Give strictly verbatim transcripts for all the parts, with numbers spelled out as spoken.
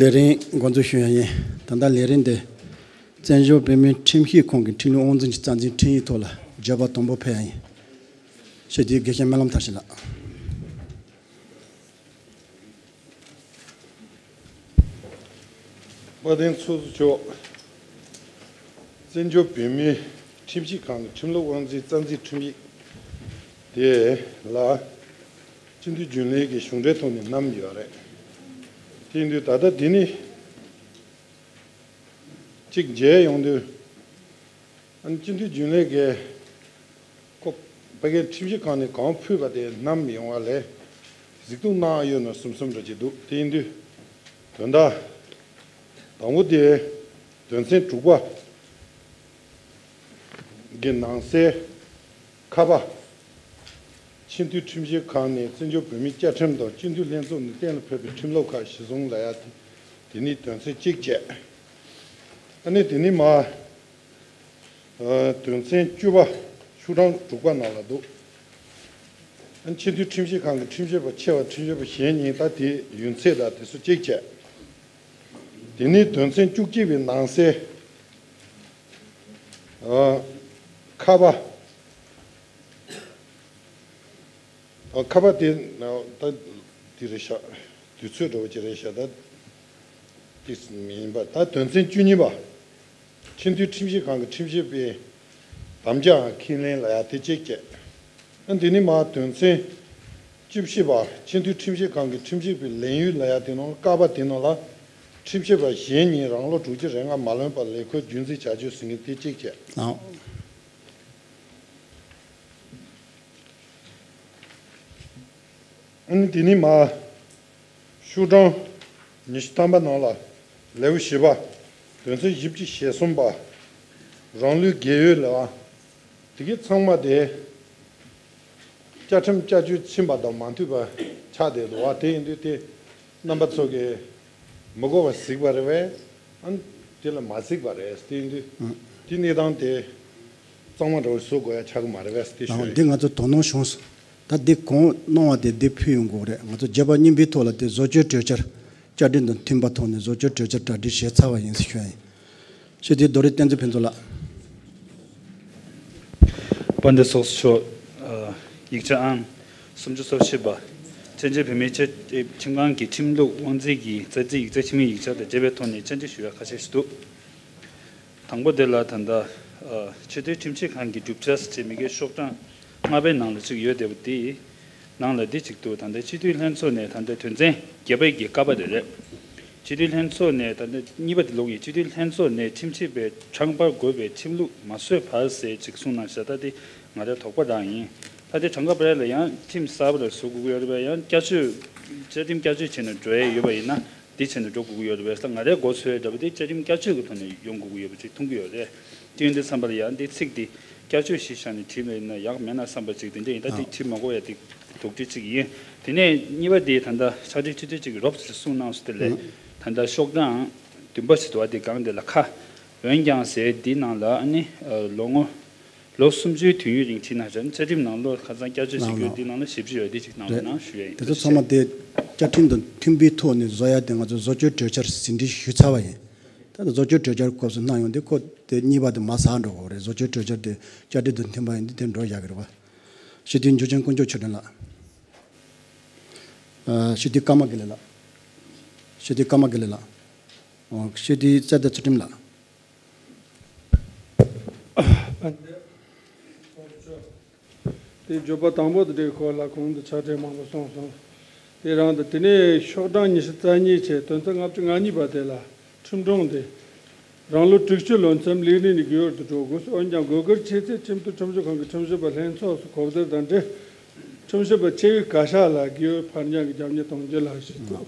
ལས་རིམ་འགོ་འཛུགས་ཞུ་ཡ་ཡིན། ད་ལྟ་ལས་རིམ་འདི་བཙན་བྱོལ་བོད་མིའི་ཁྲིམས་ཞིབ་ཁང་གི་ཁྲིམས་ལུགས་དབང་འཛིན་གྱི་རྩ་འཛིན་ཁྲིམས་ཡིག་ཐོག་ལ་བརྗོད་པ་དང་པོ་ཕེབས་ཡ་ཡིན། ཞུ་རྒྱུའི་དགེ་བཤེས་སྨོན་ལམ་མཐར་ཕྱིན་ལགས། དཔལ་ལྡན་ཚོགས་གཙོ་མཆོག་བཙན་བྱོལ་བོད་མིའི་ཁྲིམས་ཞིབ་ཁང་གི་ཁྲིམས་ལུགས་དབང་འཛིན་རྩ་འཛིན་ཁྲིམས་ཡིག་དེ་ལ་སྤྱི་འཐུས་རྒྱུན་ལས་ཀྱི་གཞུང་འབྲེལ་ཐོག་ནས་བསྣམས་ཡོད་རེད། དེ་ཡིན་དུས་ད་ལྟ་འདི་ནི་གཅིག་མཇལ་ཡོང་དུས། ཨ་ནི་སྤྱི་འཐུས་རྒྱུན་ལས་ཀྱིས་ཁོ་ཕ་གིའི་ཁྲིམས་ཞིབ་ཁང་ནས་གང་ཕུལ་བ་དེ་བསྣམས་ཡོང་བ་ལས་གཟིགས་རྟོག་གནང་ཡོད་ན་བསམ་བསམ་འདྲ་ཅིག་འདུག་དེ་ཡིན་དུས་དོན་དག་དང་པོ་དེ་དོན་ཚན་དྲུག་པ་གི་ནང་གསལ་ཁ་པ། སྤྱི་འཐུས་ཁྲིམས་ཞིབ་ཁང་ནས་བཙན་བྱོལ་བོད་མིའི་བཅའ་ཁྲིམས་དང་སྤྱི་འཐུས་ལྷན་ཚོགས་ནས་གཏན་ལ་ཕབ་པའི་ཁྲིམས་ལུགས་ཁག་གཞིར་བཟུང་ལབ་ཡ་དེ་དེ་ནི་དོན་ཚན་གཅིག་བཅས། ཨ་ནི་དེ་ནི་མ། ཨ། དོན་ཚན་བཅུ་པ་ཤོག་གྲངས་དྲུག་པ་ནང་ལ་འདུག་ཨ་ནི་སྤྱི་འཐུས་ཁྲིམས་ཞིབ་ཁང་གི་ཁྲིམས་ཞིབ་པ་ཆེ་བ་ཁྲིམས་ཞིབ་པ་གཞན་གཉིས། ད་དེ་ཡུན་ཚད་དང་དེ་ཚོ་གཅིག་བྱས། དེ་ནི་དོན་ཚན་བཅུ་གཅིག་པའི་ནང་གསལ། ཨ། ཁ་པ། ཨ། ཁ་པ་དེ་ད་དེ་རེད་ཤག་དུས་ཚོད་འདྲ་བོ་ཅིག་རེད་ཤག་ད་དེ་མིན་པ། ད་དོན་ཚན་བཅུ་གཉིས་པ། སྤྱི་འཐུས་ཁྲིམས་ཞིབ་ཁང་གི་ཁྲིམས་ཞིབ་པའི་དམ་བཅའ་ཁས་ལེན་ལ་ཡ་དེ་གཅིག་བྱས། ཨ། འདི་ནི་མ་དོན་ཚན་བཅུ་བཞི་པ། སྤྱི་འཐུས་ཁྲིམས་ཞིབ་ཁང་གི་ཁྲིམས་ཞིབ་པའི་ལས་ཡུན་ལ་ཡ་དེ་ནང་ཀ་པ་དེ་ནང་ལ་ཁྲིམས་ཞིབ་པ་གཞན་གཉིས་རང་ལོ་དྲུག་ཅུ་རེ་ལྔ་མ་ལོན་པར་ལས་ཁུར་རྒྱུན་འཛིན་བྱ་རྒྱུ་ཟེར་མཁན་དེ་གཅིག་བྱས། ཨང་། ཨ་ནི་དེ་ནི་མ། ཤོག་གྲངས་ཉི་ཤུ་ཐམ་པ་ནང་ལ་ལེའུ་བཞི་པ། དོན་ཚན་བཞི་བཅུ་ཞེ་གསུམ་པ། རང་ལུས་རྒས་ཡོལ་ལ། དེ་གའི་ཚང་མ་དེ་བཅའ་ཁྲིམས་བསྐྱར་བཅོས་ཕྱིན་པ་དང་མ་མཐུན་པ་ཆགས་བསྡད་འདུག་བ། དེ་ཡིན་དུས་དེ་རྣམ་པ་ཚོ་གིས་མི་དགོས་པ་གཟིགས་པ་རེད་པས། ཨ་ནི་དེ་ལ་མ་གཟིགས་པ་རེད། དེ་ཡིན་དུས་ཨང་། དེ་གནས་སྟངས་དེ་གཙང་མ་འདྲ་བོ་བཟོ་དགོས་ཡ་ཆགས་ཀྱི་མ་རེད་པས། དེ་ལགས། ཞུ་ཡ་འདི་ཡིན། ང་ཚོ་དོ་སྣང་བྱུང་སོང་། ད་འདི་གང་གནང་བ་དེ་འདི་ཕུལ་ཡོང་དགོས་རེད། ང་ཚོ་བརྗོད་པ་རྙིང་པའི་ཐོག་ལ་དེ་བཟོ་བཅོས་གྲོས་འཆར་བསྐྱར་སྒྲིག་དང་མཐུན་པ་ཐོག་ནས་བཟོ་བཅོས་གྲོས་འཆར་གྲ་སྒྲིག་བྱས་ཚར་བ་ཡིན་ཞུ་ཡ་ཡིན། ཞུ་དེ་རྡོ་རིང་བསྟན་འཛིན་ཕུན་ཚོགས་ལགས། དཔལ་ལྡན་ཚོགས་གཙོ་མཆོག་ཨ། ཡིག་ཆ་ཨང་སུམ་ཅུ་སོ་བཞི་པ། བཙན་བྱོལ་བོད་མིའི་བཅའ་ཁྲིམས་ཁང་གི་ཁྲིམས་ལུགས་དབང་འཛིན་གྱི་རྩ་འཛིན་ཡིག་ཆ་ཆིངས་ཡིག་ཡིག་ཆ་དང་འབྲེལ་བའི་ཐོག་ནས་བཅར་འདྲི་ཞུ་ཡ་ཁ་ཤས་ཤིག་འདུག་དང་པོ་དེ་ལ་ད་ལྟ་ཨ། སྤྱི་འཐུས་ཁྲིམས་ཞིབ་ཁང་གི་གྲུབ་ཆ་ཟེར་མི་གའི་ཤོག་གྲངས་ལྔ་པའི་ནང་ལ་གཅིག་ཡོད་བསྡད་པ་དེ་ནང་ལ་འདི་གཅིག་འདུག་ད་ལྟ་སྤྱི་འཐུས་ལྷན་ཚོགས་ནས་ད་ལྟ་དོན་ཚན་བརྒྱད་པའི་གི་ཀ་པ་དེ་རེད། སྤྱི་འཐུས་ལྷན་ཚོགས་ནས་ད་ལྟ་གཉིས་པ་དེ་ལོག་ཡིན། སྤྱི་འཐུས་ལྷན་ཚོགས་ནས་ཁྲིམས་ཞིབ་པའི་ཁྲང་པར་དགོས་པའི་ཁྲིམས་ལུགས་མ་བཟོས་བར་ཟེར་གཅིག་གསུངས་གནང་ཤག་ད་དེ་ང་རའི་དོགས་པ་རང་ཡིན། ད་དེ་གྲངས་ཀ་བར་ལ་ཡང་ཁྲིམས་གསར་པ་རེ་བཟོ་དགོས་ཀྱི་ཡོད་རེད་པས། ཡང་བསྐྱར་བཅོས་བཅའ་ཁྲིམས་བསྐྱར་བཅོས་བྱས་ནས་འགྲོ་ཡས་ཡོད་པ་ཡིན་ན། འདི་བྱས་ནས་འགྲོ་དགོས་ཀྱི་ཡོད་རེད་པས། ང་རའི་མགོ་ཚོས་འདྲ་པོ་དེ་བཅའ་ཁྲིམས་བསྐྱར་བཅོས་ཀྱི་ཐོག་ནས་ཡོང་དགོས་ཀྱི་ཡོད་པ་ཅིག་མཐོང་གི་ཡོད་རེད། དེ་ཡིན་དུས་ཙམ་པ་ལ་ཡང་འདི་ཚིག་འདི་བསྐྱར་བཅོས་ཞིག་བཞག་ནས་བྲིས་པ་ཡིན་ན་ཡག་མེད་ན་བསམ་པ་ཅིག་དེ་འདྲ་ཡིན། ད་འདི་ཨ་བྲིས་མ་དགོས་ཡ་དེ་དོགས་འདྲི་ཅིག་ཡིན། དེ་ནས་གཉིས་པ་དེ་ད་ལྟ་ཕྱག་སྦྲེལ་སྤྱི་འཐུས་གཅིག་གིས་རོབ་ཙམ་གསུངས་གནང་སོང་། དེ་ལས་ཨ་ད་ལྟ་ཤོག་གྲངས་བདུན་པ་ཞིག་འདུག་བ། དེ་སྒང་དེ་ལ་ཁ། འོན་ཀྱང་ཟེར་འདི་ནང་ལ་ཨ་ནི་ལོ་ངོ་ལོ་སུམ་ཅུའི་དུས་ཡུན་རིང་བྲིས་ན་ར་བཅའ་ཁྲིམས་ནང་ལོ་ཁ་སང་བསྐྱར་བཅོས་བྱེད་རྒྱུ་ལའོ་འདི་ནང་ལ་བཞི་བཅུ་ཡོད། འདི་ཅིག་གནང་རོགས་གནང་ཞུ་ཡ་ཡིན། དེ་ཚོ་ཚང་མ་དེ་བཅའ་ཁྲིམས་དང་མཐུན་པའི་ཐོག་ནས་བཟོ་ཡ་དེ་ང་ཚོ་བཟོ་བཅོས་གྲོས་འཆར་ཟིན་བྲིས་ཞུས་ཚར་བ་ཡིན། ད་ལྟ་བཟོ་བཅོས་གྲོས་འཆར་སྐབས་སུ་གནང་ཡོང་དུས་ཁོ་ དེ་གཉིས་པ་དེ་མར་ཟག་འགྲོ་གི་རེད། བཟོ་བཅོས་གྲོས་འཆར་དེ་བསྐྱར་སྒྲིག་དང་མཐུན་པ་ཡིན་དུས་དེ་འགྲོ་ཡག་གི་རེད་པ། སྤྱི་འཐུས་འཇུ་ཆེན་དཀོན་མཆོག་ཆོས་སྒྲོན་ལགས། ཨ། སྤྱི་འཐུས་ཀརྨ་དགེ་ལེགས་ལགས། སྤྱི་འཐུས་ཀརྨ་དགེ་ལེགས་ལགས། ཨོ། སྤྱི་འཐུས་རྩེ་ལྡན་ཚུལ་ཁྲིམས་ལགས། དེ་བརྗོད་པ་དང་པོ་དེ་འདྲའི་སྐོར་ལ་གོང་དུ་ཕྱག་བྲིས་མང་པོ་གསུངས་སོང་། དེ་རིང་དུ་དེ་ནས་ཤོག་གྲངས་ཉི་ཤུ་རྩ་གཉིས་བྱས། དོན་ཚན་ལྔ་བཅུ་ང་གཉིས་པ་དེ་ལ་ཁྲིམས་སྒྲོམ་དེ། རང་ལོ་དྲུག་ཅུ་ལོན་ཙམ་ལས་རིམ་ནས་དགོས་པར་དུ་འགྲོ་དགོས། འོན་ཀྱང་དགོས་གལ་ཆེ་ཚེ་ཁྲིམས་མཐུན་ཁྲིམས་ཞིབ་ཁང་གི་ཁྲིམས་ཞིབ་པ་ལྷན་ཚོགས་སུ་གོ་བསྡུར་དང་འབྲེལ། ཁྲིམས་ཞིབ་པ་ཆེད་བསྐོས་བཀའ་ཤག་ལ་དགོས་པའི་ཕར་འགྱངས་ཀྱི་རྒྱབ་གཉེར་གཏོང་རྒྱུ་ལགས་ཞེས་གསུངས།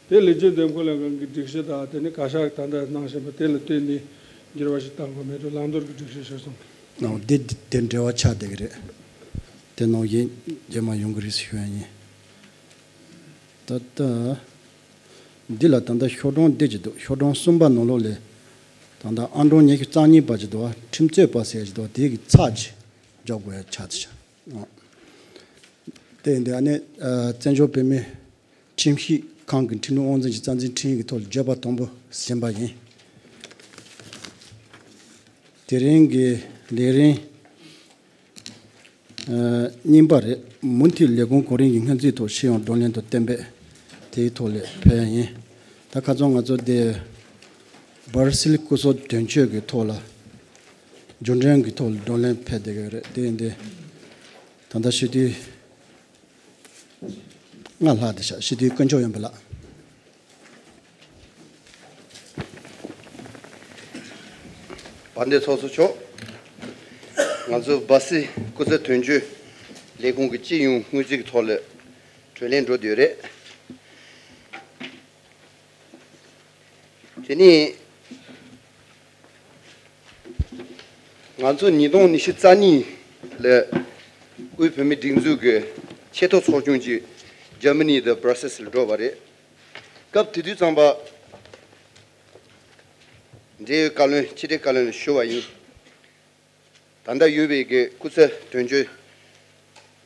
དེ་ལས་བྱེད་འདེམས་བསྐོ་ལྷན་ཁང་གི་སྒྲིག་གཞི་དང་དེ་ནི་བཀའ་ཤག་གིས་ད་ལྟ་གནང་བཞིན་པ་དེ་ལ་བསྟུན་ནས་འགྱུར་བ་ཞིག་གཏང་དགོས་མེད་འགྲོ། ལམ་སྟོར་གྱི་སྒྲིག་གཞི་ཞིག་སོང་། ཨོ། དེ་དེ་འབྲེལ་བ་ཆགས་བསྡད་ཀྱི་རེད། དེ་ནང་བཞིན་རྗེས་མ་ཡོང་གི་རེད་ཟེར་ཞུ་ཡ་ཡིན། ད་ལྟ་འདི་ལ་ད་ལྟ་ཤོག་གྲངས་འདི་ཅིག་འདུག་ཤོག་གྲངས་གསུམ་པ་ནང་ལོགས་ལས་ད་ལྟ་ཨང་གྲངས་ཉི་ཤུ་རྩ་གཉིས་པ་ཅིག་འདུག་ཁྲིམས་རྩོད་པ་ཟེར་ཅིག་འདུག་དེ་གི་ཚབ་ཅིག་འཇོག་དགོས་ཡ་ཆགས་ཚར། ཨོ། དེ་ཡིན་དུས་ཨ་ནི་ཨ་བཙན་བྱོལ་བོད་མིའི་ཁྲིམས་ཞིབ་ཁང་གི་ཁྲིམས་ལུགས་དབང་འཛིན་གྱི་རྩ་འཛིན་ཁྲིམས་ཡིག་གི་ཐོག་ལ་བརྗོད་པ་དང་པོ་ཟིན་པ་ཡིན། དེ་རིང་གི་ལས་རིམ་ཨ་གཉིས་པ་རེད། མུ་མཐུད་ལས་ཁུངས་གོ་རིམ་གྱི་སྔོན་རྩིས་ཐོག་ཕྱི་ཡོང་བགྲོ་གླེང་དང་གཏན་འབེབས་དེའི་ཐོག་ལ་ཕེབས་ཡ་ཡིན། ད་ཁ་སང་ང་ཚོ་དེ་སྦར་སིལ་སྐུ་ཚབ་དོན་གཅོད་ཀྱི་ཐོག་ལ་རྒྱུན་འབྲེལ་གྱི་ཐོག་ལ་བགྲོ་གླེང་ཕེབས་བསྡད་ཀྱི་ཡོད་རེད། དེ་ཡིན་དུས་ད་ལྟ་སྤྱི་འཐུས་ལྔ་ལྷག་བསྡད་ཤག་སྤྱི་འཐུས་དཀོན་མཆོག་ཡོན་ཕུན་ལགས། དཔལ་ལྡན་ཚོགས་གཙོ་མཆོག་ང་ཚོ་སྦར་སིལ་སྐུ་ཚབ་དོན་གཅོད་ལས་ཁུངས་ཀྱི་སྤྱི་ཡོངས་སྔོན་རྩིས་ཀྱི་ཐོག་ལ་བགྲོ་གླེང་འགྲོ་བསྡད་ཡོད་རེད། དེ་ནས་ང་ཚོ་ཉིས་སྟོང་ཉི་ཤུ་རྩ་གཉིས་ལ་དབུས་བོད་མིའི་སྒྲིག་འཛུགས་ཀྱི་ཆེས་མཐོ་ཚོགས་ཆུང་ཅིག་འཇར་མ་ནི་དང་སྦར་སིལ་ལ་འགྲོ་བ་རེད། སྐབས་དེ་དུས་ཙམ་པ་འབྲེལ་ཡོད་བཀའ་བློན་ཕྱི་དྲིལ་བཀའ་བློན་ལ་ཞུ་བ་ཡིན། ད་ལྟ་ཡོད་པའི་གི་སྐུ་ཚབ་དོན་གཅོད་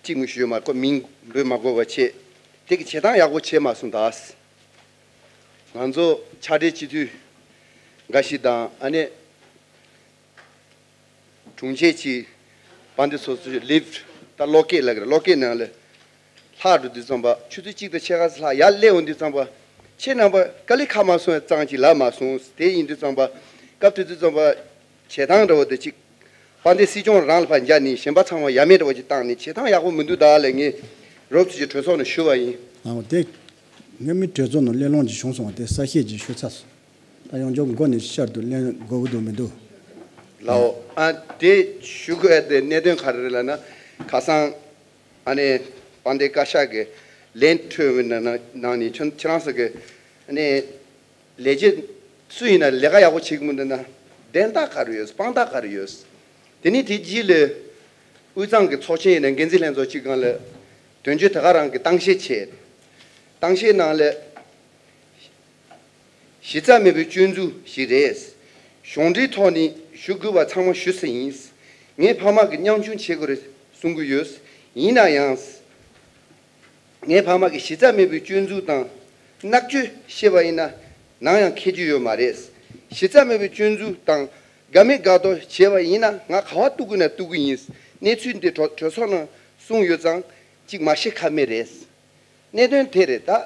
གཅིག་ངོས་ཞུས་མ་ཁོ་མིང་འབོད་མ་དགོས་པ་བྱས། དེ་གི་བྱེད་སྟངས་ཡག་པོ་བྱས་མ་སོང་ད། ང་ཚོ་ཕྱག་སྦྲེལ་སྤྱི་འཐུས་འགའ་ཞིག་དང་ཨ་ནེ་དྲུང་ཆེ་གཅིག་དཔལ་ལྡན་ཚོགས་གཙོ་ལིབ་ད་གློག་སྐས་ལ་གི་གློག་སྐས་ནང་ལ་ལྷག་འགྲོ་དུས་ཙམ་པ་ཆུ་ཚོད་གཅིག་དང་ཕྱེད་ཀ་ཙམ་ལྷག་ཡར་སླེབས་འོང་དུས་ཙམ་པ་ཁྱེད་རྣམ་པ་དཀའ་ལས་ཁག་མ་སོང་ཙང་ཅིག་ལབ་མ་སོང་། དེ་ཡིན་དུས་ཙམ་པ་སྐབས་དེ་དུས་ཙམ་པ་བྱེད་སྟངས་འདྲ་བོ་དེ་གཅིག་དཔལ་ལྡན་སྲིད་སྐྱོང་རང་ལ་ཕར་འཇགས་ནས་གཞན་པ་ཚང་མ་ཡ་མེད་འདྲ་བོ་ཅིག་བཏང་ནས་བྱེད་སྟངས་ཡག་པོ་མི་འདུག་ད་ལས་ངས་རོབ་ཙམ་གྱིས་གྲོས་ཚོགས་ནང་ཞུ་བ་ཡིན། ཨ་འོ་དེ་ངའི་མི་གྲོས་ཚོགས་ནང་གླེང་སློང་ཅིག་བྱུང་སོང་བ་དེ་གསལ་བཤད་ཅིག་ཞུ་ཚར་སོང་། ད་ཡང་བསྐྱར་མགོ་ནས་བསྐྱར་དུ་གླེང་དགོས་ཀྱི་འདུག་མི་འདུག་ལའོ། ཨ་དེ་ཞུ་དགོས་ཡ་དེ་གནད་དོན་ག་རེ་རེད་ལབ་ན། ཁ་སང་ཨ་ནེ་དཔལ་ལྡན་བཀའ་ཤག་གི་ལན་འཕྲོད་པའི་ནང་ནང་ནས་ཁྱོད་ཁྱེད་རང་ཚོ་གི་ཨ་ནེ་ལས་བྱེད་སུ་ཡིན་ན་ལས་ཀ་ཡག་པོ་བྱེད་ཀྱི་མི་འདུག་ན་བདེན་རྟགས་ག་རེ་ཡོད། དཔང་རྟགས་ག་རེ་ཡོད། དེ་ནས་དེ་རྗེས་ལ་དབུས་གཙང་གི་ཚོགས་ཆེན་ཡིན་ན་འགན་འཛིན་ལྷན་ཚོགས་གཅིག་སྒང་ལ་དོན་གཅོད་དེ་ག་རང་གི་གཏམ་བཤད་བྱས། གཏམ་བཤད་ནང་ལ་གཞི་རྩ་མེད་པའི་སྐྱོན་འཛུགས་ཤིག་རེད། གཞུང་འབྲེལ་ཐོག་ནས་ཞུ་དགོས་པ་ཚང་མ་ཞུས་ས་ཡིན། ངའི་ཕ་མ་གི་མཉམ་ཞུགས་བྱེད་དགོས་རེད་གསུང་གི་ཡོད། ཡིན་ན་ཡང་། ངའི་ཕ་མ་གིས་གཞི་རྩ་མེད་པའི་སྐྱོན་འཛུགས་དང་མནར་གཅོད་བཤད་པ་ཡིན་ན་ནམ་ཡང་ཁེགས་རྒྱུ་ཡོད་མ་རེད། གཞི་རྩ་མེད་པའི་སྐྱོན་འཛུགས་དང་དགའ་མེད་དགའ་མདོག་བྱས་པ་ཡིན་ན་ང་ག་པར་གཏུག་དགོས་ན་གཏུག་གི་ཡིན། གནས་ཚུལ་འདི་གྲོས་གྲོས་ཚོགས་ནང་གསུངས་ཡོད་ཙང་གཅིག་མ་བཤད་ཁ་མེད་རེད། གནད་དོན་དེ་རེད་ད།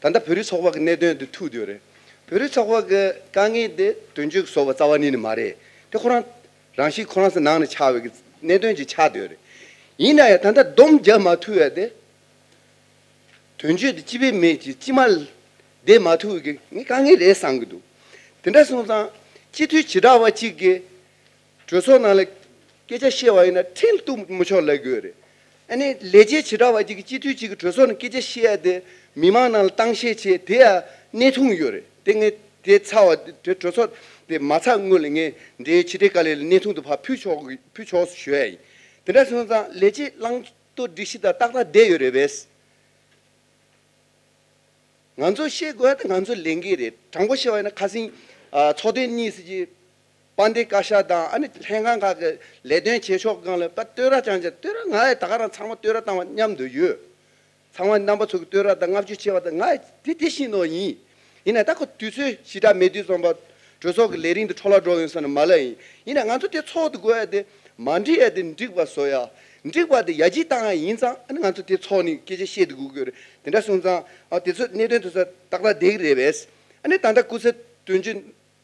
ད་ལྟ་བོད་རིགས་ཚོགས་པ་གི་གནད་དོན་འདི་ཐུག་བསྡད་ཡོད་རེད། བོད་རིགས་ཚོགས་པ་གི་དཀའ་ངལ་དེ་དོན་གཅོད་ཀྱིས་བཟོས་པ་རྩ་བ་ཉིད་ནས་མ་རེད། དེ་ཁོ་རང་རང་བཞིན་ཁོ་རང་ཚོ་ནང་ནས་ཆགས་པའི་གནད་དོན་ཅིག་ཆགས་བསྡད་ཡོད་རེད། ཡིན་ན་ཡང་ད་ལྟ་སྡོམ་རྒྱག་མ་ཐུབ་ཡ་དེ། དོན་གཅོད་དེ་སྤྱི་པའི་མི་ཅིག་སྤྱི་མ་བསྡད་མ་ཐུབ་ཀྱི་ངས་དཀའ་ངལ་རེད་བསམ་གྱི་འདུག་དེ་འདྲ་སོང་ཙང་སྤྱི་འཐུས་བྱེ་བྲག་པ་གཅིག་གིས་གྲོས་ཚོགས་ནང་ལ་སྐད་ཆ་བཤད་པ་ཡིན་ན་ཁྲིམས་གཏུག་མི་ཆོག་ལབ་དགོས་རེད། ཨ་ནི་ལས་བྱེད་བྱེ་བྲག་པ་གཅིག་གིས་སྤྱི་འཐུས་གཅིག་གིས་གྲོས་ཚོགས་ནང་སྐད་ཆ་བཤད་ཡ་དེ་མི་མང་ནང་ལ་གཏམ་བཤད་བྱས་དེ་ཡང་གནས་ཐུང་ཡོད་རེད། དེ་ངས་དེ་ཚར་བ་དེ་གྲོས་ཚོགས་དེ་མ་ཚར་སྔོན་ལ་ངས་འབྲེལ་ཡོད་ཕྱི་དྲིལ་བཀའ་བློན་ལ་གནས་ཐུང་དེ་ཕར་ཕུལ་ཆོག་གི་ཕུལ་ཆོག་ཞུ་ཡ་ཡིན། དེ་འདྲ་སོང་ཙང་ལས་བྱེད་བླང་དོར་སྒྲིག་གཞི་དང་ཏག་ཏག་བསྡད་ཡོད་རེད་པས། ང་ཚོ་ཤེས་དགོས་ཡ་དེ་ང་ཚོ་ལས་འགན་རེད། དྲང་པོ་བཤད་པ་ཡིན་ན་ཁ་སང་ཨ་ཚོགས་ཐེངས་གཉིས་ཙམ་གྱི་དཔལ་ལྡན་བཀའ་ཤག་དང་ཨ་ནི་ལྷན་ཁང་ཁག་གི་ལས་དོན་བྱེད་ཕྱོགས་སྒང་ལ་ད་བསྟོད་ར་རྐྱང་རྐྱང་བསྟོད་ར་ང་ཡ་ད་ག་རང་ཚང་མ་བསྟོད་ར་བཏང་བ་མཉམ་དུ་ཡོད། ཚང་མ་རྣམ་པ་ཚོ་གི་བསྟོད་ར་དང་བསྔགས་བརྗོད་བྱས་པ་དང་ང་ཡ་དེ་དེ་བཞིན་ནོ་ཡིན། ཡིན་ན་ད་ཁོ་དུས་ཚོད་ཞེ་དྲག་མེད་དུས་ཙམ་པ་ གྲོས་ཚོགས་ཀྱི་ལས་རིམ་དེ་འཕྲོ་བརླག་འགྲོ་ཡོང་ས་ནས་མ་ལབ་ཡིན། ཡིན་ན་ང་ཚོ་དེ་ཚོགས་དུ་དགོས་ཡ་དེ་མ་འགྲིག་ཡ་དེ་འགྲིག་པ་བཟོ་ཡ། འགྲིག་པ་དེ་ཡར་རྒྱས་བཏང་ཡ་ཡིན་ཙང་ཨ་ནི་ང་ཚོ་དེ་ཚོགས་ནས་སྐད་ཆ་བཤད་དུ་དགོས་ཀྱི་རེད། དེ་འདྲ་སོང་ཙང་ཨ་དེ་ཚོ་གནད་དོན་དེ་ཚོ་ཏག་ཏག་བསྡད་ཀྱི་རེད་པས། ཨ་ནི་ད་ལྟ་སྐུ་ཚེ་དོན་གཅོད་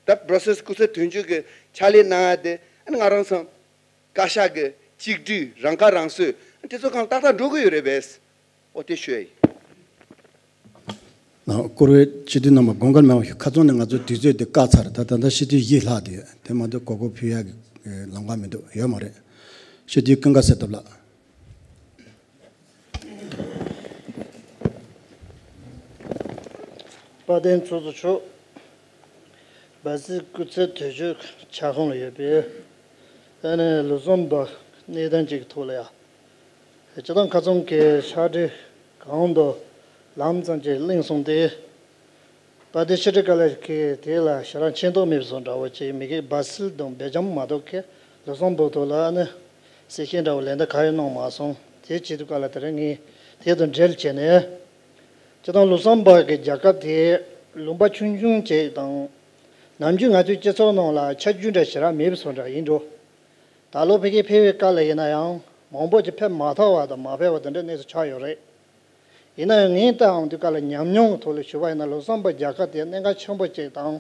ད་Brussels་སྐུ་ཚེ་དོན་གཅོད་ཀྱི་ཕྱག་ལས་གནང་ཡ་དེ་ཨ་ནི་ང་རང་ཚོ་བཀའ་ཤག་གི་གཅིག་སྒྲིལ་རང་ཁ་རང་གསོ་དེ་ཚོ་གང་ཏག་ཏག་འགྲོ་གི་ཡོད་རེད་པས། ཨོ་དེ་ཤོད་ཡིན། ནང་བཀུར་འོས་སྤྱི་འཐུས་རྣམ་པ་དགོངས་འགལ་མེད་པ་ཞུ། ཁ་རྩང་ནས་ང་ཚོའི་དུས་ཚོད་འདི་བཀག་ཚར། ད་ད་ལྟ་སྤྱི་འཐུས་བཞི་ལྷག་འདུག་དེ་མ་གཏོགས་གོ་སྐབས་ཕུལ་ཡག་གི་ལམ་ཁ་མི་འདུག་ཡོད་མ་རེད། སྤྱི་འཐུས་ཀུན་དགའ་གསེར་ཐུབ་ལགས། དཔལ་ལྡན་ཚོགས་གཙོ་མཆོག་བ་སི་སྐུ་ཚེ་དུས་མཆོད་ཁྱབ་ཁོངས་ལ་ཡོད་པའི་ཨ་ནི་ལུག་སམ་བར་གནས་སྟངས་ཅིག་གི་ཐོག་ལ་ཡ། སྤྱི་བཏང་ཁ་ཚོན་གྱི་ཕྱག་བྲིས་གང་དུ་ལམ་ཙམ་ཅིག་གླེང་སོང་སྟེ། དཔལ་ལྡན་ཕྱི་དྲིལ་བཀའ་བློན་གྱིས་དེ་ལ་ཞེ་དྲག་མཁྱེན་རྟོགས་མེད་པ་བཟོ་འདྲ་བོ་ཅིག་མི་གི་སྦ་སིལ་དང་སྦེལ་ཇམ་མ་གཏོགས་ཀྱི་ལུག་སམ་བུར་དུ་ལ་ནི་གསལ་བཤད་འདྲ་བོ་ལན་འདེབས་ག་ཡང་གནང་མ་སོང་། དེའི་ཆེད་དུ་བཀའ་ལ་དེ་རིང་ངས་དེ་དང་འབྲེལ་བྱས་ནས། སྤྱི་བཏང་ལུག་སམ་བུར་གྱི་རྒྱལ་ཁབ་དེ་ལུང་པ་ཆུང་ཆུང་ཅིག་དང་། ནམ་རྒྱུན་ང་ཚོའི་སྤྱི་ཚོགས་ནང་ལ་ཆ་རྒྱུས་འདྲ་ཞེ་དྲག་མེད་པ་བཟོ་འདྲ་ཡིན་འགྲོ། ད་ལོ་ཕ་གིར་ཕེབས་པའི་སྐབས་ལ་ཡིན་ན་ཡང་མང་པོ་ཅིག་ཕེབས་མ་ཐུབ་པ་དང་མ་ཕེབས་པ་དེ་འདྲའི་གནས་ཚུལ་ཆགས་ཡོད་རེད། ཡིན་ན་ཡང་ངས་ལྟ་འོང་དུས་སྐབས་ལ་ཉམས་མྱོང་གི་ཐོག་ལ་ཞུ་བ་ཡིན་ན་ལུག་སམ་བུར་རྒྱལ་ཁབ་དེ་གནད་འགག་ཆེན་པོ་ཅིག་དང་།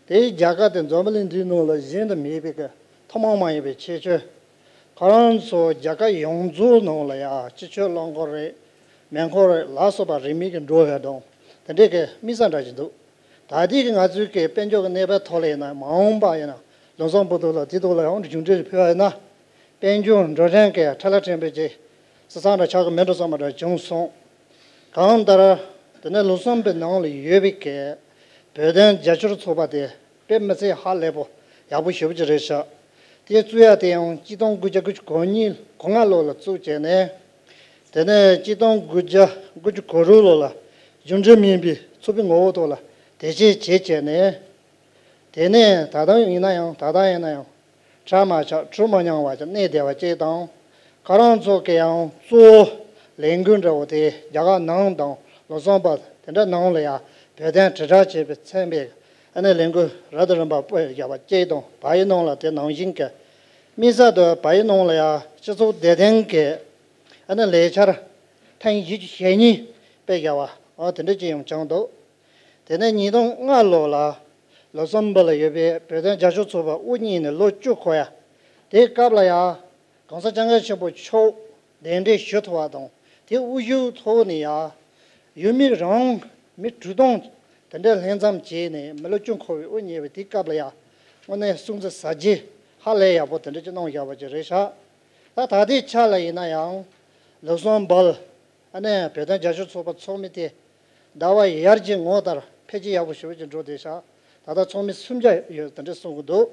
དེའི་རྒྱལ་ཁབ་དེ་འཛམ་བུ་གླིང་འདིའི་ནང་ལ་གཞན་དུ་མེད་པའི་གི་ཐུན་མོང་མ་ཡིན་པའི་ཁྱད་ཆོས། ཁོ་རང་ཚོ་རྒྱལ་ཁབ་ཡོངས་རྫོགས་ནང་ལ་ཡང་སྤྱི་སྤྱོད་རླངས་འཁོར་རེད། མེ་འཁོར་རེད་ལ་སོགས་པ་རིན་མེད་ཀྱི་འགྲོ་བའི་གདོང་དེ་འདྲའི་གི་དམིགས་བསལ་འདྲ་ཞིག་འདུག་ད་ལྟའི་གི་ང་ཚོའི་གི་དཔལ་འབྱོར་གི་གནས་བབ་ཐོག་ལ་ཡིན་ན་མ་འོངས་པ་ཡིན་ན་ལུག་སམ་བུར་དུ་ལ་དེ་ཐོག་ལ་ཡང་མཇུག་འབྲས་ཕུལ་བ་ཡིན་ན། དཔལ་འབྱོར་འགྲོ་གྲོན་གྱི་ཁྲལ་ལ་དྲན་པའི་ཅིག་ས་ཚང་འདྲ་ཆགས་ཀྱི་མེད་འགྲོ་བསམ་པ་འདྲ་བྱུང་སོང་། གང་ལྟར། དེ་ནས་ལུག་སམ་བུར་ནང་ལ་ཡོད་པའི་གི་བོད་དོན་རྒྱབ་སྐྱོར་ཚོགས་པ་དེ་དཔེ་མི་སྲིད་ཧ་ལས་པོ་ཡག་པོ་ཞེ་པོ་ཅིག་རེད་ཤག་དེ་བཙུགས་ཡ་དེ་ཡང་གཅིག་སྟོང་དགུ་བརྒྱ་དགུ་བཅུ་གོ་གཉིས་གོ་ལྔ་ལོ་ལ་བཙུགས་བྱས་ནས། དེ་ནས་གཅིག་སྟོང་དགུ་བརྒྱ་དགུ་བཅུ་གོ་དྲུག་ལོ་ལ་གཞུང་འབྲེལ་མིན་པའི་ཚོགས་པའི་ངོ་བོ་ཐོག་ལ་དེ་བྱས་བྱས་བྱས་ནས། དེ་ནས་ད་ལྟ་ཡིན་ན་ཡང་ད་ལྟ་ཡིན་ན་ཡང་ཁྲལ་མ་ཆག་ཁྲུ་མ་མྱང་བ་ཅིག་གནས་བསྡད་པ་ཅིག་དང་། ཁོ་རང་ཚོ་གི་ཡང་གཙོ་བོ་ལས་འགུལ་འདྲ་བོ་དེ་རྒྱ་གར་ནང་དང་ལུག་སམ་བུར་དེ་འདྲ་ནང་ལ་ཡང་བོད་དོན་དྲིལ་བསྒྲགས་བྱེད་པའི་ཚན་པའི་ཨ་ནི་ལས་འགུལ་རབ་དང་རིམ་པ་སྤེལ་བཞག་པ་ཅིག་དང་བལ་ཡུལ་ནང་ལ་དེ་ནང་བཞིན་གྱི་དམིགས་བསལ་དུ་བལ་ཡུལ་ནང་ལ་ཡང་སྤྱི་ཚོགས་བདེ་ཐང་གི་ཨ་ནི་ལས་འཆར་ཐེངས་བཞི་བཅུ་ཞེ་གཉིས་སྤེལ་བཞག་པ་ཨ་དེ་འདྲ་ཅིག་ཡང་བྱུང་འདུག་དེ་ནས་ཉིས་སྟོང་ལྔ་ལོ་ལ་ལུག་སམ་བུར་ལ་ཡོད་པའི་བོད་དོན་རྒྱབ་སྐྱོར་ཚོགས་པ་དབུ་བརྙེས་ནས་ལོ་བཅུ་འཁོར་ཡ། དེའི་སྐབས་ལ་ཡང་གོང་ས་སྐྱབས་མགོན་ཆེན་པོ་མཆོག་གདན་འདྲེན་ཞུ་ཐུབ་པ་དང་དེ་དབུ་བཞུགས་ཐོག་ནས་ཡང་ཡུལ་མི་རང་མི་དྲུག་སྟོང་དེ་འདྲ་ལྷན་འཛོམས་བྱས་ནས་མི་ལོ་བཅུ་འཁོར་བའི་དབུ་བརྙེས་པའི་དེའི་སྐབས་ལ་ཡང་དངོས་གནས་སྲུང་བརྩི་གཟབ་རྒྱས་ཧ་ལས་ཡག་པོ་དེ་འདྲ་ཅིག་གནང་བཞག་པ་ཅིག་རེད་ཤག་ད་ད་ལྟའི་ཆ་ལ་ཡིན་ན་ཡང་ལུག་སམ་བུར་ཨ་ནི་བོད་དོན་རྒྱབ་སྐྱོར་ཚོགས་པ་ཚོགས་མི་དེ་ཟླ་བ་ཡར་རྒྱས་ངོ་ལྟར་འཕེལ་རྒྱས་ཡག་པོ་ཞེ་པོ་ཅིག་འགྲོ་བསྡད་ཤག་ད་ལྟ་ཚོགས་མི་སུམ་བརྒྱ་ཡོད་དེ་འདྲ་གསུང་གི་འདུག་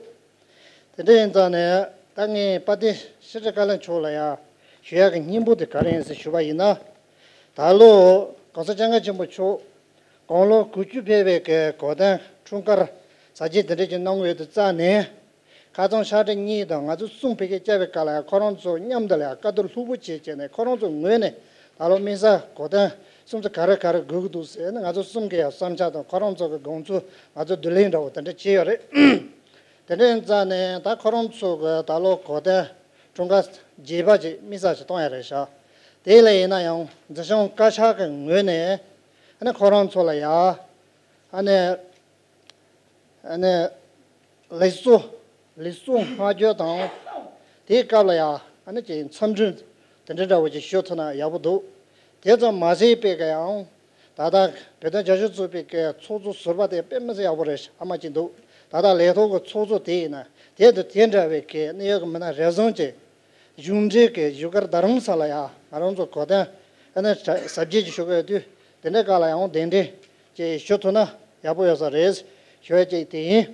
དེ་འདྲ་ཡིན་ཙང་ནས་ད་ངས་དཔལ་ལྡན་ཕྱི་དྲིལ་བཀའ་བློན་མཆོག་ལ་ཡང་ཞུ་ཡག་གི་སྙིང་པོ་དེ་ག་རེ་ཡིན་ཟེར་ཞུ་བ་ཡིན་ན། ད་ལོ་གོང་ས་སྐྱབས་མགོན་ཆེན་པོ་མཆོག་དགུང་ལོ་དགུ་བཅུ་ཕེབས་པའི་གི་གོ་སྟོན་འཁྲུངས་སྐར་གཟབ་རྒྱས་དེ་འདྲ་ཅིག་གནང་ཡོད་དུས་ཙང་ནས། ཁ་རྩང་ཕྱག་བྲིས་གཉིས་དང་ང་ཚོ་གསུང་ཕ་གིར་བཅར་བའི་སྐབས་ལ་ཡང་ཁོ་རང་ཚོ་མཉམ་དུ་ལ་ཡང་བཀའ་བསྡུར་ལྷུག་པོ་བྱས་བྱས་ནས་ཁོ་རང་ཚོ་ངོས་ནས་ད་ལོ་དམིགས་བསལ་གོ་སྟོན་སྲུང་བརྩི་ག་རེ་ག་རེ་དགོས་ཀྱི་འདུག་ཟེར་ནས་ང་ཚོ་གསུམ་གྱི་ཡང་བསམ་འཆར་དང་ཁོ་རང་ཚོ་གི་དགོངས་ཚུལ་ང་ཚོ་བསྡུ་ལེན་འདྲ་བོ་དེ་འདྲ་བྱས་ཡོད་རེད། དེ་འདྲ་ཡིན་ཙང་ནས་ད་ཁོ་རང་ཚོ་གི་ད་ལོ་གོ་སྟོན་འཁྲུངས་སྐར་རྒྱས་པ་ཅིག་དམིགས་བསལ་ཞིག་གཏོང་ཡ་རེད་ཤག་དེ་ལ་ཡིན་ན་ཡང་འཛིན་སྐྱོང་བཀའ་ཤག་གི་ངོས་ནས་ཨ་ནི་ཁོ་རང་ཚོ་ལ་ཡ་ཨ་ནི། ཨ་ནི་ལེགས་གསོལ་ལེགས་གསོལ་སྨྲ་བརྗོད་དང་། དེའི་སྐབས་ལ་ཡང་ཨ་ནི་ཅིག་འཚམས་འདྲི་དེ་འདྲ་འདྲ་བོ་ཅིག་ཞུ་ཐུབ་ན་ཡག་པོ་འདུག་དེ་ཙམ་མ་ཟད་པའི་གི་ཡང་ད་ལྟ་བོད་དོན་རྒྱབ་སྐྱོར་ཚོགས་པའི་གི་ཚོགས་གཙོ་ཟུར་པ་དེ་དཔེ་མི་སྲིད་ཡག་པོ་རེད་ཨ་མ་ཅིག་འདུག་ད་ལྟ་ལས་ཐོག་གི་ཚོགས་གཙོ་དེ་ཡིན་ན་དེ་དང་དེ་འདྲ་བའི་གི་གནད་ཡོད་གི་མི་སྣ་རེ་ཟུང་ཅིག་གཞུང་འབྲེལ་གྱི་བཞུགས་སྒར་རྡ་རམ་ས་ལ་ཡང་ང་རང་ཚོ་གོ་སྟོན་ཨ་ནི་གཟབ་རྒྱས་ཀྱི་ཞུ་གི་ཡོད་དུས་དེ་འདྲའི་སྐབས་ལ་ཡང་གདན་འདྲེན་ཅིག་ཞུ་ཐུབ་ན་ཡག་པོ་ཡོད་ས་རེད་ཞུ་ཡ་ཅིག་དེ་ཡིན།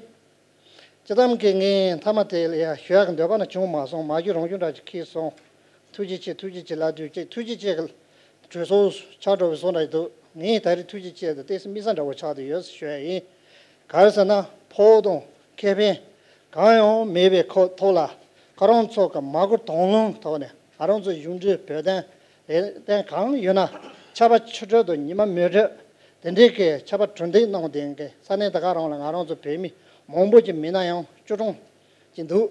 སྤྱིར་བཏང་གི་ངས་མཐའ་མ་དེ་ལ་ཡང་ཞུ་ཡག་གི་འདོད་པ་ནི་བྱུང་མ་སོང་མ་གཞི་རང་བྱུང་འདྲ་ཅིག་ཁེལ་སོང་། ཐུགས་རྗེ་ཆེ་ཐུགས་རྗེ་ཆེ་ལབ་དུས་ཅིག་ཐུགས་རྗེ་ཆེ་གི་གྲོས་ཚོགས་ཆགས་འགྲོ་བའི་བཟོ་འདྲ་ཡི་འདུག་ངས་ད་རེས་ཐུགས་རྗེ་ཆེ་དང་ཏོག་ཙམ་དམིགས་བསལ་འདྲ་བོ་ཆགས་བསྡད་ཡོད་ཞུ་ཡ་ཡིན། ག་རེ་ཟེར་ན་ཕོག་དང་ཁེ་ཕན་གང་ཡང་མེད་པའི་ཁོ་ཐོག་ལ་ཁོ་རང་ཚོ་གི་མ་གུ་དང་བླངས་ཐོག་ནས་ང་རང་ཚོ་གཞུང་འབྲེལ་བོད་དོན་ལས་དོན་གང་ཡོད་ན་ཆར་པ་ཆུ་དྲོད་དང་ཉི་མ་མེ་དྲོད་དེ་འདྲའི་གི་ཆར་པ་གྲུ་འདེགས་གནང་བསྡད་མཁན་ས་གནས་ད་ག་རང་ལ་ང་རང་ཚོ་བོད་མི་ མང་པོ་ཅིག་མིན་ན་ཡང་བཅུ་གྲངས་ཅིག་འདུག་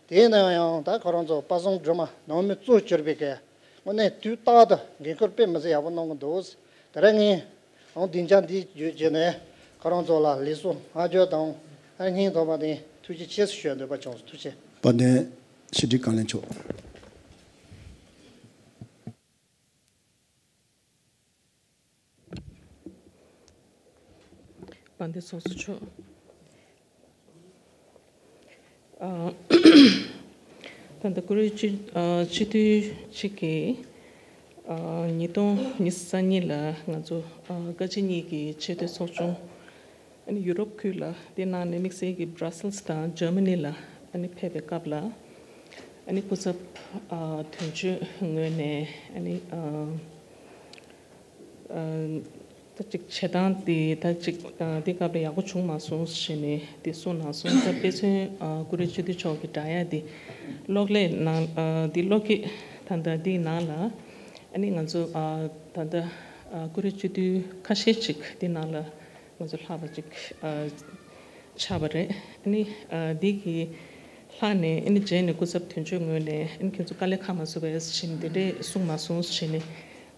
དེས་ན་ཡང་ད་ཁོ་རང་ཚོ་པ་སངས་སྒྲོལ་མ་ནང་མི་གཙོ་གྱུར་པའི་གི་དངོས་གནས་དུས་རྟག་ཏུ་འགན་ཁུར་དཔེ་མི་སྲིད་ཡག་པོ་གནང་གི་འདུག་དེ་རིང་ངས་ཨང་སྡིངས་ཆ་འདི་བརྒྱུད་བྱས་ནས་ཁོ་རང་ཚོ་ལ་ལེགས་སོ་བསྔགས་བརྗོད་དང་ཨ་སྙིང་ཐག་པ་ནས་ཐུགས་རྗེ་ཆེ་ཞུ་འདོད་པ་བྱུང་སོང་། ཐུགས་རྗེ་ཆེ། དཔལ་ལྡན་ཕྱི་དྲིལ་བཀའ་བློན་མཆོག་དཔལ་ལྡན་ཚོགས་གཙོ་མཆོག་ཨ། ད་ལྟ་ཀུ་རེ་སྤྱི་ཨ་སྤྱི་འཐུས་གཅིག་གིས་ཨ་ཉིས་སྟོང་ཉི་ཤུ་རྩ་གཉིས་ལ་ང་ཚོ་ཨ་བཀའ་སྤྱི་གཉིས་ཀྱི་ཆེས་མཐོའི་ཚོགས་ཆུང་ཨ་ནི་ཡུ་རོབ་ཁུལ་ལ། དེ་ནང་ནས་དམིགས་བསལ་གྱི་བྷ་ར་སེལ་སི་དང་འཇར་མ་ནི་ལ་ཨ་ནི་ཕེབས་པའི་སྐབས་ལ་ཨ་ནི་སྐུ་ཚབ་ཨ་དོན་གཅོད་ངོས་ནས་ཨ་ནི་ཨ། ཨ་ད་ཅིག་བྱེད་སྟངས་དེ་ད་ཅིག་ཨ་དེ་སྐབས་ལ་ཡག་པོ་བྱུང་མ་སོང་ཞེས་ནས་དེ་གསུངས་གནང་སོང་། ད་དཔེ་མཚོན་ཨ་ཀུ་རེ་སྤྱི་འཐུས་མཆོག་གི་བསྒྲགས་ཡ་དེ་གློག་ཀླད་ནང་ཨ་དེ་གློག་སྐས་ད་ལྟ་དེའི་ནང་ལ་ཨ་ནི་ང་ཚོ་ཨ་ད་ལྟ་ཨ་ཀུ་རེ་སྤྱི་འཐུས་ཁ་ཤས་ཅིག་དེ་ནང་ལ་ང་ཚོ་ལྷག་པ་ཅིག་ཨ་ཆགས་པ་རེད། ཨ་ནི་ཨ་འདི་གི་ལྷག་ནས་ཨ་ནི་རྗེས་ནས་སྐུ་ཚབ་དོན་གཅོད་ངོས་ནས་ཨ་ནི་ཁྱེད་ཚོ་དཀའ་ལས་ཁག་མ་བཟོ་བས་ཞེས་འདི་འདྲས་གསུངས་མ་སོང་ཞེས་ནས་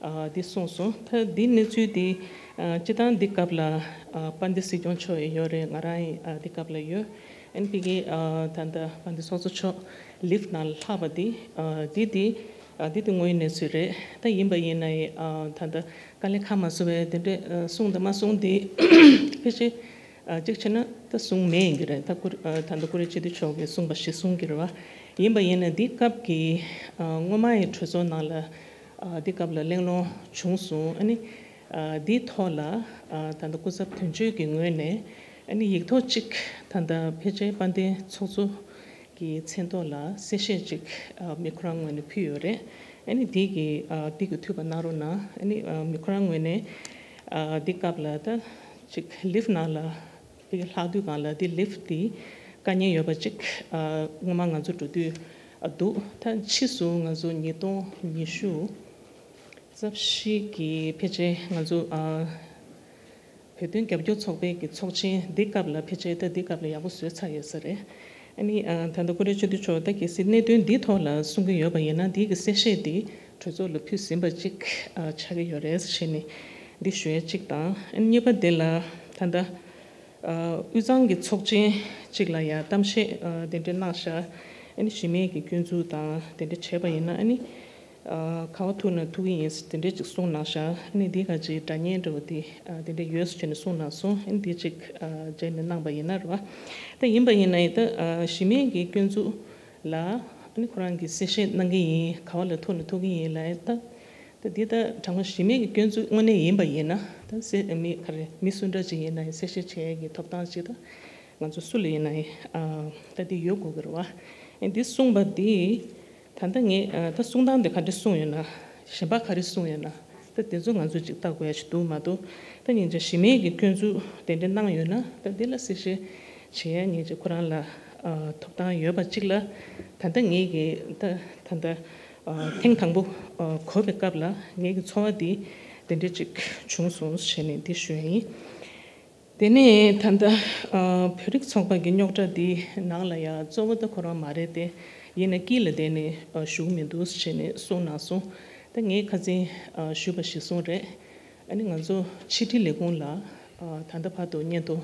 ཨ་འདི་གསུངས་སོང་། ད་འདི་གནས་ཚུལ་འདི་ཨ་སྤྱི་བཏང་འདི་སྐབས་ལ་ཨ་དཔལ་ལྡན་སྲིད་སྐྱོང་མཆོག་ཡང་ཡོད་རེད། ང་རང་ཡང་ཨ་འདི་སྐབས་ལ་ཡོད། ཨ་ནི་ཕ་གི་ཨ་ད་ལྟ་དཔལ་ལྡན་ཚོགས་གཙོ་མཆོག་ལིབ་ནང་ལ་ལྷག་པ་འདི་ཨ་འདི་འདི་ཨ་འདི་འདི་དངོས་ཡོད་གནས་ཚུལ་རེད། ད་ཡིན་པ་ཡིན་ན་ཡང་ཨ་ད་ལྟ་དཀའ་ལས་ཁག་མ་བཟོ་བས་དེ་འདྲས་ཨ་གསུངས་དང་མ་གསུངས་དེ་ཕལ་ཆེར་ཨ་གཅིག་བྱས་ན་ད་གསུངས་མེད་ཡིན་གྱི་རེད། ད་ཀུ་ཨ་ད་ལྟ་ཀུ་རེ་སྤྱི་འཐུས་མཆོག་གིས་གསུངས་པ་གཞིར་བཟུང་གི་རེད་བ། ཡིན་པ་ཡིན་ན་འདི་སྐབས་ཀྱི་ཨ་སྔོན་མ་ཡི་གྲོས་ཚོགས་ནང་ལ་ཨ་འདི་སྐབས་ལ་གླེང་སློང་བྱུང་སོང་། ཨ་ནི་ཨ་འདིའི་ཐོག་ལ་ཨ་ད་ལྟ་སྐུ་ཚབ་དོན་གཅོད་ཀྱི་ངོས་ནས་ཨ་ནི་ཡིག་ཐོག་གཅིག་ད་ལྟ་ཕལ་ཆེར་དཔལ་ལྡན་ཚོགས་གཙོ་གི་མཚན་ཐོག་ལ་གསལ་བཤད་ཅིག་ཨ་མི་ཁོ་རང་ངོས་ནས་ཕུལ་ཡོད་རེད། ཨ་ནི་འདི་གི་ཨ་འདི་གི་འཐུས་པ་གནང་རོགས་གནང་། ཨ་ནི་ཨ་མི་ཁོ་རང་ངོས་ནས་ཨ་འདི་སྐབས་ལ་ད་ཅིག་ལིབ་ནང་ལ་འདི་གི་ལྷག་དུས་སྒང་ལ་འདི་ལིབ་འདི་དཀའ་ངལ་ཡོད་པ་ཅིག་ཨ་སྔོན་མ་ང་ཚོ་འགྲོ་དུས་ཨ་འདུག་ད་ཕྱིས་སུ་ང་ཚོ་ཉིས་སྟོང་ཉི་ཤུ་རྩ་བཞི་གི་ཕལ་ཆེར་ང་ཚོ་ཨ་བོད་དོན་རྒྱབ་སྐྱོར་ཚོགས་པའི་གི་ཚོགས་ཆེན་འདི་སྐབས་ལ་ཕལ་ཆེར་ད་འདི་སྐབས་ལ་ཡག་པོ་བཟོས་ཚར་ཡོད་ས་རེད། ཨ་ནི་ཨ་ད་ལྟ་ཀུ་རེ་སྤྱི་འཐུས་མཆོག་ད་གལ་སྲིད་གནད་དོན་འདིའི་ཐོག་ལ་གསུང་གི་ཡོད་པ་ཡིན་ན་འདི་གི་གསལ་བཤད་འདི་གྲོས་ཚོགས་ལ་ཕུལ་ཟིན་པ་ཅིག་ཨ་ཆགས་ཀྱི་ཡོད་རེད་ཞེས་ནས་འདི་ཞུ་ཡ་གཅིག་དང་། ཨ་ནི་གཉིས་པ་དེ་ལ་ད་ལྟ་ཨ་དབུས་གཙང་གི་ཚོགས་ཆེན་གཅིག་ལ་ཡང་གཏམ་བཤད་ཨ་དེ་འདྲ་གནང་ཤག་ཨ་ནི་གཞི་མེད་ཀྱི་སྐྱོན་འཛུགས་དང་དེ་འདྲ་བྱས་པ་ཡིན་ན་ཨ་ནི། ཨ་ག་བ་ཐུག་ན་ཐུག་གི་ཡིན་དེ་འདྲས་ཅིག་གསུངས་གནང་ཤག་ཨ་ནི་འདི་ག་ཅིག་སྒྲ་སྙན་འདྲ་བོ་དེ་ཨ་དེ་འདྲས་ཡོད་ཟེར་ནས་གསུངས་གནང་སོང་། ཨ་ནི་འདི་ཅིག་ཨ་རྗེས་ནས་གནང་པ་ཡིན་ན་རེད་བ། ད་ཡིན་པ་ཡིན་ན་ཡིན་ད་ཨ་གཞི་མེད་ཀྱི་སྐྱོན་འཛུགས་ལ་ཨ་ནི་ཁོ་རང་གིས་གསལ་བཤད་གནང་གི་ཡིན། ག་བ་ལ་ཐུག་ན་ཐུག་གི་ཡིན་ལབ་ད། ད་འདི་ད་དྲང་པོ་གཞི་མེད་ཀྱི་སྐྱོན་འཛུགས་དངོས་གནས་ཡིན་པ་ཡིན་ན་ད་སེ་མི་ག་རེ་མི་སུ་འདྲ་ཅིག་ཡིན་ན་ཡང་གསལ་བཤད་བྱེད་ཡས་ཀྱི་ཐོབ་ཐང་ཅིག་ད་ང་ཚོ་སུ་ལ་ཡིན་ན་ཡང་ཨ་ད་འདི་ཡོད་དགོས་ཀྱི་རེད་བ། ཨ་ནི་འདི་གསུངས་པ་འདི། ད་ལྟ་ངས་ཨ་ད་གསུང་སྟངས་དེ་ག་འདྲ་གསུངས་ཡོད་ན། གཞན་པ་ག་རེ་གསུངས་ཡོད་ན། ད་དེ་ཚོ་ང་ཚོས་ཅིག་ལྟ་དགོས་ཡ་ཞིག་འདུག་མ་གཏོགས། ད་སྙིང་རྗེ་གཞི་མེད་ཀྱི་སྐྱོན་འཛུགས་དེ་འདྲ་གནང་ཡོད་ན་ད་འདི་ལ་གསལ་བཤད་བྱེད་ཡ་སྙིང་རྗེ་ཁོ་རང་ལ་ཨ་ཐོབ་ཐང་ཡོད་པ་གཅིག་ལ། ད་ལྟ་ངེད་ཀྱི་ད་ད་ལྟ་ཨ་ཐེངས་དང་པོ་ཨ་གོ་བའི་སྐབས་ལ་ངེད་ཀྱི་ཚོར་བ་འདི་དེ་འདྲ་ཅིག་བྱུང་སོང་ཞེས་ནས་འདི་ཞུ་ཡ་ཡིན། དེ་ནས་ད་ལྟ་ཨ་བོད་རིགས་ཚོགས་པ་གི་རྙོག་དྲ་འདི་ནང་ལ་ཡང་གཙོ་བོ་ད་ཁོ་རང་མ་རེད་དེ། ཡིན་ན་དཀྱིལ་ལ་བསྡད་ནས་ཨ་བཞུགས་མི་འདུག་ཟེར་ནས་གསུངས་གནང་སོང་། ད་ངས་ཁ་སང་ཨ་ཞུས་པ་གཞིར་བཟུང་རེད། ཨ་ནི་ང་ཚོ་ཕྱི་དྲིལ་ལས་ཁུངས་ལ་ཨ་ད་ལྟ་བར་དུ་སྔོན་དུ་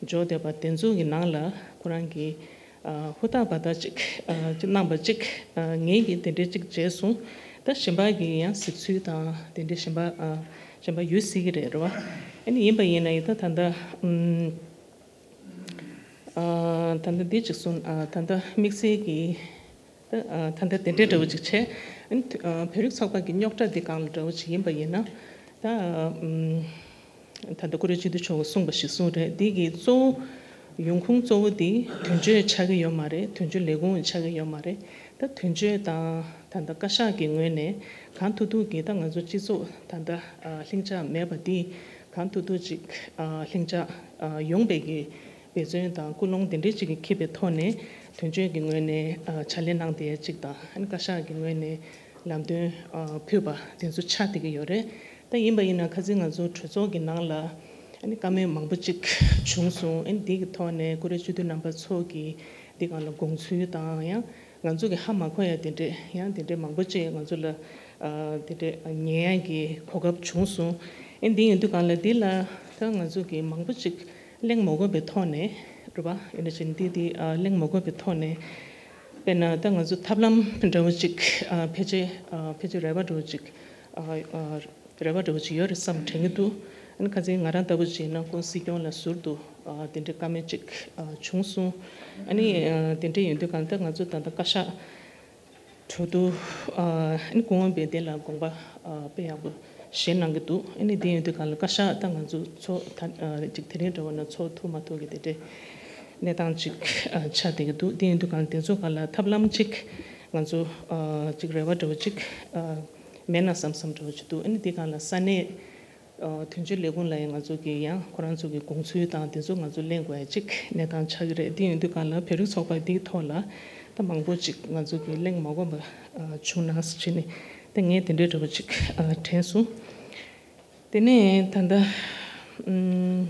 འབྱོར་བསྡད་པ་དེ་ཚོ་གི་ནང་ལ་ཁོ་རང་གི་ཨ་ཧུར་ཐག་འབད་ཐག་ཅིག་ཨ་ཅིག་གནང་པ་ཅིག་ཨ་ངེད་ཀྱིས་དེ་འདྲའི་ཅིག་བྱས་སོང་། ད་གཞན་པ་གི་ཡང་གཟིགས་ཚུལ་དང་དེ་འདྲའི་གཞན་པ་ཨ་གཞན་པ་ཡོད་སྲིད་ཀྱི་རེད་རེད་བ། ཨ་ནི་ཡིན་པ་ཡིན་ན་ཡིན་ད་ད་ལྟ་ཨམ་ཨ་ད་ལྟ་འདི་ཅིག་གསུངས། ཨ་ད་ལྟ་དམིགས་བསལ་གྱི་ད་ཨ་ད་ལྟ་དེ་འདྲའི་འདྲ་བོ་ཅིག་བྱས། ཨ་ནི་ཨ་བོད་རིགས་ཚོགས་པ་གི་རྙོག་དྲ་འདི་སྒང་ལ་འདྲ་བོ་ཅིག་ཡིན་པ་ཡིན་ན་ད་ཨམ། ད་ལྟ་ཀུ་རེ་སྤྱི་འཐུས་མཆོག་གིས་གསུངས་པ་གཞིར་བཟུང་རེད། འདི་གི་གཙོ་བོ་ཡོང་ཁུངས་གཙོ་བོ་འདི་དོན་གཅོད་ཆགས་ཀྱི་ཡོད་མ་རེད། དོན་གཅོད་ལས་ཁུངས་ཆགས་ཀྱི་ཡོད་མ་རེད། ད་དོན་གཅོད་དང་ད་ལྟ་བཀའ་ཤག་གི་ངོས་ནས་གང་ཐུབ་ཐུབ་ཀྱིས་ད་ང་ཚོ་སྤྱི་ཚོགས་ད་ལྟ་ཨ་ལྷིང་འཇགས་མེད་པ་འདི་གང་ཐུབ་ཐུབ་ཅིག་ཨ་ལྷིང་འཇགས་ཨ་ཡོང་བའི་གི་འབད་བརྩོན་དང་ཀུན་སློང་དེ་འདྲའི་ཅིག་གི་འཁྱེར་བའི་ཐོག་ནས་དོན་གཅོད་ཀྱི་ངོས་ནས་ཨ་ཕྱག་ལས་གནང་བསྡད་ཅིག་དང་ཨ་ནི་བཀའ་ཤག་གི་ངོས་ནས་ལམ་སྟོན་ཨ་ཕུལ་བ་དེ་ཚོ་ཆགས་བསྡད་ཀྱི་ཡོད་རེད། ད་ཡིན་པ་ཡིན་ན་ཁ་སང་ང་ཚོ་གྲོས་ཚོགས་ཀྱི་ནང་ལ་ ཨ་ནི་བཀའ་མོལ་མང་པོ་ཅིག་བྱུང་སོང་། ཨ་ནི་འདི་གི་ཐོག་ནས་ཀུ་རེ་སྤྱི་འཐུས་རྣམ་པ་ཚོ་གིས་འདི་སྒང་ལ་དགོངས་ཚུལ་དང་། ཡང་ང་ཚོ་གི་ཧ་མ་གོ་ཡ་དེ་འདྲས་ཡང་དེ་འདྲས་མང་པོ་ཅིག་ང་ཚོ་ལ་ཨ་དེ་འདྲས་ཉན་ཡ་གི་གོ་སྐབས་བྱུང་སོང་། ཨ་ནི་འདི་ཡིན་དུས་སྒང་ལ་འདི་ལ་ད་ང་ཚོ་གི་མང་པོ་ཅིག་གླེང་མ་དགོས་པའི་ཐོག་ནས་རེད་པ། ཡིན་ན་ཅིག་འདི་འདི་ཨ་གླེང་མ་དགོས་པའི་ཐོག་ནས། དཔེར་ན་ད་ང་ཚོ་ཐབས་ལམ་འདྲ་བོ་ཅིག་ཨ་ཕལ་ཆེར་ཨ་ཕལ་ཆེར་རེ་བ་འདྲ་བོ་ཅིག་ཨ་ཨ་རེ་བ་འདྲ་བོ་ཅིག་ཡོད་རེད་བསམ་དྲན་གྱི་འདུག་ཨ་ནི་ཁ་སང་ང་རང་ལྟ་བུ་ཅིག་ཡིན་ན་ཁོང་སྲིད་སྐྱོང་ལ་ཟུར་དུ་ཨ་དེ་འདྲའི་བཀའ་མོལ་ཅིག་ཨ་བྱུང་སོང་། ཨ་ནི་ཨ་དེ་འདྲ་ཡིན་དུས་གང་ལྟར་ང་ཚོ་ད་ལྟ་བཀའ་ཤག་གྲོས་བསྡུར་ཨ་ཨ་ནི་སྐུ་ངོ་འབད་བརྩོན་ལགས་དགོངས་པ་ཨ་དཔེ་ཡག་པོ་བཞེས་གནང་གི་འདུག་ཨ་ནི་དེ་ཡིན་དུས་གང་ལ་བཀའ་ཤག་ད་ང་ཚོ་ཚོགས་ད་ཨ་ཅིག་དེ་རིང་འདྲ་བོ་ན་ཚོགས་ཐུབ་མ་ཐུབ་ཀྱི་དེ་འདྲའི་གནས་སྟངས་ཅིག་ཨ་ཆགས་བསྡད་ཀྱི་འདུག་དེ་ཡིན་དུས་གང་ལ་དེ་ཚོ་གང་ལ་ཐབས་ལམ་ཅིག་ང་ཚོ་ཨ་ཅིག་རེ་བ་འདྲ་བོ་ཅིག་ཨ་མེད་ན་བསམ་བསམ་འདྲ་བོ་ཅིག་འདུག་ཨ་ནི་དེ་གང་ལ་ས་གནས་ཨ་དོན་གཅོད་ལས་ཁུངས་ལ་ཡང་ང་ཚོ་གི་ཡང་ཁོ་རང་ཚོ་གི་དགོངས་ཚུལ་དང་དེ་ཚོ་ང་ཚོ་གླེང་དགོས་ཡ་ཅིག་གནས་སྟངས་ཆགས་ཀྱི་རེད། དེ་ཡིན་དུས་གང་ལ་བོད་རིགས་ཚོགས་པ་འདིའི་ཐོག་ལ་ད་མང་པོ་ཅིག་ང་ཚོ་གི་གླེང་མ་དགོས་པ་ཨ་བྱུང་ན་ཟེར་བྱས་ནས་ད་ངས་དེ་འདྲའི་འདྲ་བོ་ཅིག་ཨ་དྲན་སོང་། དེ་ནས་ད་ལྟ་ཨུམ།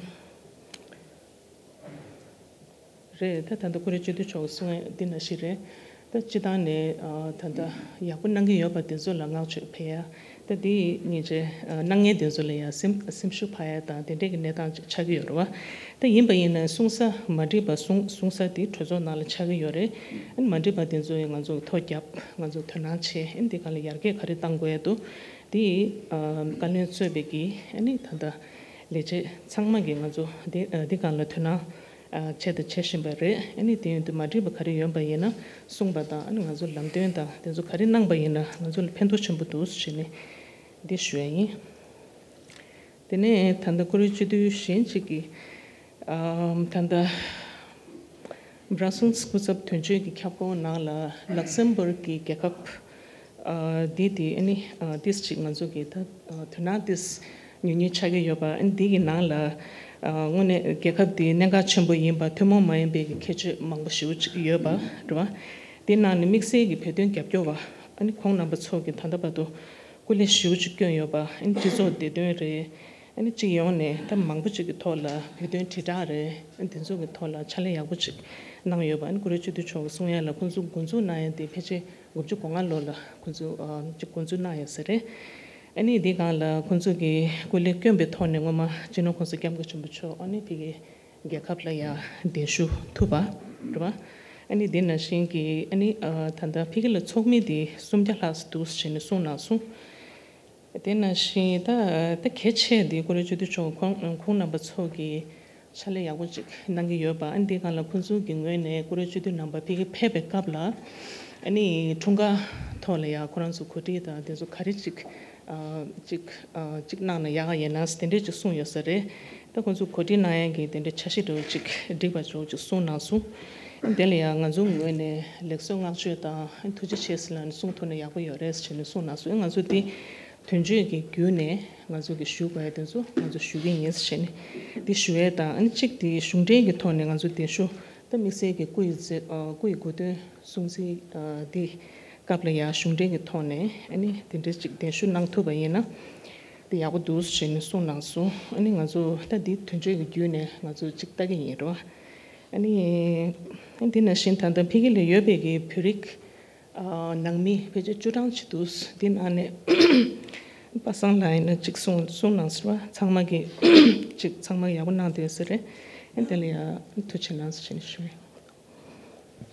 རེད། ད་ད་ལྟ་ཀུ་རེ་སྤྱི་འཐུས་མཆོག་གིས་གསུངས་ཡ་འདི་ནང་བཞིན་རེད། ད་སྤྱི་བཏང་ནས་ཨ་ད་ལྟ་ཡག་པོ་གནང་གི་ཡོད་པ་དེ་ཚོ་ལ་བསྔགས་བརྗོད་འཕེལ་ཡ། ད་འདི་སྙིང་རྗེ་ཨ་གནང་མཁན་དེ་ཚོ་ལ་ཡང་སེམས་སེམས་ཤུགས་འཕར་ཡ་དང་དེ་འདྲས་ཀྱི་གནས་སྟངས་ཅིག་ཆགས་ཀྱི་ཡོད་རེད་བ། ད་ཡིན་པ་ཡིན་ན་གསུང་ས་མ་འགྲིག་པ་གསུང་གསུང་ས་དེ་གྲོས་ཚོགས་ནང་ལ་ཆགས་ཀྱི་ཡོད་རེད། ཨ་ནི་མ་འགྲིག་པ་དེ་ཚོ་ཡང་ང་ཚོ་ཐོ་བརྒྱབ། ང་ཚོ་དོ་སྣང་བྱས། ཨ་ནི་འདི་ག་ལ་ཡར་རྒྱས་ག་རེ་གཏང་དགོས་ཡ་འདུག་དེ་ཨ་བཀའ་བློན་གཙོས་པའི་གི་ཨ་ནི་ད་ལྟ་ལས་བྱེད་ཚང་མ་གིས་ང་ཚོ་འདི་ཨ་འདི་སྒང་ལ་དོ་སྣང་ཨ་བྱས་དང་བྱེད་བཞིན་པ་རེད། ཨ་ནི་དེ་ཡིན་དུས་མ་འགྲིག་པ་ག་རེ་ཡོད་པ་ཡིན་ན་གསུངས་པ་དང་། ཨ་ནི་ང་ཚོ་ལམ་སྟོན་དང་དེ་ཚོ་ག་རེ་གནང་པ་ཡིན་ན་ང་ཚོ་ལ་ཕན་ཐོགས་ཆེན་པོ་འདུག་ཟེར་ནས་འདི་ཞུ་ཡ་ཡིན། དེ་ནས་ད་ལྟ་ཀུ་རེ་སྤྱི་འཐུས་གཞན་གཅིག་གིས་ཨ་ད་ལྟ་Brussels་སྐུ་ཚབ་དོན་གཅོད་ཀྱི་ཁྱབ་ཁོངས་ནང་ལ་ལག་སེམ་བོར་གྱི་རྒྱལ་ཁབ་ཨ་འདི་དེ་ཨ་ནི་ཨ་ཏིས་ཅིག་ང་ཚོ་གི་ད་ཨ་དོ་སྣང་ཏིས་ཉུང་ཉུང་ཆགས་ཀྱི་ཡོད་པ། ཨ་ནི་འདི་གི་ནང་ལ་ཨ་དངོས་གནས་རྒྱལ་ཁབ་འདི་གནད་འགག་ཆེན་པོ་ཡིན་པ་ཐུན་མོང་མ་ཡིན་པའི་གི་ཁྱད་ཆོས་མང་པོ་ཞེ་པོ་ཅིག་ཡོད་པ་རེད་བ། དེ་ནང་ནས་དམིགས་བསལ་གྱི་བོད་དོན་རྒྱབ་སྐྱོར་བ་ཨ་ནི་ཁོང་རྣམ་པ་ཚོ་གི་ད་ལྟ་བར་དུ་སྐུ་ལས་ཞེ་པོ་ཅིག་བསྐྱོན་ཡོད་པ། ཨ་ནི་སྤྱི་ཚོགས་བདེ་དོན་རེད། ཨ་ནི་སྤྱི་ཡོངས་ནས་ད་མང་པོ་ཅིག་གི་ཐོག་ལ་བོད་དོན་དྲིལ་བསྒྲགས་རེད། ཨ་ནི་དེ་ཚོ་གི་ཐོག་ལ་ཕྱག་ལས་ཡག་པོ་ཅིག་གནང་ཡོད་པ། ཨ་ནི་ཀུ་རེ་སྤྱི་འཐུས་མཆོག་གིས་གསུང་ཡ་ལ་ཁོང་ཚོ་འགོ་འཛུགས་གནང་ཡ་དེ་ཕལ་ཆེར་དགུ་བཅུ་གོ་ལྔ་ལོ་ལ་ཁོང་ཚོ་ཨ་ཅིག་འགོ་འཛུགས་གནང་ཡོད་ས་རེད། ཨ་ནི་འདི་སྒང་ལ་ཁོང་ཚོ་གི་སྐུ་ལས་བསྐྱོན་པའི་ཐོག་ནས་སྔོན་མ་སྤྱི་ནོར་༸གོང་ས་༸སྐྱབས་མགོན་ཆེན་པོ་མཆོག་ཨ་ནི་ཕ་གི་རྒྱལ་ཁབ་ལ་ཡང་གདན་ཞུ་ཐུབ་པ་རེད་བ། ཨ་ནི་འདི་ནང་བཞིན་གྱི་ཨ་ནི་ཨ་ད་ལྟ་ཕ་གི་ལ་ཚོགས་མི་འདི་སུམ་བརྒྱ་ལྷག་ཙམ་འདུག་ཟེར་ནས་གསུངས་གནང་སོང་། དེ་ནང་བཞིན་ད་ད་གལ་ཆེ་འདི་ཀུ་རེ་སྤྱི་འཐུས་མཆོག་ཁོང་ཁོང་རྣམ་པ་ཚོ་གིས་ཕྱག་ལས་ཡག་པོ་ཅིག་གནང་གི་ཡོད་པ། ཨ་ནི་འདི་སྒང་ལ་ཁོང་ཚོ་གི་ངོས་ནས་ཀུ་རེ་སྤྱི་འཐུས་རྣམ་པ་ཕ་གི་ཕེབས་པའི་སྐབས་ལ་ཨ་ནི་འཁྲུངས་སྐར་ཐོག་ལ་ཡང་ཁོ་རང་ཚོ་གོ་སྒྲིག་དང་དེ་ཚོ་ག་རེ་ཅིག་ཨ་ཅིག་ཨ་ཅིག་གནང་ན་ཡག་ག་ཡིན་ན་དེ་འདྲས་ཅིག་གསུངས་ཡོད་ས་རེད། ད་ཁོང་ཚོ་གོ་སྒྲིག་གནང་ཡ་གི་དེ་འདྲའི་འཆར་གཞི་འདྲ་བོ་ཅིག་བསྒྲིགས་པ་འདྲ་བོ་ཅིག་གསུངས་གནང་སོང་། ཨ་ནི་དེ་ལ་ཡང་ང་ཚོ་ངོས་ནས་ལེགས་གསོལ་བསྔགས་བརྗོད་དང་ཨ་ནི་ཐུགས་རྗེ་ཆེ་ཟེར་ལབ་ནས་གསུང་ཐུབ་ན་ཡག་པོ་ཡོད་རེད་ཟེར་ནས་གསུངས་གནང་སོང་། ཨ་ནི་ང་ཚོ་འདི་དོན་གཅོད་ཀྱི་བརྒྱུད་ནས་ང་ཚོ་གི་ཞུ་དགོས་ཡ་དེ་ཚོ་ང་ཚོ་ཞུ་གི་ཡིན་ཟེར་ནས་འདི་ཞུ་ཡས་དང་། ཨ་ནི་གཅིག་དེ་གཞུང་འབྲེལ་གྱི་ཐོག་ནས་ང་ཚོ་གདན་ཞུ་ད་དམིགས་བསལ་གྱི་སྐུ་ཡི་མཛད་ཨ་སྐུ་ཡི་གོ་སྟོན་སྲུང་བརྩི་ཨ་འདི་སྐབས་ལ་ཡང་གཞུང་འབྲེལ་གྱི་ཐོག་ནས་ཨ་ནི་དེ་འདྲ་ཅིག་གདན་ཞུ་གནང་ཐུབ་པ་ཡིན་ན་དེ་ཡག་པོ་འདུག་ཟེར་ནས་གསུངས་གནང་སོང་། ཨ་ནི་ང་ཚོ་ད་འདི་དོན་གཅོད་ཀྱི་བརྒྱུད་ནས་ང་ཚོ་ཅིག་ལྟ་གི་ཡིན་རོ། ཨ་ནི་འདི་ནང་བཞིན་ད་ལྟ་ཕ་གི་ལ་ཡོད་པའི་གི་བོད་རིགས་ཨ་ནང་མི་ཕལ་ཆེར་བཅུ་གྲངས་ཅིག་འདུག་འདི་ནང་ནས་པ་སངས་ལགས་ཡིན་ན་ཅིག་གསུང་གསུང་གནང་ཟེར་བ། ཚང་མ་གི་ཅིག་ཚང་མ་ཡག་པོ་གནང་བསྡད་ཟེར་རེད། ཨ་དེ་ལ་ཡང་ཐུགས་རྗེ་གནང་ཟེར་ནས་ཞུ།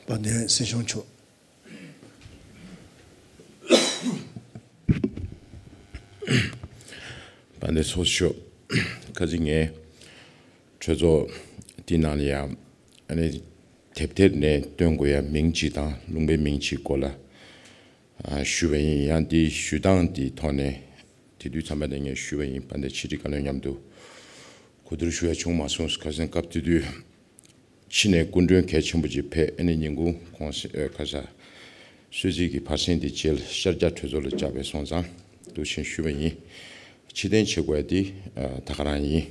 དཔལ་ལྡན་སྲིད་སྐྱོང་མཆོག་དཔལ་ལྡན་ཚོགས་གཙོ་མཆོག་ཁ་ཅིག་ངས་གྲོས་ཚོགས་འདི་ནང་ལ་ཡང་ཨ་ནི་དེབ་ཐེར་ནས་བཏོན་དགོས་ཡ་མིང་གཅིག་དང་ལུང་པའི་མིང་གཅིག་སྐོར་ལ་ཨ་ཞུས་པ་ཡིན། ཡང་འདི་ཞུ་སྟངས་འདི་ཐོག་ནས་དེ་དུས་ཚང་མ་ལ་ངས་ཞུས་པ་ཡིན། དཔལ་ལྡན་ཕྱི་དྲིལ་བཀའ་བློན་མཉམ་དུ་གོ་བསྡུར་ཞུ་ཡ་བྱུང་མ་སོང་། ཁ་སང་སྐབས་དེ་དུས་ཕྱི་ནས་སྐུ་མགྲོན་གལ་ཆེན་པོ་ཅིག་ཕེབས། ཨ་ནི་ཉིན་གུང་གུང་སེང་ཨ་ཁ་ས་གསོལ་ཚིགས་ཀྱི་ཕར་ཕྱིན་དེ་རྗེས་ལ་ཤར་རྒྱག་གྲོས་ཚོགས་ལ་བཅར་བའི་སོང་ཙང་འདུག་བྱས་ཞུས་པ་ཡིན། ཕྱིར་འཐེན་བྱེད་དགོས་ཡ་དེ་ཨ་ད་ག་རང་ཡིན།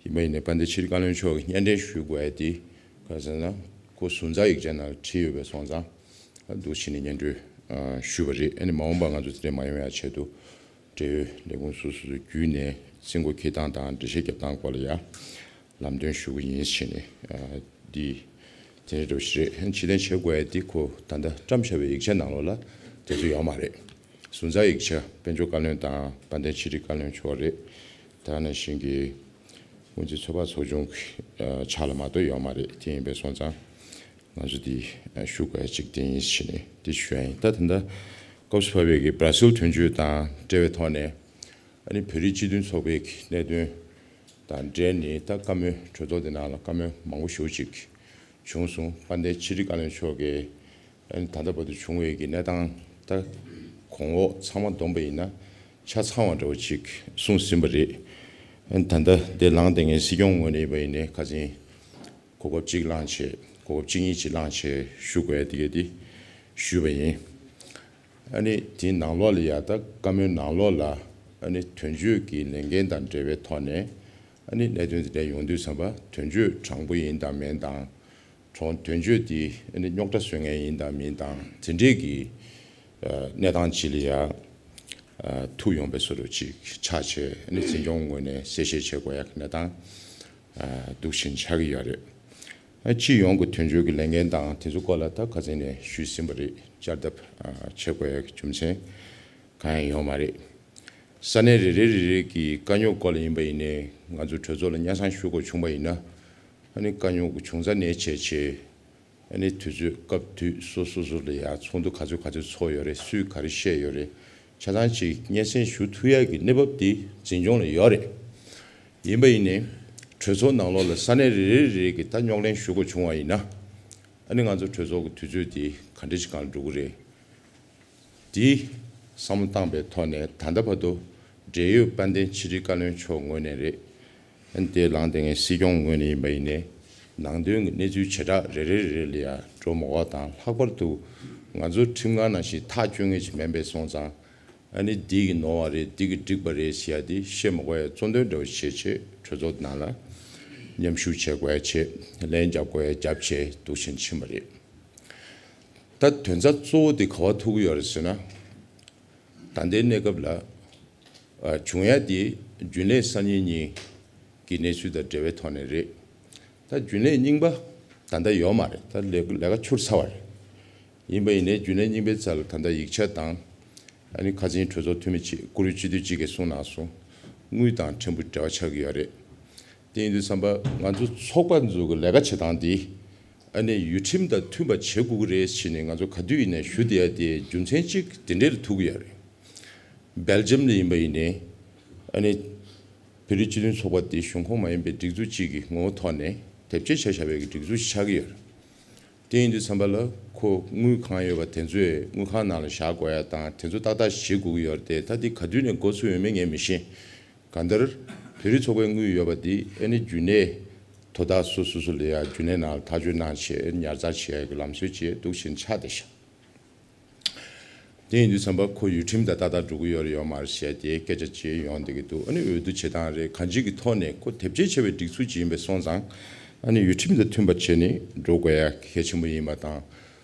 ཡིན་པ་ཡིན་ནའི་དཔལ་ལྡན་ཕྱི་དྲིལ་བཀའ་བློན་མཆོག་གིས་སྙན་སྒྲོན་ཞུ་དགོས་ཡ་དེ་ག་རེ་ཟེར་ན་ཁོ་ཟུར་འཛར་ཡིག་ཆ་ནང་བྲིས་ཡོད་པའི་སོང་ཙང་འདུག་བྱས་ནས་སྙན་སྒྲོན་ཨ་ཞུས་པ་རེད། ཨ་ནི་མ་འོངས་པ་ང་ཚོ་དེ་འདྲ་མ་ཡོང་ཡ་ཆེད་དུ་འབྲེལ་ཡོད་ལས་ཁུངས་སོ་སོ་སོ་བརྒྱུད་ནས་ རྩིས་འགོ་འཁྱེར་སྟངས་དང་འགྲེལ་བཤད་རྒྱབ་སྟངས་སྐོར་ལ་ཡང་ལམ་སྟོན་ཞུ་གི་ཡིན་ཞེས་ནས། ཨ། འདི་དེ་འདྲ་ཞིག་རེད། ཕྱིར་འཐེན་བྱེད་དགོས་ཡ་འདི་ཁོ་ད་ལྟ་བཀྲམ་བཞག་པའི་ཡིག་ཆ་ནང་ལོགས་ལ་དེ་ཚོ་ཡོད་མ་རེད། ཟུར་འཛར་ཡིག་ཆ་དཔལ་འབྱོར་བཀའ་བློན་དང་དཔལ་ལྡན་ཕྱི་དྲིལ་བཀའ་བློན་མཆོག་རེད། དེ་ནང་བཞིན་གྱི་སྔོན་རྩིས་ཚོད་དཔག་ཚོགས་ཆུང་གི་ཕྱག་ལ་མ་གཏོགས་ཡོད་མ་རེད། དེ་ཡིན་པས་སོང་ཙང་ང་ཚོ་འདི་ཞུ་དགོས་ཡ་གཅིག་དེ་ཡིན་ཞེས་ནས་འདི་ཞུ་ཡ་ཡིན། ད་ད་ལྟ་སྐབས་སུ་བབས་པའི་གི་བར་སེལ་དོན་གཅོད་དང་འབྲེལ་བའི་ཐོག་ནས། ཨ་ནི་བོད་རིགས་སྤྱི་མཐུན་ཚོགས་པའི་གི་གནད་དོན་དང་འབྲེལ་ནས་ད་བཀའ་མོལ་གྲོས་ཚོགས་དེ་ནང་ལ་བཀའ་མོལ་མང་པོ་ཞེ་པོ་ཅིག་བྱུང་སོང་། དཔལ་ལྡན་ཕྱི་དྲིལ་བཀའ་བློན་མཆོག་གིས་ཨ་ནི་ད་ལྟ་བར་དུ་བྱུང་བའི་གི་གནས་སྟངས་ད་གོང་འོག་ཚང་མ་བསྡོམས་པ་ཡིན་ན་ཆ་ཚང་བ་འདྲ་བོ་ཅིག་གསུངས་ཟིན་པ་རེད། ཨ་ནི་ད་ལྟ་འདིར་ལངས་བསྡད་མཁན་སྲིད་སྐྱོང་ངོས་ནས་ཡིན་པ་ཡིན་ནའི་ཁ་སང་གོ་སྐབས་གཅིག་བླངས་བྱས་གོ་སྐབས་གཅིག་གཉིས་ཅིག་བླངས་བྱས་ཞུ་དགོས་ཡ་དེ་ག་དེ་ཞུས་པ་ཡིན། ཨ་ནི་དེའི་ནང་ལོགས་ལ་ཡ་ད་བཀའ་མོལ་ནང་ལོགས་ལ་ཨ་ནི་དོན་གཅོད་ཀྱི་ལས་འགན་དང་འབྲེལ་བའི་ཐོག་ནས་ཨ་ནི་གནད་དོན་དེ་འདྲ་ཡོང་དུས་ཙམ་པ་དོན་གཅོད་དྲང་པོ་ཡིན་དང་མིན་དང་། གྲོང་དོན་གཅོད་དེ་ཨ་ནི་རྙོག་དྲ་བཟོ་མཁན་ཡིན་དང་མིན་དང་དེ་འདྲས་ཀྱི་ཨ་གནས་སྟངས་ཅིག་ལ་ཡ་ཨ་ཐུག་ཡོང་པའི་བཟོ་འདྲ་ཅིག་ཆགས་བྱས། ཨ་ནི་འཛིན་སྐྱོང་ངོས་ནས་གསལ་བཤད་བྱེད་དགོས་ཡ་གི་གནས་སྟངས་ཨ་འདུག་བཞིན་ཆགས་ཀྱི་ཡོད་རེད། ཨ་སྤྱི་ཡོངས་ཀྱི་དོན་གཅོད་ཀྱི་ལས་འགན་དང་དེ་ཚོ་སྐོར་ལ་ད་ཁ་སང་ནས་ཞུས་ཟིན་པ་རེད། བསྐྱར་ལྡབ་ཨ་བྱེད་དགོས་ཡ་གི་རྒྱུ་མཚན་གང་ཡང་ཡོད་མ་རེད། ས་གནས་རེ་རེ་རེ་རེ་གི་དཀའ་རྙོག་སྐོར་ལ་ཡིན་པ་ཡིན་ནའི་ང་ཚོ་གྲོས་ཚོགས་ལ་སྙན་སེང་ཞུ་དགོས་བྱུང་པ་ཡིན་ན། ཨ་ནི་དཀའ་རྙོག་བྱུང་ཙང་ནས་བྱས་བྱས། ཨ་ནི་དུས་ཚོད་སྐབས་དུས་སོ་སོ་སོ་ལ་ཡ་ཚོགས་འདུ་ག་ཚོད་ག་ཚོད་ཚོགས་ཡོད་རེད། སུས་ག་རེ་བཤད་ཡོད་རེད། ཆ་ཚང་ཅིག་སྙན་སེང་ཞུ་ཐུབ་ཡ་གི་གནས་བབ་དེ་འཛིན་སྐྱོང་ལ་ཡོད་རེད། ཡིན་པ་ཡིན་ནའི་གྲོས་ཚོགས་ནང་ལོགས་ལ་ས་གནས་རེ་རེ་རེ་གི་ད་རྙོག་གླེང་ཞུ་དགོས་བྱུང་བ་ཡིན་ན། ཨ་ནི་ང་ཚོ་གྲོས་ཚོགས་ཀྱི་དུས་ཚོད་དེ་ག་འདྲ་ཞིག་སྒང་ལ་འགྲོ་གི་རེད། དེ་བསམ་བློ་བཏང་པའི་ཐོག་ནས་ད་ལྟ་བར་དུ་འབྲེལ་ཡོད་དཔལ་ལྡན་ཕྱི་དྲིལ་བཀའ་བློན་མཆོག་ངོས་ནས་རེད། ཨ་ནི་དེ་ལངས་བསྡད་མཁན་སྲིད་སྐྱོང་ངོས་ནས་ཡིན་པ་ཡིན་ནའི་ནང་དོན་གྱི་གནས་ཚུལ་བྱེ་བྲག་རེ་རེ་རེ་ལ་ཡ་འགྲོ་མ་དགོས་དང་། ལྷག་པར་དུ་ང་ཚོ་ཁྲིམས་ཁང་ནང་བཞིན་ཐག་གཅོད་མཁན་ཞིག་མིན་པའི་སོང་ཙང་། ཨ་ནི་འདི་གི་ནོར་བ་རེད། འདི་གི་འགྲིག་པ་རེད་ཟེར་ཡ་དེ་བཤད་མ་དགོས་ཡ་གཙོ་འདོན་འདྲ་བོ་བྱས་བྱས་གྲོས་ཚོགས་ནང་ལ་མཉམ་ཞུགས་བྱེད་དགོས་ཡ་བྱས། ལན་རྒྱབ་དགོས་ཡ་རྒྱབ་བྱས་འདུག་བཞིན་ཕྱིན་པ་རེད། ད་དོན་རྩ་གཙོ་བོ་དེ་ག་པར་ཐུག་གི་ཡོད་རེད་ཟེར་ན། ད་ལྟའི་གནས་སྐབས་ལ་ཨ་བྱུང་ཡ་དེ་རྒྱུན་ལས་གསར་རྙིང་གཉིས་ཀྱི་གནས་ཚུལ་དང་འབྲེལ་བའི་ཐོག་ནས་རེད། ད་རྒྱུན་ལས་རྙིང་པ་ད་ལྟ་ཡོད་མ་རེད། ད་ལས་ལས་ཀ་འཁྱུར་ཚར་བ་རེད། ཡིན་པ་ཡིན་ནའི་རྒྱུན་ལས་རྙིང་པའི་རྩ་ལ་ད་ལྟ་ཡིག་ཆ་དང་། ཨ་ནི་ཁ་སང་གྲོས་ཚོགས་འཐུས་མི་གཅིག་བཀུར་འོས་སྤྱི་འཐུས་གཅིག་གིས་གསུངས་གནང་སོང་། དངུལ་དང་ཕྲན་བུ་འབྲེལ་བ་ཆགས་ཀྱི་ཡོད་རེད། དེ་ཡིན་དུས་ཙམ་པ་ང་ཚོ་ཚོགས་པ་ཚོ་གི་ལས་ཀ་བྱེད་སྟངས་འདི་ཨ་ནི་ཡུལ་ཁྲིམས་དང་མཐུན་པ་བྱེད་དགོས་ཀྱི་རེད་ཟེར་ནས་ང་ཚོ་ག་དུས་ཡིན་ནའི་ཞུ་བསྡད་ཡ་དེ་རྒྱུ་མཚན་གཅིག་དེ་འདྲའི་ལ་ཐུག་གི་ཡོད་རེད། སྦེལ་ཇམ་ལ་ཡིན་པ་ཡིན་ནའི་ཨ་ནི་བོད་རིགས་སྤྱི་མཐུན་ཚོགས་པ་དེ་གཞུང་ཁོངས་མ་ཡིན་པའི་སྒྲིག་འཛུགས་གཅིག་གི་ངོ་བོ་ཐོག་ནས་དེབ་སྐྱེལ་བྱས་བཞག་པའི་གི་སྒྲིག་འཛུགས་ཤིག་ཆགས་ཀྱི་ཡོད་རེད། དེ་ཡིན་དུས་ཙམ་པ་ལ་ཁོ་དངུལ་གང་ཡོད་པ་དེ་ཚོས་དངུལ་ཁང་ནང་ལ་བཞག་དགོས་ཡ་དང་དེ་ཚོ་ཏག་ཏག་བྱེད་དགོས་ཀྱི་ཡོད་རེད་དེ། ད་འདི་ག་དུས་ནས་འགོ་ཚུགས་ཡོད་མེད་ངས་མི་ཤེས། གང་ལྟར་བོད་རིགས་ཚོགས་པའི་དངུལ་ཡོད་པ་འདི་ཨ་ནི་རྒྱུན་ལས་དོ་བདག་སོ་སོ་སོ་ལ་ཡ་རྒྱུན་ལས་ནང་ལ་ཐག་གཅོད་གནང་བྱས་ཉར་ཚགས་བྱེད་ཡ་གི་ལམ་སྲོལ་བཅས་འདུག་བཞིན་ཆགས་བསྡད་ཤག་དེ་ཡིན་དུས་ཙམ་པ་ཁོ་ཡུལ་ཁྲིམས་དང་ཏག་ཏག་འགྲོ་གི་ཡོད་རེད་ཡོད་མ་རེད་ཟེར་དེའི་སྐད་ཆ་ཅིག་ཡོང་བསྡད་ཀྱི་འདུག་ཨ་ནི་འོས་བསྡུ་བྱེད་སྟངས་རེད་གང་ཅིའི་ཐོག་ནས་ཁོ་དེབ་སྐྱེལ་བྱས་པའི་སྒྲིག་འཛུགས་ཅིག་ཡིན་པའི་སོང་ཙང་། ཨ་ནི་ཡུལ་ཁྲིམས་དང་མཐུན་པ་བྱས་ནས་འགྲོ་དགོས་ཡ་གལ་ཆེན་པོ་ཡིན་པ་དང་།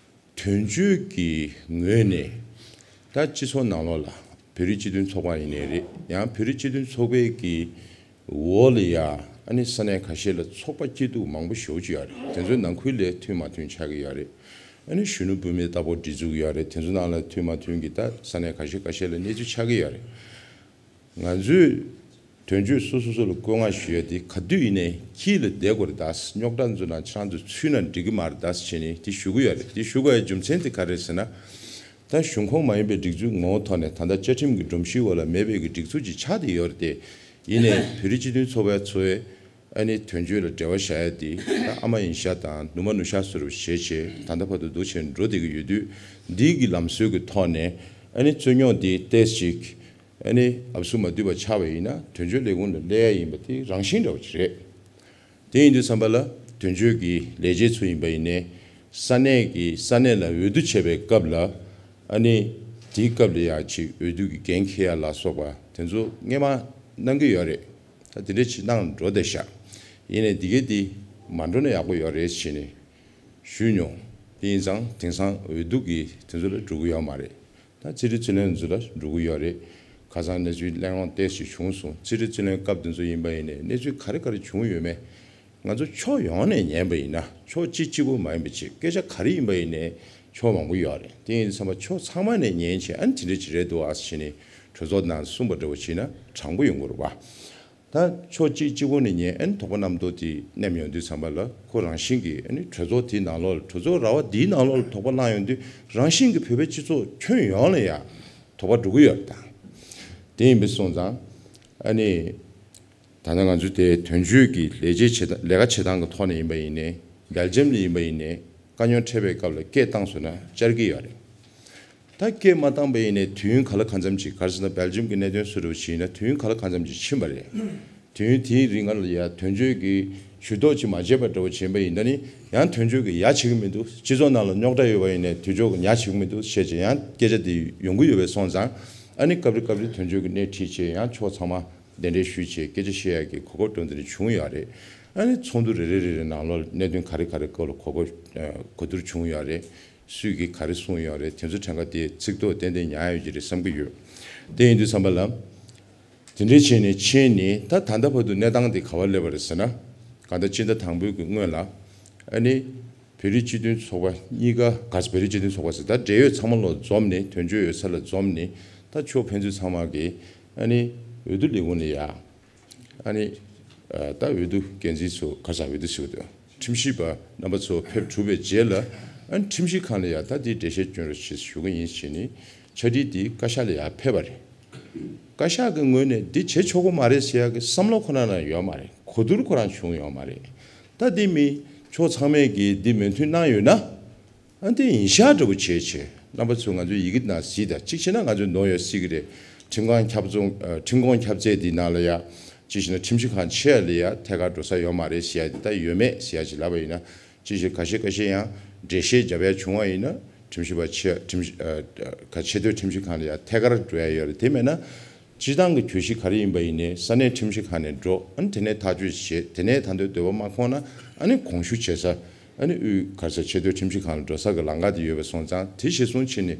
དོན་གཅོད་ཀྱི་ངོས་ནས་ད་སྤྱི་ཚོགས་ནང་ལོགས་ལ་བོད་རིགས་སྤྱི་མཐུན་ཚོགས་པ་ཡིན་ནའི་རེད། ཡང་བོད་རིགས་སྤྱི་མཐུན་ཚོགས་པའི་གི་འོག་ལ་ཡ་ཨ་ནི་ས་གནས་ཁ་ཤས་ལ་ཚོགས་པ་སྐྱིད་སྡུག་མང་པོ་ཞེ་པོ་ཅིག་ཡོད་རེད། དེ་ཚོའི་ནང་ཁུལ་ལ་མཐུན་མ་མཐུན་ཆགས་ཀྱི་ཡོད་རེད། ཨ་ནི་གཞོན་ནུ་བུད་མེད་ལྟ་བུ་སྒྲིག་འཛུགས་ཡོད་རེད། དེ་ཚོ་ནང་ལ་མཐུན་མ་མཐུན་གྱི་ད་ས་གནས་ཁ་ཤས་ཁ་ཤས་ལ་གནས་ཚུལ་ཆགས་ཀྱི་ཡོད་རེད། ང་ཚོས་དོན་གཅོད་སོ་སོ་སོ་ལ་བཀོད་མངགས་ཞུ་ཡ་དེ་ག་དུས་ཡིན་ནའི་དཀྱིལ་ལ་བསྡད་དགོས་རེད་ད། རྙོག་དྲ་ཚོ་ནང་ཁྱེད་རང་ཚོ་ཚུད་ན་འགྲིག་གི་མ་རེད་ད་ཟེར་བྱས་ནས་དེ་ཞུ་གི་ཡོད་རེད། དེ་ཞུ་དགོས་ཡ་རྒྱུ་མཚན་དེ་ག་རེད་ཟེར་ན། ད་གཞུང་ཁོངས་མ་ཡིན་པའི་སྒྲིག་འཛུགས་ངོ་བོ་ཐོག་ནས་ད་ལྟ་བཅའ་ཁྲིམས་ཀྱི་སྒྲོམ་གཞིའི་འོག་ལ་མེད་པའི་གི་སྒྲིག་འཛུགས་ཅིག་ཆགས་བསྡད་ཡོད་རེད་དེ། ཡིན་ནའི་བོད་རིགས་སྤྱི་མཐུན་ཚོགས་པའི་ཚོ་བའི་ཨ་ནི་དོན་གཅོད་ལ་འབྲེལ་བ་བཞག་ཡ་དེ་ད་ཨ་མ་ཡིན་ཤག་དང་ནུ་མ་ནུ་ཤག་བཟོ་འདྲ་བྱས་བྱས་ད་ལྟ་བར་དུ་འདུག་བྱས་འགྲོ་བསྡད་ཀྱི་ཡོད་དུས། འདི་གི་ལམ་སྲོལ་གྱི་ཐོག་ནས་ཨ་ནི་རྩོད་རྙོག་འདི་ཏོག་ཙམ་ཅིག་ཨ་ནི་ཨབ་སུ་མ་བསྡུས་པ་ཆགས་པ་ཡིན་ན་དོན་གཅོད་ལས་ཁུངས་ལ་སླེབས་ཡ་ཡིན་པ་དེ་རང་བཞིན་འདྲ་བོ་ཅིག་རེད། དེ་ཡིན་དུས་ཙམ་པ་ལ་དོན་གཅོད་ཀྱི་ལས་བྱེད་ཚོ་ཡིན་པ་ཡིན་ནའི་ས་གནས་ཀྱི་ས་གནས་ལ་འོས་བསྡུ་བྱས་པའི་སྐབས་ལ་ཨ་ནི་དེའི་སྐབས་ལ་ཡ་ཅིག་འོས་བསྡུ་གི་འགན་འཁྱེར་ཡ་ལ་སོགས་པ་དེ་ཚོ་སྔས་མ་གནང་གི་ཡོད་རེད། ད་དེ་འདྲ་ཅིག་གནང་འགྲོ་བསྡད་ཤག་ཡིན་ནའི་འདི་གའི་འདི་མ་འགྲོ་ན་ཡག་པོ་ཡོད་རེད་ཟེར་ནས་ཞུས་མྱོང་། དེ་ཡིན་ཙང་དེང་སང་འོས་བསྡུ་གི་དེ་ཚོ་ལ་འགྲོ་གི་ཡོད་མ་རེད། ད་རྩིས་སྤྲོད་རྩིས་ལེན་ཚོ་ལ་འགྲོ་གི་ཡོད་རེད། ཁ་སང་གནས་ཚུལ་གླེང་སློང་ཏོག་ཙམ་བྱུང་སོང་། རྩིས་སྤྲོད་རྩིས་ལེན་སྐབས་དེ་ཚོ་ཡིན་པ་ཡིན་ནའི་གནས་ཚུལ་ག་རེ་ག་རེ་བྱུང་ཡོད་མེད། ང་ཚོ་ཕྱོགས་ཡོངས་ནས་ཉན་པ་ཡིན་ན། ཕྱོགས་གཅིག་གཅིག་པོ་མ་ཡིན་པ་བྱས། སྐད་ཆ་ག་རེ་ཡིན་པ་ཡིན་ནའི་ཕྱོགས་མང་པོ་ཡོད་རེད། དེ་ཡིན་དུས་ཙམ་པ་ཕྱོགས་ཚང་མ་ནས་ཉན་བྱས། ཨ་ནི་དེ་འདྲ་ཅིག་རེད་འདུག་ཨ་ཟེར་ནས་གྲོས་ཚོགས་ནང་གསུངས་པ་འདྲ་བོ་བྱས་ན་དྲང་པོ་ཡོང་གི་རེད་པ། ད་ཕྱོགས་གཅིག་གཅིག་པོ་ནས་ཉན། ཨ་ནི་དོགས་པ་རྣམ་རྟོག་དེ་སྣེ་མོ་ཡོང་དུས་ཙམ་པ་ལ། ཁོ་རང་བཞིན་གྱིས་ཨ་ནི་གྲོས་ཚོགས་དེའི་ནང་ལོགས་ལ། གྲོས་ཚོགས་ར་བ་འདིའི་ནང་ལོགས་ལ་དོགས་པ་ལངས་ཡོང་དུས། རང་བཞིན་གྱིས་བོད་པའི་སྤྱི་ཚོགས་ཁྱོན་ཡོངས་ལ་ཡ་དོགས་པ་འགྲོ་གི་ཡོད་རེད་ད། དེ་ཡིན་པ་སོང་ཙང་། ཨ་ནི་ད་ལྟ་ང་ཚོ་དེ་དོན་གཅོད་ཀྱི་ལས་བྱེད་བྱེད་སྟངས། ལས་ཀ་བྱེད་སྟངས་ཀྱི་ཐོག་ནས་ཡིན་པ་ཡིན་ནའི། སྦེལ་ཇམ་ལ་ཡིན་པ་ཡིན་ནའི། དཀའ་རྙོག་འཕྲད་པའི་སྐབས་ལ་སྐད་བཏང་སོང་ན་བཅར་གྱི་ཡོད་རེད། ད་སྐད་མ་བཏང་པ་ཡིན་ནའི་དུས་ཡུན་ག་ལ་གང་འཚམ་ཅིག་ག་རེ་ཟེར་ན། སྦེལ་ཇམ་གྱི་གནད་དོན་བཟོ་འདྲ་བོ་ཞིག་ཡིན་ན་དུས་ཡུན་ག་ལ་གང་འཚམ་ཅིག་ཕྱིན་པ་རེད། དུས་ཡུན་དེའི་རིང་ལ་ཡ་དོན་གཅོད་ཀྱིས་ཇུས་གཏོགས་ཅིག་མ་བྱས་པ་འདྲ་བོ་བྱས་པ་ཡིན་ད་ནི། ཡང་དོན་གཅོད་ཀྱིས་ཡ་བྱེད་ཀྱི་མི་འདུག་སྤྱི་ཚོགས་ནང་ལ་རྙོག་དྲ་ཡོད་པ་ཡིན་ནའི་དོན་གཅོད་ཀྱིས་ཡ་བྱེད་ཀྱི་མི་འདུག་བཤད་བྱས་ཡང་སྐད་ཆ་དེ་ཡོང་གི་ཡོད་པ་སོང་ཙང་། ཨ་ནི་སྐབས་རེ་སྐབས་རེ་དོན་གཅོད་ཀྱིས་སྣེ་ཁྲིད་བྱས། ཡང་ཕྱོགས་ཚང་མ་གདན་འདྲེན་ཞུས་བྱས་སྐད་ཆ་བཤད་ཡག་གི་གོ་སྐབས་འདྲ་བོ་དེ་འདྲ་བྱུང་ཡོད་རེད། ཨ་ནི་ཚོགས་འདུ་རེ་རེ་རེ་རེ་ནང་ལོགས་གནད་དོན་ག་རེ་ག་རེ་སྐོར་ལ་གོ་སྐབས་གོ་བསྡུར་བྱུང་ཡོད་རེད། སུས་ཀྱིས་ག་རེ་གསུངས་ཡོད་རེད། དེ་ཚོ་གྲངས་ཀ་དེ་ཚིག་ཐོ་ཏན་ཏན་ཉར་ཡོད་ཀྱི་རེད་བསམ་གྱི་ཡོད། དེ་ཡིན་དུས་ཙམ་པ་ལ། དེ་འདྲའི་བྱས་ནས་ཕྱིན་ནས་ད་ད་ལྟ་བར་དུ་གནས་སྟངས་དེ་ག་པར་སླེབས་པ་རེད་ཟེར་ན། གང་ལྟར་སྤྱི་ཟླ་དང་པོའི་གི་སྔོན་ལ། ཨ་ནི་བོད་རིགས་སྤྱི་མཐུན་ཚོགས་པ་གཉིས་ཀ། ག་ས། བོད་རིགས་སྤྱི་མཐུན་ཚོགས་པ་ཟེར། ད་འབྲེལ་ཡོད་ཚང་མ་ལོག་འཛོམས་ནས། དོན་གཅོད་ཡོད་ས་ལ་འཛོམས་ནས། ད་ཕྱོགས་ཕན་ཚུན་ཚང་མ་གིས་ཨ་ནི་འོས་བསྡུ་ལས་ཁུངས་ལ་ཡ། ཨ་ནི་ཨ་ད་འོས་བསྡུ་འགན་འཛིན་ཚོ། ག་ས། འོས་བསྡུ་ཟེར་བ་དེ། ཁྲིམས་ཞིབ་པ་རྣམ་པ་ཚོ་ཕེབས་གྲུབ་པའི་རྗེས་ལ། ཨ་ནི་ཁྲིམས་ཞིབ་ཁང་ལ་ཡ་ད་འདི་འགྲེལ་བཤད་སྐྱོན་རོགས་ཞེས་ཞུ་གི་ཡིན་ཞེས་ནི་ཕྱག་བྲིས་འདི་བཀའ་ཤག་ལ་ཡ་ཕེབས་པ་རེད། བཀའ་ཤག་གི་ངོས་ནས་འདི་བྱེད་ཆོག་གི་མ་རེད་ཟེར་ཡག་གི་བསམ་བློ་ཁོ་རང་ལ་ཡོད་མ་རེད། གོ་བསྡུར་ཁོ་རང་བྱུང་ཡོད་མ་རེད། ད་འདི་མི་ཕྱོགས་ཚང་མས་ཀྱིས་འདི་མོས་མཐུན་གནང་ཡོད་ན། ཨ་འདི་ཡིན་ཤག་འདྲ་བོ་བྱས་བྱས། རྣམ་པ་ཚོས་ང་ཚོའི་ཡི་གེ་ནང་གཟིགས་དང་། གཅིག་བྱས་ན་ང་ཚོས་ནོར་ཡོད་སྲིད་ཀྱི་རེད། ཁྲིམས་ཁང་ཁྱབ་ཚོང་། ཨ་ཁྲིམས་ཁང་ཁྱབ་ཚད་འདི་ནང་ལ་ཡ། གཅིག་བྱས་ན་ཁྲིམས་ཞིབ་ཁང་ཆེ་བ་ལ་ཡ་ཐད་ཀར་འགྲོ་ས་ཡོད་མ་རེད་ཟེར་ཡ་དེ། ད་ཡོད་མེད་ཟེར་ཡ་ཅིག་ལབ་པ་ཡིན་ན། ཅིག་བྱས་ཁ་ཤས་ཁ་ཤས་ཡང་འགྲེལ་བཤད་རྒྱབ་ཡ་བྱུང་བ་ཡིན་ན། ཁྲིམས་ཞིབ་པ་ཆེ། ཁྲིམས་ཞིབ། ཨ་ཨ་ཆེས་མཐོའི་ཁྲིམས་ཞིབ་ཁང་ལ་ཡ་ཐད་ཀར་འགྲོ་ཡ་ཡོད་རེད། དེ་མེད་ན། སྤྱིར་བཏང་གི་གྱོད་གཞི་ག་རེ་ཡིན་པ་ཡིན་ནའི་ས་གནས་ཁྲིམས་ཞིབ་ཁང་ནས་འགྲོ། ཨ་ནི་དེ་ནས་ཐག་གཅོད་བྱེད། དེ་ནས་ད་དུང་འདོད་པ་མ་ཁོང་ན། ཨ་ནི་དགོངས་ཞུ་བྱེད་ས། ཨ་ནི་དབུས། ག་རེ་ཟེར། ཆེས་མཐོའི་ཁྲིམས་ཞིབ་ཁང་ལ་འགྲོ་ས་གི་ལམ་ཁ་དེ་ཡོད་པ་སོང་ཙང་། དེ་གཞིར་བཟུང་བྱས་ནས་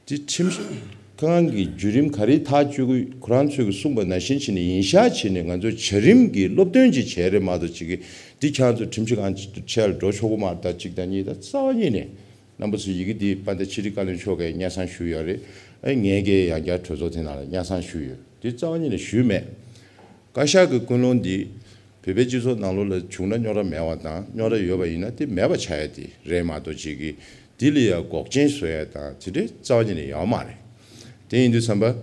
དེ་ཁྲིམས་ཞིབ་ཁང་གི་བརྒྱུད་རིམ་ག་རེ་ཐག་གཅོད་ཀྱི། ཁོ་རང་ཚོས་ཀྱི་གསུངས་པ་ནང་བཞིན་བྱས་ནས་ཡིན་ཤག་བྱས་ནས་ང་ཚོས་བྱ་རིམ་གྱི་སློབ་སྟོན་ཅིག་བྱས་རེད་མ་གཏོགས། ཅིག་གིས་འདི་ཁྱེད་རང་ཚོ་ཁྲིམས་ཞིབ་ཁང་ཆེ་ལ་འགྲོ་ཆོག་གི་མ་རེད། ད་གཅིག་དང་གཉིས། ད་རྩ་བ་ཉིད་ནས་རྣམ་པ་ཚོ་ཡི་གེ་འདི་དཔལ་ལྡན་ཕྱི་དྲིལ་བཀའ་བློན་མཆོག་གིས་སྙན་སེང་ཞུས་ཡོད་རེད། ཨ་ངས་ཀྱིས་ཡང་བསྐྱར་གྲོས་ཚོགས་དེ་ནང་ལ་སྙན་སེང་ཞུས་ཡོད། འདི་རྩ་བ་ཉིད་ནས་ཞུས་མེད། བཀའ་ཤག་གི་ཀུན་སློང་འདི་བོད་པའི་སྤྱི་ཚོགས་ནང་ལོགས་ལ་བྱུང་ན་རྙོག་དྲ་མེད་པ་དང་། རྙོག་དྲ་ཡོད་པ་ཡིན་ན་དེ་མེད་པ་ཆགས་ཡ་དེ་རེད་མ་གཏོགས། ཅིག་གིས་འདི་ལ་ཡ་འགོག་རྐྱེན་བཟོ་ཡ་དང་དེ་འདྲའི་རྩ་བ་ཉིད་ནས་ཡོད་མ་རེད། དེ་ཡིན་དུས་ཙམ་པ།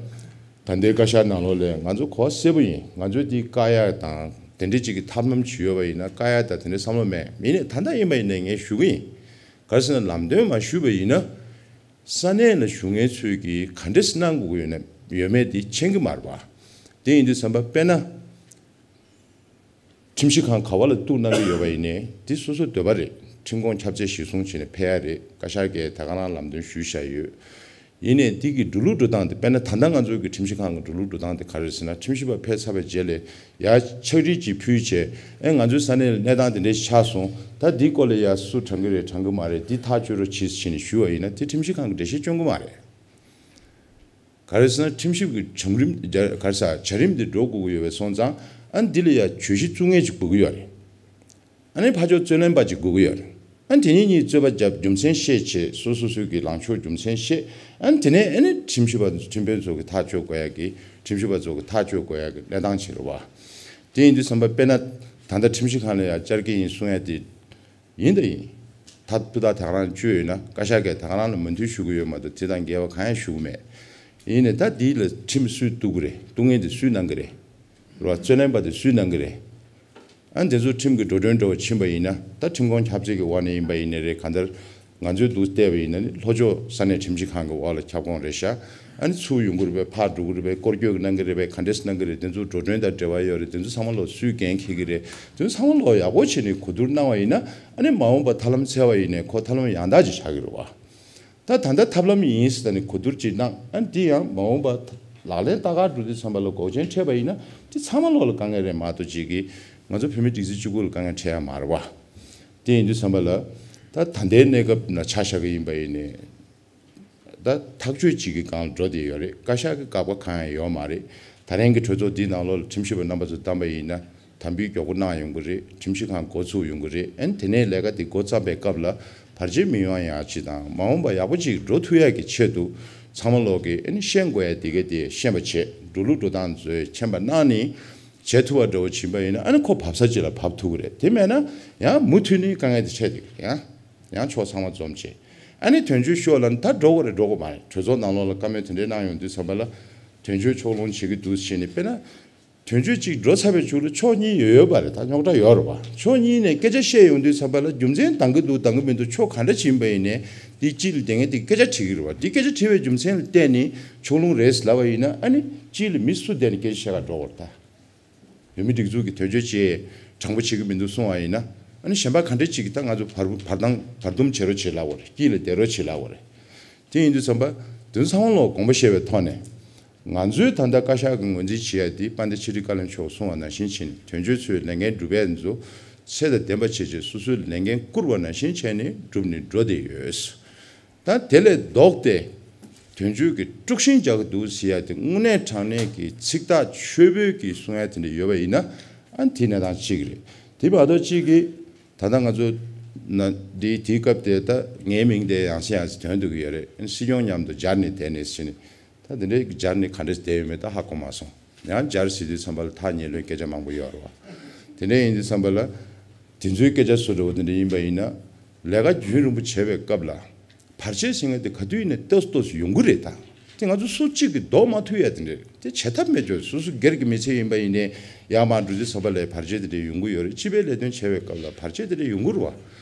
ད་ལྟའི་བཀའ་ཤག་ནང་ལོགས་ལ་ང་ཚོ་གོ་གསལ་པོ་ཡིན། ང་ཚོས་འདི་བཀག་ཡ་དང་དེ་འདྲའི་ཅིག་གི་ཐབས་ལམ་ཅིག་ཡོད་པ་ཡིན་ན་བཀག་ཡ་དང་དེ་འདྲའི་བསམ་བློ་མེད། ཡིན་ནའི་ད་ལྟ་ཡིན་པ་ཡིན་ནའི་ངས་ཞུ་གི་ཡིན། ག་རེ་ཟེར་ན། ལམ་སྟོན་མ་ཞུས་པ་ཡིན་ན། ས་གནས་ལ་བཞུགས་མཁན་ཚོས་ཀྱིས་ག་འདྲས་གནང་དགོས་ཀྱི་ཡོད་ན། ཡོད་མེད་དེ་མཁྱེན་གྱི་མ་རེད་པ། དེ་ཡིན་དུས་ཙམ་པ། དཔེར་ན། ཁྲིམས་ཞིབ་ཁང་ག་པ་ལ་གཏུག་གནང་གི་ཡོད་པ་ཡིན་ནའི་དེ་སོ་སོའི་འདོད་པ་རེད། ཁྲིམས་ཁང་ཁྱབ་ཚད་གཞིར་བཟུང་བྱས་ནས་ཕེབས་ཡ་རེད། བཀའ་ཤག་གིས་ད་ག་རང་ལམ་སྟོན་ཞུས་བཞག་ཡོད། ཡིན་ནའི་འདི་གི་འགྲོ་ལུགས་འགྲོ་སྟངས་དེ། དཔེར་ན་ད་ལྟ་ང་ཚོའི་གི་ཁྲིམས་ཞིབ་ཁང་གི་འགྲོ་ལུགས་འགྲོ་སྟངས་དེ་ག་རེ་རེད་ཟེར་ན། ཁྲིམས་ཞིབ་པ་ཕེབས་ཚར་བའི་རྗེས་ལ་ཡ་ཕྱག་བྲིས་ཅིག་ཕུལ་བྱས། ཨེ་ང་ཚོའི་ས་གནས་ལ་གནས་སྟངས་དེ་འདྲ་ཞིག་ཆགས་སོང་། ད་འདིའི་སྐོར་ལ་ཡ་སུ་དྲང་གི་རེད། དྲང་གི་མ་རེད། འདི་ཐག་གཅོད་རོགས་གྱིས་ཟེར་ནས་ཞུས་པ་ཡིན་ན་དེ་ཁྲིམས་ཞིབ་ཁང་གིས་འགྲེལ་བཤད་སྐྱོན་གྱི་མ་རེད། ག་རེ་ཟེར་ན། ཁྲིམས་ཞིབ་ཀྱི་བྱ་རིམ། ག་རེ་ཟེར། བྱ་རིམ་འདི་འགྲོ་དགོས་ཀྱི་ཡོད་པ་སོང་ཙང་། ཨ་འདི་ལ་ཡ་གྱོད་གཞི་བཙུགས་མཁན་ཅིག་དགོས་ཀྱི་ཡོད་རེད། ཨ་ནི་ཕར་ཕྱོགས་རྩོད་ལེན་པ་ཅིག་དགོས་ཀྱི་ཡོད་རེད། ཨ་དེ་གཉིས་གཉིས་རྩོད་པ་བརྒྱབ། རྒྱུ་མཚན་བཤད་བྱས། སོ་སོ་སོའི་གི་ལངས་ཕྱོགས་རྒྱུ་མཚན་བཤད། ཨ་དེ་ནས་ཨ་ནི་ཁྲིམས་ཞིབ་པ། ཁྲིམས་དཔོན་ཚོ་གིས་ཐག་གཅོད་དགོས་ཡ་གི། ཁྲིམས་ཞིབ་པ་ཚོ་གིས་ཐག་གཅོད་དགོས་ཡ་གི་གནས་སྟངས་ཅིག་རེད་པ། དེ་ཡིན་དུས་ཙམ་པ། དཔེར་ན་ད་ལྟ་ཁྲིམས་ཞིབ་ཁང་ལ་ཡ་བཅར་གྱི་ཡིན་གསུང་ཡ་དེ། ཡིན་དང་ཡིན། ད་སྤུས་དག་ད་ག་རང་བཅོས་ཡོད་ན། བཀའ་ཤག་གིས་ད་ག་རང་ལ་མོས་མཐུན་ཞུ་གི་ཡོད་མ་གཏོགས་དེ་དང་འགལ་བ་གང་ཡང་ཞུ་གི་མེད། ཡིན་ནའི་ད་འདི་ལ་ཁྲིམས་སུས་གཏུག་གི་རེད། གཏུག་མཁན་དེ་སུས་གནང་གི་རེད། རེད་པ། རྩོད་ལེན་པ་དེ་སུས་གནང་གི་རེད། ཨ་དེ་ཚོ་ཁྲིམས་ཀྱི་འགྲོ་གྲོན་འདྲ་བོ་ཕྱིན་པ་ཡིན་ན། ད་ཁྲིམས་ཁང་ཁྱབ་ཚད་ཀྱི་འོག་ནས་ཡིན་པ་ཡིན་ནའི་རེད། གང་ལྟར་ང་ཚོས་འདུག་བལྟས་པ་ཡིན་ན་ནི། ལྷོ་ཕྱོགས་ས་གནས་ཁྲིམས་ཞིབ་ཁང་གི་འོག་ལ་ཁྱབ་ཁོངས་རེད་ཤག་ཨ་ནི་ཚུར་ཡོང་གི་རེད་པས། ཕར་འགྲོ་གི་རེད་པས། སྐོར་སྐྱོད་ཀྱི་གནང་གི་རེད་པས། ག་འདྲས་གནང་གི་རེད། དེ་ཚོ་འགྲོ་གྲོན་དང་འབྲེལ་བ་ཡོད་རེད། དེ་ཚོ་ཚང་མ་ལོག་སུས་འགན་འཁྱེར་གི་རེད། དེ་ཚོ་ཚང་མ་ལོག་ཡག་པོ་བྱས་ནས་གོ་བསྡུར་གནང་བ་ཡིན་ན། ཨ་ནི་མ་འོངས་པ་ཐབས་ལམ་འཚོལ་བ་ཡིན་ནའི་ཁོ་ཐབས་ལམ་ཡང་དག་ཅིག་ཆགས་ཀྱི་རེད་པ། ད་ད་ལྟ་ཐབས་ལམ་ཡིན་ཟེར་ནས་གོ་བསྡུར་ཅིག་གནང་། ཨ་ནི་དེ་ཡང་མ་འོངས་པ་ལག་ལེན་བསྟར་གར་འགྲོ་དུས་ཙམ་པ་ལ་འགོག་རྐྱེན་འཕྲད་པ་ཡིན་ན། དེ་ཚང་མ་ལོག་ལ་དཀའ་ངལ་རེད་མ་གཏོགས། ཅིག་གིས་ང་ཚོ་བོད་མི་སྒྲིག་འཛུགས་གཅིག་པུ་ལ་དཀའ་ངལ་འཕྲད་ཡ་མ་རེད་པ། དེ་ཡིན་དུས་ཙམ་པ་ལ། ད་ད་ལྟའི་གནས་སྐབས་ནང་ཆ་བཞག་གི་ཡིན་པ་ཡིན་ནའི། ད་ཐག་གཅོད་ཅིག་གི་སྒང་འགྲོ་བསྡད་ཡོད་རེད། བཀའ་ཤག་གི་བཀག་པ་གང་ཡང་ཡོད་མ་རེད། ད་རིང་གི་གྲོས་ཚོགས་འདིའི་ནང་ལོགས་ལ་ཁྲིམས་ཞིབ་པ་རྣམ་པ་ཚོ་བདམས་པ་ཡིན་ན་དམ་འབུལ་མགྱོགས་པོ་གནང་ཡོང་གི་རེད། ཁྲིམས་ཞིབ་ཁང་འགོ་ཚུགས་ཡོང་གི་རེད། ཨ་ནི་དེ་ནས་ལས་ཀ་འདི་འགོ་བརྩམས་པའི་སྐབས་ལ་བར་ཆད་མི་ཡོང་ཡག་ཅིག་དང་མ་འོངས་པ་ཡག་པོ་ཅིག་འགྲོ་ཐུབ་ཡག་གི་ཆེད་དུ་ཚང་མ་ལོག་གིས་ཨ་ནི་ཤེས་དགོས་ཡ་དེ་ག་དེ་ཤེས་པ་བྱས། འགྲོ་ལུགས་འགྲོ་སྟངས་ཚོའི་མཁྱེན་པ་གནང་ནས་བྱེད་ཐུབ་པ་འདྲ་བོ་བྱིན་པ་ཡིན་ན་ཨ་ནི་ཁོ་བབས་ས་ཅིག་ལ་བབས་ཐུབ་ཀྱི་རེད། དེ་མེད་ན་ཡང་མུ་མཐུད་ནས་དཀའ་ངལ་དེ་འཕྲད་བསྡད་ཀྱི་རེད། ཡང་ཡང་ཕྱོགས་ཚང་མ་འཛོམས་བྱས། ཨ་ནི་དོན་གཅོད་ཤོག་ལ་ནི་ད་འགྲོ་དགོས་རེད་འགྲོ་དགོས་མ་རེད། གྲོས་ཚོགས་ནང་ལོགས་ལ་བཀའ་མོལ་དེ་འདྲའི་གནང་ཡོང་དུས་ཙམ་པ་ལ་དོན་གཅོད་ཕྱོགས་ལྷུང་བྱེད་ཀྱི་འདུག་ཟེར་ནས། དཔེར་ན་དོན་གཅོད་ཅིག་འགྲོ་ཚར་བའི་མཇུག་ལ་ཕྱོགས་གཉིས་ཡོད་ཡོད་པ་རེད། ད་རྙོག་དྲ་ཡོད་རེད་བ། ཕྱོགས་གཉིས་ནས་སྐད་ཆ་བཤད་ཡོང་དུས་ཙམ་པ་ལ་རྒྱུ་མཚན་འདང་གི་འདུག་འདང་གི་མི་འདུག་ཕྱོགས་ག་འདྲ་ཅིག་ཡིན་པ་ཡིན་ནའི་འདི་སྤྱི་ལ་དེ་ངས་འདི་སྐད་ཆ་དྲིས་ཀྱི་རེད་བ། འདི་སྐད་ཆ་དྲིས་པའི་རྒྱུ་མཚན་ལ་བརྟེན་ནས་ཕྱོགས་ལྷུང་རེད་ལབ་པ་ཡིན་ན་ཨ་ནི་སྤྱི་ལ་མི་སུ་བསྡད་ནས་སྐད་ཆ་བཤད་ག་འགྲོ་དགོས་རེད་ད། བོད་མིའི་སྒྲིག་འཛུགས་ཀྱི་དོན་གཅོད་ཅེས་དྲང་པོ་བྱེད་ཀྱི་མི་འདུག་གསུང་བ་ཡིན་ན། ཨ་ནི་གཞན་པ་ག་འདྲ་ཅིག་གིས་ད་ང་ཚོ་བར་བར་དང་བར་འདུམ་བྱེད་རོགས་བྱེད་ལབ་པ་རེད། དཀྱིལ་ལ་བསྡད་རོགས་བྱེད་ལབ་པ་རེད། དེ་ཡིན་དུས་ཙམ་པ་དོན་ཚང་མ་ལོག་དགོངས་པ་བཞེས་པའི་ཐོག་ནས། ང་ཚོའི་ད་ལྟ་བཀའ་ཤག་གི་ངོས་འཛིན་བྱེད་ཡ་དེ་དཔལ་ལྡན་ཆོས་སྒྲོན་བཀའ་བློན་མཆོག་གསུང་བ་ནང་བཞིན་བྱས་ནས་དོན་གཅོད་ཚོའི་ལས་འགན་སྒྲུབ་ཡ་ཚོ་ཚད་དང་ལྡན་པ་བྱས་བྱས་སོ་སོའི་ལས་འགན་བསྐུར་བ་ནང་བཞིན་བྱས་ནས་བསྒྲུབས་ནས་འགྲོ་བསྡད་ཡོད། ད་དེ་ལས་ལྡོག་སྟེ་དོན་གཅོད་ཀྱི་དཀྲུག་ཤིང་རྒྱག་གི་འདུག་ཟེར་ཡ་དེ་དངོས་གནས་དྲང་གནས་ཀྱི་ཚིག་ཐག་ཆོད་པོས་ཀྱི་གསུང་ཡ་དེ་འདྲ་ཡོད་པ་ཡིན་ན་ཨ་དེ་གནས་སྟངས་གཅིག་རེད། དེ་བར་དུ་གཅིག་གིས་ད་ལྟ་ང་ཚོ་ན་འདི་དེའི་སྐབས་དེ་ད་ངའི་མིང་དེ་ཡང་སེ་ཡང་སེ་ཐོན་འདུག་གི་ཡོད་རེད། སྲིད་སྐྱོང་མཉམ་དུ་སྦྱར་ནས་བསྡད་ནས་ཟེར་ནས། ད་དེ་འདྲའི་སྦྱར་ནས་ག་འདྲས་བསྡད་ཡོད་མེད་ད་ཧ་གོ་མ་སོང་། ཡང་སྦྱར་ཟེར་དུས་ཙམ་པ་ལ་ཐག་ཉེ་ལོའི་སྐད་ཆ་མང་པོ་ཡོད་རེད་བ། དེ་འདྲ་ཡིན་དུས་ཙམ་པ་ལ་དེ་ཚོའི་སྐད་ཆ་བཟོ་འདྲ་བོ་དེ་འདྲ་ཡིན་པ་ཡིན་ན། ལས་ཀ་རྒྱུན་རིང་པོ་བྱས་པའི་སྐབས་ལ་བར་ཆད་ཟེར་མཁན་དེ་ག་དུས་ཡིན་ནའི་ཏོག་ཙམ་ཏོག་ཙམ་ཡོང་གི་རེད་ད། དེ་ང་ཚོ་སུ་གཅིག་གིས་ཟློག་མ་ཐུབ་ཡ་དེ་འདྲ་རེད། དེ་བྱེད་ཐབས་མེད་ཅོ། སོ་སོ་སྒེར་གྱི་མི་ཚེ་ཡིན་པ་ཡིན་ནའི་ཡར་མར་འགྲོ་དུས་ཙམ་པ་ལ་བར་ཆད་དེ་འདྲ་ཡོང་གི་ཡོད་རེད། སྤྱི་པའི་ལས་དོན་བྱས་པའི་སྐབས་ལ་བར་ཆད་དེ་འདྲ་ཡོང་གི་རེད་བ།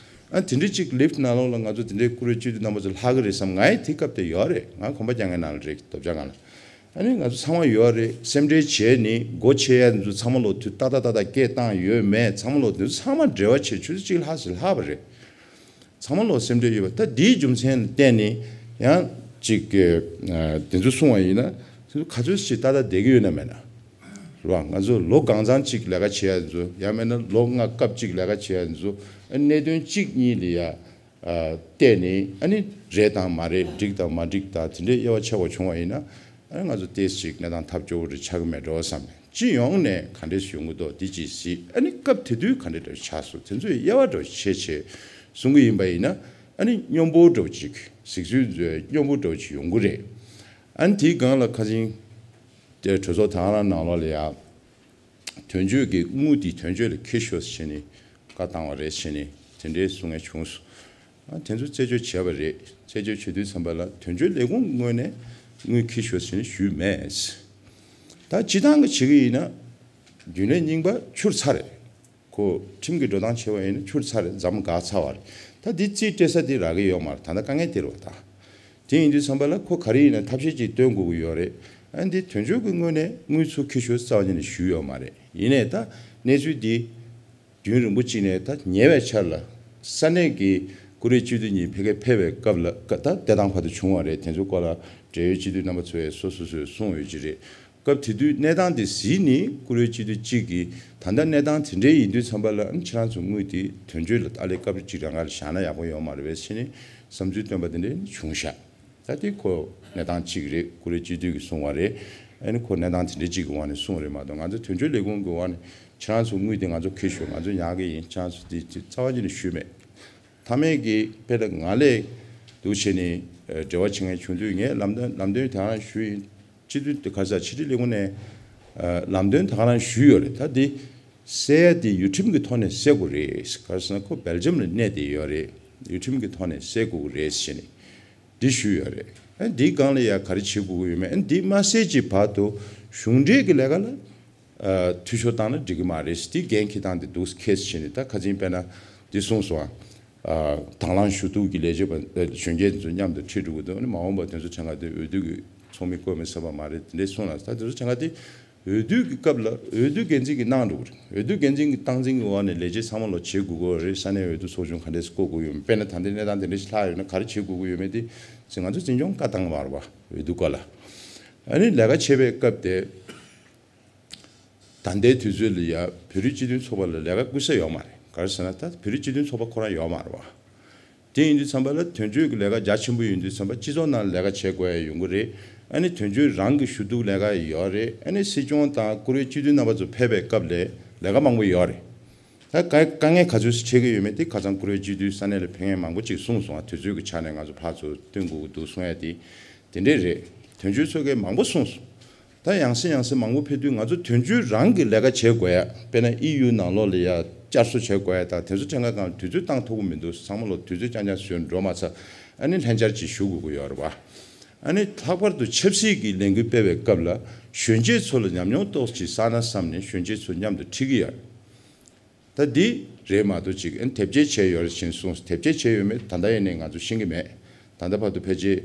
ཨ་དེ་འདྲ་གཅིག་ལིཕ་ནང་ལོགས་ལ་ང་ཚོ་དེ་འདྲའི་བཀུར་འོས་སྤྱི་འཐུས་རྣམ་པ་ཚོ་ལྷག་གི་རེད་བསམ། ང་ཡི་དེ་སྐབས་དེ་ཡོད་རེད། ང་གོམ་པ་རྒྱག་མཁན་ནང་ལ་རེད། རྡོ་བྱ་ང་ལ། ཨ་ནི་ང་ཚོ་ཚང་མ་ཡོད་རེད། སེམས་ཁྲལ་བྱས་ནི་སྒོ་ཕྱེ་ཡ་ཚོ་ཚང་མ་ལོ་དུས་ཏག་ཏག་ཏག་ཏག་སྐད་བཏང་ཡོད་མེད་ཚང་མ་ལོ་དུས་ཚང་མ་འབྲེལ་བ་བྱས་ཆུ་ཚོད་གཅིག་ལྷག་ཙམ་ལྷག་པ་རེད། ཚང་མ་ལོ་སེམས་ཁྲལ་ཡོད་པ། ད་འདིའི་རྒྱུ་མཚན་ལ་བརྟེན་ནས་ཡང་ཅིག་གི་དེ་ཚོ་གསུང་བ་ཡིན་ན་དེ་ཚོ་ག་ཚོད་ཅིག་ཏག་ཏག་བསྡད་ཀྱི་ཡོད་ན་མེད་ན་རེད་བ། ང་ཚོ་ལོ་གང་ཚང་ཅིག་ལས་ཀ་བྱེད་ཡ་ཚོ་ཡང་མེད་ན་ལོ་ལྔ་སྐབས་གཅིག་ལས་ཀ་བྱེད་ཡ་ཚོ་གནད་དོན་གཅིག་གཉིས་ལ་ཡ། བལྟས་ནས་ཨ་ནི་རེད་དང་མ་རེད། འགྲིག་དང་མ་འགྲིག་དང་དེ་འདྲའི་དབྱེ་བ་ཕྱེ་བ་བྱུང་བ་ཡིན་ན་ཨ་ནི་ང་ཚོ་ཏོག་ཙམ་ཅིག་གནས་སྟངས་ཐབས་སྐྱོ་བོ་རེ་ཆགས་ཀྱི་མེད་འགྲོ་བསམ་ནས། སྤྱི་ཡོངས་ནས་ག་འདྲས་ཡོང་གི་འདུག་འདི་ཅིག་གཟིགས། ཨ་ནི་སྐབས་དེ་དུས་ག་འདྲས་འདྲ་ཆགས་སོང་། དེ་ཚོའི་དབྱེ་བ་འདྲ་ཕྱེ་བྱས་གསུང་གི་ཡིན་པ་ཡིན་ན་ཨ་ནི་སྙོམས་པོ་འདྲ་ཅིག་གཟིགས་ཚུལ་ཚོའི་སྙོམས་པོ་འདྲ་ཅིག་ཡོང་གི་རེད། ཨ་ནི་དེའི་སྒང་ལ་ཁ་སང་དེ་གྲོས་ཚོགས་དེ་རང་ནང་ལོགས་ལ་ཡ། དོན་གཅོད་ཀྱི་དངུལ་དེ་དོན་གཅོད་ལ་འཁྱེར་ཤོག་ཟེར་ནས་བཀའ་བཏང་བ་རེད་ཟེར་ནས་དེ་འདྲའི་གསུང་མཁན་བྱུང་སོང་། ཨ་དེ་ཚོ་རྩད་གཅོད་བྱས་པ་རེད། རྩད་གཅོད་བྱེད་དུས་ཙམ་པ་ལ་དོན་གཅོད་ལས་ཁུངས་ངོས་ནས་དངུལ་འཁྱེར་ཤོག་ཟེར་ནས་ཞུས་མེད། ད་སྤྱི་བཏང་གི་བྱེད་ཀྱི་ཡིན་ན་རྒྱུན་ལས་རྙིང་པ་འཕྱུར་ཚར་རེད། ཁོ་ཁྲིམས་ཀྱི་འགྲོ་སྟངས་བྱས་པ་ཡིན་ན་འཕྱུར་ཚར་རེད། འཛོམས་འགག་ཚར་བ་རེད། ད་འདི་རྩིས་སྤྲད་ས་འདི་རག་གི་ཡོད་མ་རེད། ད་ལྟ་དཀའ་ངལ་དེ་རེད་བ་ད། དེ་ཡིན་དུས་ཙམ་པ་ལ་ཁོ་ག་རེ་ཡིན་ན་ཐབས་ཤེས་ཅིག་སྟོན་དགོས་ཀྱི་ཡོད་རེད། ཨ་འདི་དོན་གཅོད་ཀྱི་ངོས་ནས་དངུལ་ཚུར་འཁྱེར་ཤོག་རྩ་བ་ཉིད་ནས་ཞུས་ཡོད་མ་རེད། ཡིན་ནའི་ད་གནས་ཚུལ་འདི་རྒྱུན་རིང་པོ་གཅིག་ནས་ད་ཉེ་བའི་ཆར་ལ་ས་གནས་ཀྱི་བཀུར་འོས་སྤྱི་འཐུས་གཉིས་ཕ་གིར་ཕེབས་པའི་སྐབས་ལ་ད་བདེ་ཐང་བར་དུ་བྱུང་བ་རེད། དེ་ཚོའི་སྐོར་ལ་འབྲེལ་ཡོད་སྤྱི་འཐུས་རྣམ་པ་ཚོས་སོ་སོ་སོས་གསུངས་ཡོད་ཀྱི་རེད། སྐབས་དེ་དུས་གནས་སྟངས་དེ་གཟིགས་ནས་བཀུར་འོས་སྤྱི་འཐུས་གཅིག་གིས་ད་ལྟ་གནས་སྟངས་དེ་འདྲའི་ཡིན་དུས་ཙམ་པ་ལ་ཨ་ནི་ཁྱེད་རང་ཚོ་དངུལ་དེ་དོན་གཅོད་ལ་ཏཱ་ལའི་སྐབས་གཅིག་རང་ག་ལ་བཞག་ན་ཡག་པོ་ཡོད་མ་རེད་པས་ཟེར་ནས་བསམ་ཚུལ་བཏོན་པ་དེ་འདྲ་བྱུང་ཤག་ད་དེ་ཁོ་གནས་སྟངས་གཅིག་རེད། བཀུར་འོས་སྤྱི་འཐུས་ཀྱིས་གསུངས་པ་རེད། ཨ་ནི་ཁོ་གནས་སྟངས་དེ་འདྲ་གཅིག་གི་དབང་ནས་གསུངས་རེད་མ་གཏོགས་ང་ཚོ་དོན་གཅོད་ལས་ཁུངས་ཀྱི་དབང་ནས་ཁྱེད་རང་ཚོ་དངུལ་དེ་ང་ཚོ་འཁྱེར་ཤོག་ང་ཚོ་ཉར་གི་ཡིན། ཁྱེད་རང་ཚོ་དེ་རྩ་བ་ཉིད་ནས་ཞུས་མེད། མཐའ་མའི་གི་དཔེ་ད་ང་ལས་འདུག་བྱས་ནས་འབྲེལ་བ་བྱེད་མཁན་བྱུང་དུས་ངས་ལམ་སྟོན་ལམ་སྟོན་དེ་ག་རང་ཞུས་ཡིན། སྤྱི་འཐུས་དེ་ག་ས་ཕྱི་དྲིལ་ལས་ཁུངས་ནས་ལམ་སྟོན་དེ་ག་རང་ཞུས་ཡོད་རེད། ད་དེ་གསལ་ཡ་དེ་ཡུལ་ཁྲིམས་ཀྱི་ཐོག་ནས་གསལ་དགོས་རེད། ག་རེ་ཟེར་ན་ཁོ་སྦེལ་ཇམ་ལ་གནས་བསྡད་ཡོད་རེད། ཡུལ་ཁྲིམས་ཀྱི་ཐོག་ནས་གསལ་དགོས་རེད་ཟེར་ནས་འདི་ཞུས་ཡོད་རེད། ཨ་འདིའི་སྒང་ལ་ཡ་ག་རེ་བྱེད་དགོས་ཀྱི་ཡོད་མེད། ཨ་འདི་མ་གསལ་གྱི་བར་དུ་གཞུང་འབྲེལ་གྱི་ལས་ཀ་ལ་འཐུས་ཤོར་བཏང་ན་འགྲིག་གི་མ་རེད། དེ་འགན་འཁྱེར་སྟངས་དེ་འདུག་ཁེལ་ཟིན་ནས་ད་ཁ་སང་དཔེར་ན་འདི་གསུངས་སོང་། དང་བླངས་ཞུ་གཏུག་གི་ལས་བྱེད་པ་གཞོན་སྐྱེས་ཚོ་མཉམ་དུ་ཁྲིད་འགྲོ་གི་འདུག་ཨ་ནི་མ་འོངས་པ་དེ་ཚོ་ཆ་ང་དེ་འོས་བསྡུ་གི་ཚོགས་མི་བསྐོས་མི་ཟེར་བ་མ་རེད། དེ་འདྲས་གསུངས་ལ་ད་དེ་ཚོ་ཆ་ང་དེ་འོས་བསྡུ་གི་སྐབས་ལ་འོས་བསྡུ་འགན་འཛིན་གྱིས་གནང་འགྲོ་གི་རེད། འོས་བསྡུ་འགན་འཛིན་གྱི་སྟངས་འཛིན་གྱི་འོག་ནས་ལས་བྱེད་ཚང་མ་ལོ་བྱེད་དགོས་ཀྱི་རེད། ས་གནས་འོས་བསྡུ་ཚོགས་ཆུང་ག་འདྲས་བསྐོ་དགོས་ཡོད་མེད། དཔེར་ན་ད་ལྟའི་གནས་སྟངས་དེ་འདྲས་ཤིག་ལྷག་ཡོད་ན་ག་རེ་བྱེད་དགོས་ཀྱི་ཡོད་མེད་དེ་ང་ཚོ་འཛིན་སྐྱོང་བཀའ་བཏང་བ་རེད་བ། འོས་བསྡུ་སྐོར་ལ་ཨ་ནི་ལས་ཀ་བྱེད་པའི་སྐབས་དེ། ད་ལྟའི་དུས་ཚོད་ལ་ཡ་བོད་རིགས་སྤྱི་མཐུན་ཚོགས་པ་ལ་ལས་ཀ་བསྐུལ་ས་ཡོད་མ་རེད། ག་རེ་ཟེར་ན་ད་བོད་རིགས་སྤྱི་མཐུན་ཚོགས་པ་ཁོ་རང་ཡོད་མ་རེད་བ། དེ་ཡིན་དུས་ཙམ་པ་ལ་དོན་གཅོད་ཀྱི་ལས་ཀ་རྒྱ་ཆེན་པོ་ཡིན་དུས་ཙམ་པ་སྤྱི་ཚོགས་ནང་ལས་ཀ་བྱེད་དགོས་ཡ་ཡོང་གི་རེད། ཨ་ནི་དོན་གཅོད་རང་གི་ཞུ་གཏུག་ལས་ཀ་ཡོད་རེད། ཨ་ནི་སྲིད་སྐྱོང་དང་བཀུར་འོས་སྤྱི་འཐུས་རྣམ་པ་ཚོ་ཕེབས་པའི་སྐབས་ལ་ལས་ཀ་མང་པོ་ཡོད་རེད། ད་དཀའ་དཀའ་ངལ་ག་ཚོད་ཅིག་འཕྲད་ཀྱི་ཡོད་མེད་དེ་ཁ་སང་བཀུར་འོས་སྤྱི་འཐུས་ས་གནས་ལ་ཕེབས་མཁན་མང་པོ་ཅིག་གསུངས་སོང་ང་། དུས་ཚོད་ཀྱི་ཆ་ནས་ང་ཚོ་ཕར་ཚུར་བསྟུན་དགོས་ཀྱི་འདུག་གསུང་ཡ་དེ་དེ་འདྲས་རེད། དོན་གཅོད་ཚོ་གིས་མང་པོ་གསུངས་སོང་། ད་ཡང་སེ་ཡང་སེ་མང་པོ་ཕེབས་དུས་ང་ཚོ་དོན་གཅོད་རང་གི་ལས་ཀ་བྱེད་དགོས་ཡ། དཔེར་ན་ཨི་ཡུ་ནང་ལོགས་ལ་ཡ་བསྐྱར་གསོ་བྱེད་དགོས་ཡ་དང་དེ་ཚོ་ཕྲན་ཁ་གང་དུས་ཚོད་བཏང་ཐུབ་ཀྱི་མི་འདུག་ཚང་མ་ལོ་དུས་ཚོད་རྐྱང་རྐྱང་བཟོས་འགྲོ་མ་ཚར། ཨ་ནི་ལྷན་བཅར་ཅིག་ཞུ་དགོས་ཀྱི་ཡོད་རེད་བ། ཨ་ནི་ལྷག་པར་དུ་ཆབ་སྲིད་ཀྱི་ལས་འགུལ་སྤེལ་བའི་སྐབས་ལ་གཞོན་སྐྱེས་ཚོ་ལ་ཉམས་མྱོང་ཏོག་ཙམ་བསགས་ན་བསམ་ནས་གཞོན་སྐྱེས་ཚོ་མཉམ་དུ་ཁྲིད་ཀྱི་ཡོད། ད་འདི་རེད་མ་གཏོགས་ཅིག་ཨན་དེབ་སྐྱེལ་བྱས་ཡོད་རེད་ཅེས་གསུངས། དེབ་སྐྱེལ་བྱས་ཡོད་མེད་ད་ལྟ་ཡིན་ནའི་ང་ཚོ་ཤེས་ཀྱི་མེད། ད་ལྟ་བར་དུ་ཕལ་ཆེར་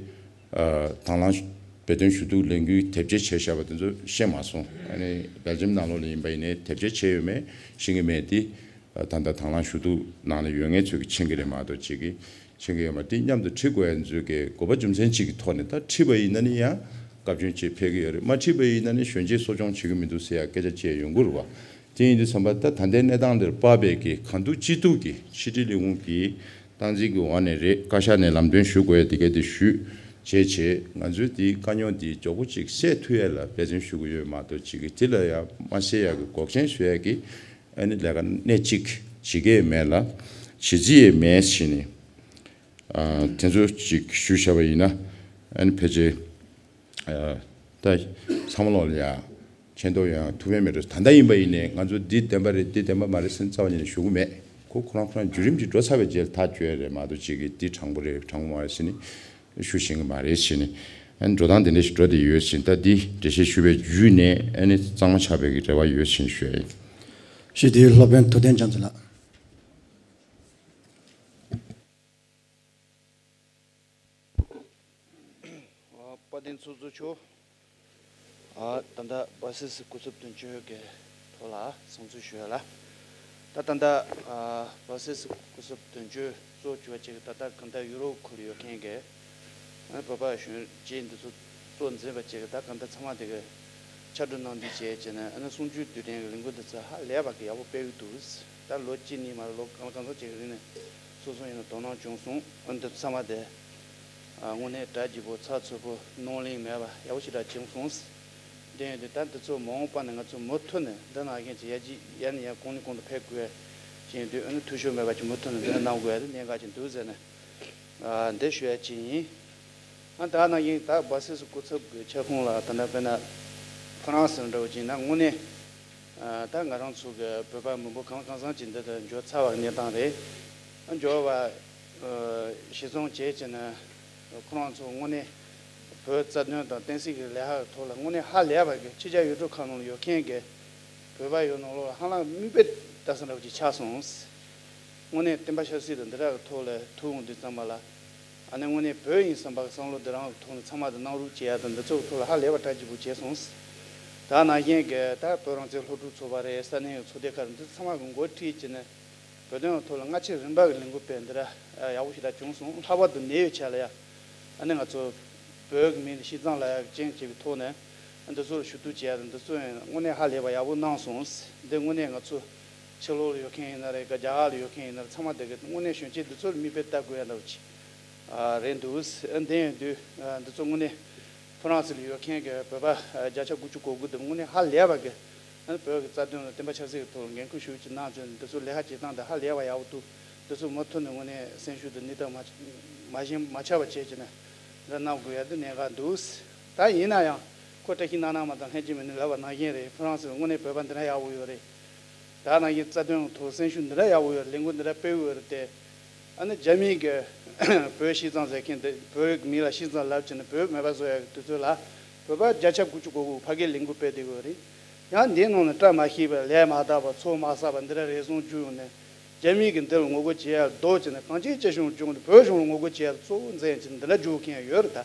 ཨ་དང་བླངས་བོད་དོན་ཞུ་གཏུག་ལས་འགུལ་དེབ་སྐྱེལ་བྱས་བཞག་པ་དེ་ཚོ་ཤེས་མ་སོང་། ཨ་ནི་སྦེལ་ཇམ་ནང་ལོགས་ལ་ཡིན་པ་ཡིན་ནའི་དེབ་སྐྱེལ་བྱས་ཡོད་མེད་ཤེས་ཀྱི་མེད་དེ། ཨ་ད་ལྟ་དང་བླངས་ཞུ་གཏུག་ནང་ལ་ཡོད་མཁན་ཚོས་ཀྱིས་མཁྱེན་གྱི་རེད་མ་གཏོགས་ཅིག་གིས་མཁྱེན་གྱི་ཡོད་མ་རེད། དེ་མཉམ་དུ་ཁྲིད་དགོས་ཡ་ཚོས་ཀྱི་དགོས་པ་རྒྱུ་མཚན་གཅིག་གི་ཐོག་ནས་ད་ཁྲིད་པ་ཡིན་ན་ནི་ཡང་བཀའ་བཀྱོན་བྱེད་ཕེབས་ཀྱི་ཡོད་རེད། མ་ཁྲིད་པ་ཡིན་ན་ནི་གཞོན་སྐྱེས་གསོ་སྐྱོང་བྱེད་ཀྱི་མི་འདུག་ཟེར་ཡ་སྐད་ཆ་བཤད་ཡོང་གི་རེད་བ། དེ་ཡིན་དུས་ཙམ་པ་ད་ད་ལྟའི་གནས་སྟངས་འདིར་དཔག་པའི་གི་གང་ཐུབ་ཅི་ཐུབ་ཀྱིས་ཕྱི་དྲིལ་ལས་ཁུངས་ཀྱི་སྟངས་འཛིན་གྱི་འོག་ནས་རེད། བཀའ་ཤག་ནས་ལམ་སྟོན་ཞུ་དགོས་ཡ་དེ་ག་དེ་ཞུས་བྱས་བྱས་ང་ཚོའི་དེའི་དཀའ་རྙོག་དེ་མགྱོགས་པོ་ཅིག་སེལ་ཐུབ་ཡ་ལ་འབད་བརྩོན་ཞུ་གི་ཡོད་མ་གཏོགས་ཅིག་གིས་དེ་ལ་ཡང་མ་སེལ་ཡ་གི་འགོག་རྐྱེན་བཟོ་ཡ་གི་ཨ་ནི་ལས་ཀ་སྣེ་གཅིག་བྱེད་ཀྱི་མེད་ལ་བྱེད་རྩིས་ཡས་མེད་ཟེར་ནས་ཨ་དེ་ཚོ་ཅིག་ཞུས་བཞག་པ་ཡིན་ན་ཨ་ནི་ཕལ་ཆེར་ཨ་ད་ཚང་མ་ལོག་ལ་ཡ་མཁྱེན་རྟོགས་ཡོང་ཐུབ་ཡ་མེད་འགྲོ། ད་ལྟ་ཡིན་པ་ཡིན་ནའི་ང་ཚོ་འདི་བདེན་པ་རེད་འདི་བདེན་པ་མ་རེད་ཟེར་ནས་རྩ་བ་ཉིད་ནས་ཞུ་གི་མེད། ཁོ་ཁོ་རང་ཁོ་རང་བརྒྱུད་རིམ་གྱིས་འགྲོ་ཚར་བའི་རྗེས་ལ་ཐག་གཅོད་ཡ་རེད་མ་གཏོགས་ཅིག་གིས་འདི་དྲང་པོ་རེད་དྲང་པོ་མ་རེད་ཟེར་ནས་ཞུ་ཤེས་ཀྱི་མ་རེད་ཟེར་ནས། ཨ་ནི་འགྲོ་སྟངས་དེ་འདྲ་ཞིག་འགྲོ་བསྡད་ཡོད་ཟེར་ནས་ད་འདི་འགྲེལ་བཤད་ཞུ་བའི་བརྒྱུད་ནས་ཨ་ནི་གཙང་མ་ཆགས་པའི་གི་རེ་བ་ཡོད་ཟེར་ནས་ཞུ་ཡ་ཡིན། ཞུ་དེའི་སློབ་དཔོན་ཐུབ་བསྟན་རྒྱ་མཚོ་ལགས། ཨ་དཔལ་ལྡན་ཚོགས་གཙོ་མཆོག་ཨ་ད་ལྟ་བར་སི་སི་སྐུ་ཚབ་དོན་གཅོད་ཀྱི་ཐོག་ལ་གསུང་ཚུལ་ཞུ་ཡ་ལ། ད་ད་ལྟ་ཨ་བར་སི་སི་སྐུ་ཚབ་དོན་གཅོད་གཙོ་གྱུར་བ་ཅིག་ད་ལྟ་གང་ལྟར་ཡུ་རོབ་ཁུལ་ཡོད་མཁན་གྱི་ཨ་བོད་པ་གཞོན་སྐྱེས་འདི་ཚོ་གཙོ་འཛིན་པ་ཅིག་གིས་ད་གང་ལྟར་ཚང་མ་དེ་གི་ཕྱར་གྲུ་གནང་འདི་བྱས་བྱས་ནས་ཨ་ནི་གསུམ་བཅུའི་དུས་དྲན་གྱི་ལས་འགུལ་འདི་ཚོ་ཧ་ལས་པ་གི་ཡག་པོ་སྤེལ་གི་འདུག་ད་ལོ་གཅིག་གཉིས་མ་རེད། ལོ་གང་གང་ཚང་ཅིག་གི་རིང་ནས་སོ་སོ་ཡིན་ན་དོ་སྣང་བྱུང་སོང་། ཨ་འདི་ཚང་མ་དེ་ཨ་དངོས་གནས་གྲ་རྒྱས་པོ་ཚགས་ཚུད་པོ་རྣོ་གླིང་མེད་པ་ཡག་པོ་ཞེ་དྲག་བྱུང་སོང་། དེ་ཡིན་དུས་ད་འདི་ཚོ་མ་འོངས་པ་ནས་ང་ཚོ་མུ་མཐུད་ནས་འདི་ནང་བཞིན་གྱི་ཡར་རྒྱས་ཡར་ནས་ཡར་གོང་ནས་གོང་དུ་འཕེལ་དགོས་ཡ་ཅིག་ཡིན་དུས་ཨ་ནི་འཐུས་ཤོར་མེད་པ་ཅིག་མུ་མཐུད་ནས་འདི་གནང་དགོས་ཡ་དེ་གནད་འགག་ཅིག་འདུག་ཟེར་ནས་ཨ་འདི་ཞུ་ཡ་ཅིག་ཡིན། ཨ་ད་ནང་བཞིན་ད་བར་སི་སི་སྐུ་ཚབ་ཀྱི་ཁྱབ་ཁོངས་ལ་ད་ལྟ་དཔེར་ན་ཧྥ་རན་སི་འདྲ་བོ་ཅིག་ཡིན་ན་དངོས་གནས་ཨ་ད་ང་རང་ཚོ་གི་བོད་པ་མི་འབོར་གང་ལ་གང་འཚམ་ཅིག་འདི་ལ་འབྱོར་ཚར་བ་གི་གནས་སྟངས་རེད། ཨ་འབྱོར་བ་ཨ་གཞི་བཟུང་བྱས་བྱས་ནས་ཁོ་རང་ཚོ་དངོས་གནས་བོད་རྩ་དོན་དང་བསྟན་སྲིད་ཀྱི་ལས་ཀ་ཐོག་ལ་དངོས་གནས་ཧ་ལས་པ་གི་ཕྱི་རྒྱལ་ཡུལ་གྲུ་ཁག་ནང་ལ་ཡོད་མཁན་གྱི་བོད་པ་ཡོད་ནང་ལོགས་ཧ་ལམ་མིག་དཔེ་ལྟ་ས་འདྲ་བོ་ཅིག་ཆགས་སོང་། དངོས་གནས་བསྟན་པ་ཆབ་སྲིད་དང་འདི་འདྲ་གི་ཐོག་ལ་ཐུག་འོང་དུས་ཙམ་པ་ལ། ཨ་ནི་དངོས་གནས་བོད་ཡིན་བསམ་པ་གི་བསམ་བློ་འདི་རང་གི་ཐོག་ནས་ཚང་མ་དང་གནང་རོགས་བྱེད་ཡ་དང་འདི་ཚོ་གི་ཐོག་ལ་ཧ་ལས་པ་གྲ་རྒྱས་པོ་བྱས་སོང་། ད་ནང་བཞིན་གི་ད་བོད་རང་བཙན་སློབ་ཕྲུག་ཚོགས་པ་རེད། ས་གནས་ཀྱི་ཚོགས་སྡེ་ཁག་རེད། འདི་ཚང་མ་གི་འགོ་ཁྲིད་བྱས་ནས་བོད་དོན་གི་ཐོག་ལ་སྔ་ཕྱི་རིམ་པ་གི་ལས་འགུལ་སྤེལ་འདི་འདྲ་ཡག་པོ་ཞེ་དྲག་བྱུང་སོང་། ལྷག་པར་དུ་ནད་ཡོད་ཆ་ལ་ཡ་ཨ་ནི་ང་ཚོ་བོད་ཀྱི་མི་ལ་ཤིས་ཙང་ལ་ཡ་ཅན་བྱེད་པའི་ཐོག་ནས་འདི་ཚོར་ཞུ་གཏུག་བྱས་ཡ་དང་འདི་ཚོ་ཡང་དངོས་གནས་ཧ་ལས་པ་ཡག་པོ་གནང་སོང་། འདི་དངོས་གནས་ང་ཚོ་ཕྱི་ལོགས་ལ་ཡོད་མཁན་ཡིན་ན་རེད། རྒྱ་གར་ལ་ཡོད་མཁན་ཡིན་ན་རེད། ཚང་མ་དེ་གི་དངོས་གནས་གཞོན་སྐྱེས་འདི་ཚོར་མིག་དཔེ་ལྟ་དགོས་ཡ་འདྲ་བོ་ཅིག་ཨ་རེད་འདུག་ཨ་འདི་ཡིན་དུས་ཨ་འདི་ཚོ་དངོས་གནས་ཕ་རན་སི་ལ་ཡོད་མཁན་གྱི་བོད་པ་ཨ་བརྒྱ་ཆ་དགུ་བཅུ་གོ་དགུ་འདི་དངོས་གནས་ཧ་ལས་པ་གི་ཨ་བོད་ཀྱི་རྩ་དོན་ལ་བསྟན་པ་ཆབ་སྲིད་ཀྱི་ཐོག་ལ་འགན་ཁུར་ཞུ་ཅིག་གནང་བྱས་འདི་ཚོ་ལས་ཀ་བྱེད་སྟངས་འདི་ཧ་ལས་པ་ཡག་པོ་འདུག་འདི་ཚོ་མུ་མཐུད་ནས་དངོས་གནས་སེམས་ཤུགས་དང་སྣེ་ཐག་མ་མ་ཞན་མ་ཆག་པ་བྱས་བྱས་ནས་འདི་གནང་དགོས་ཡ་འདི་གནད་འགག་འདུག་ད་ཡིན་ན་ཡང་ཁོ་བཀྲ་ཤིས་སྣ་ནག་མ་དང་ལྷན་ཅིག་མིན་ནི་ལབ་པ་ནང་བཞིན་རེད། ཕ་རན་སི་ལ་དངོས་གནས་བོད་པ་འདི་འདྲ་ཡག་པོ་ཡོད་རེད། ད་ནང་བཞིན་རྩ་དོན་ཐོག་སེམས་ཤུགས་འདི་འདྲ་ཡག་པོ་ཡོད་རེད། ལས་འགུལ་འདི་འདྲ་སྤེལ་ཡོད་རེད་དེ། ཨ་ནི་རྒྱ་མི་གི་བོད་ཤིས་ཙང་ཟེར་མཁན་དེ་བོད་མི་ལ་ཤིས་ཙང་ལབ་བྱས་ནས་བོད་མེད་པ་བཟོ་ཡག་གི་དུས་ཚོད་ལ་བོད་པ་བརྒྱ་ཆ་དགུ་བཅུ་གོ་དགུ་ཕ་གིར་ལས་འགུལ་སྤེལ་བསྡད་ཡོད་རེད། ཡང་འདིའི་ནང་ནས་བཀྲ་མ་ཤིས་པ་ལས་མ་དག་པ་ཚོགས་མ་བསགས་པ་འདི་འདྲ་རེ་ཟུང་བརྒྱུད་ཡོང་ནས་རྒྱ་མི་གི་འདི་ལ་ངོ་རྒོལ་བྱེད་ཡག་ལྡོག་བྱས་ནས་གངས་ཅན་སྐྱིད་གཤོངས་ལྗོངས་དེ་བོད་གཞུང་ལ་ངོ་རྒོལ་བྱེད་ཡག་གཙོ་བོ་འཛིན་བྱས་ནས་འདི་འདྲ་བརྒྱུད་མཁན་ཡོད་རེད་ད།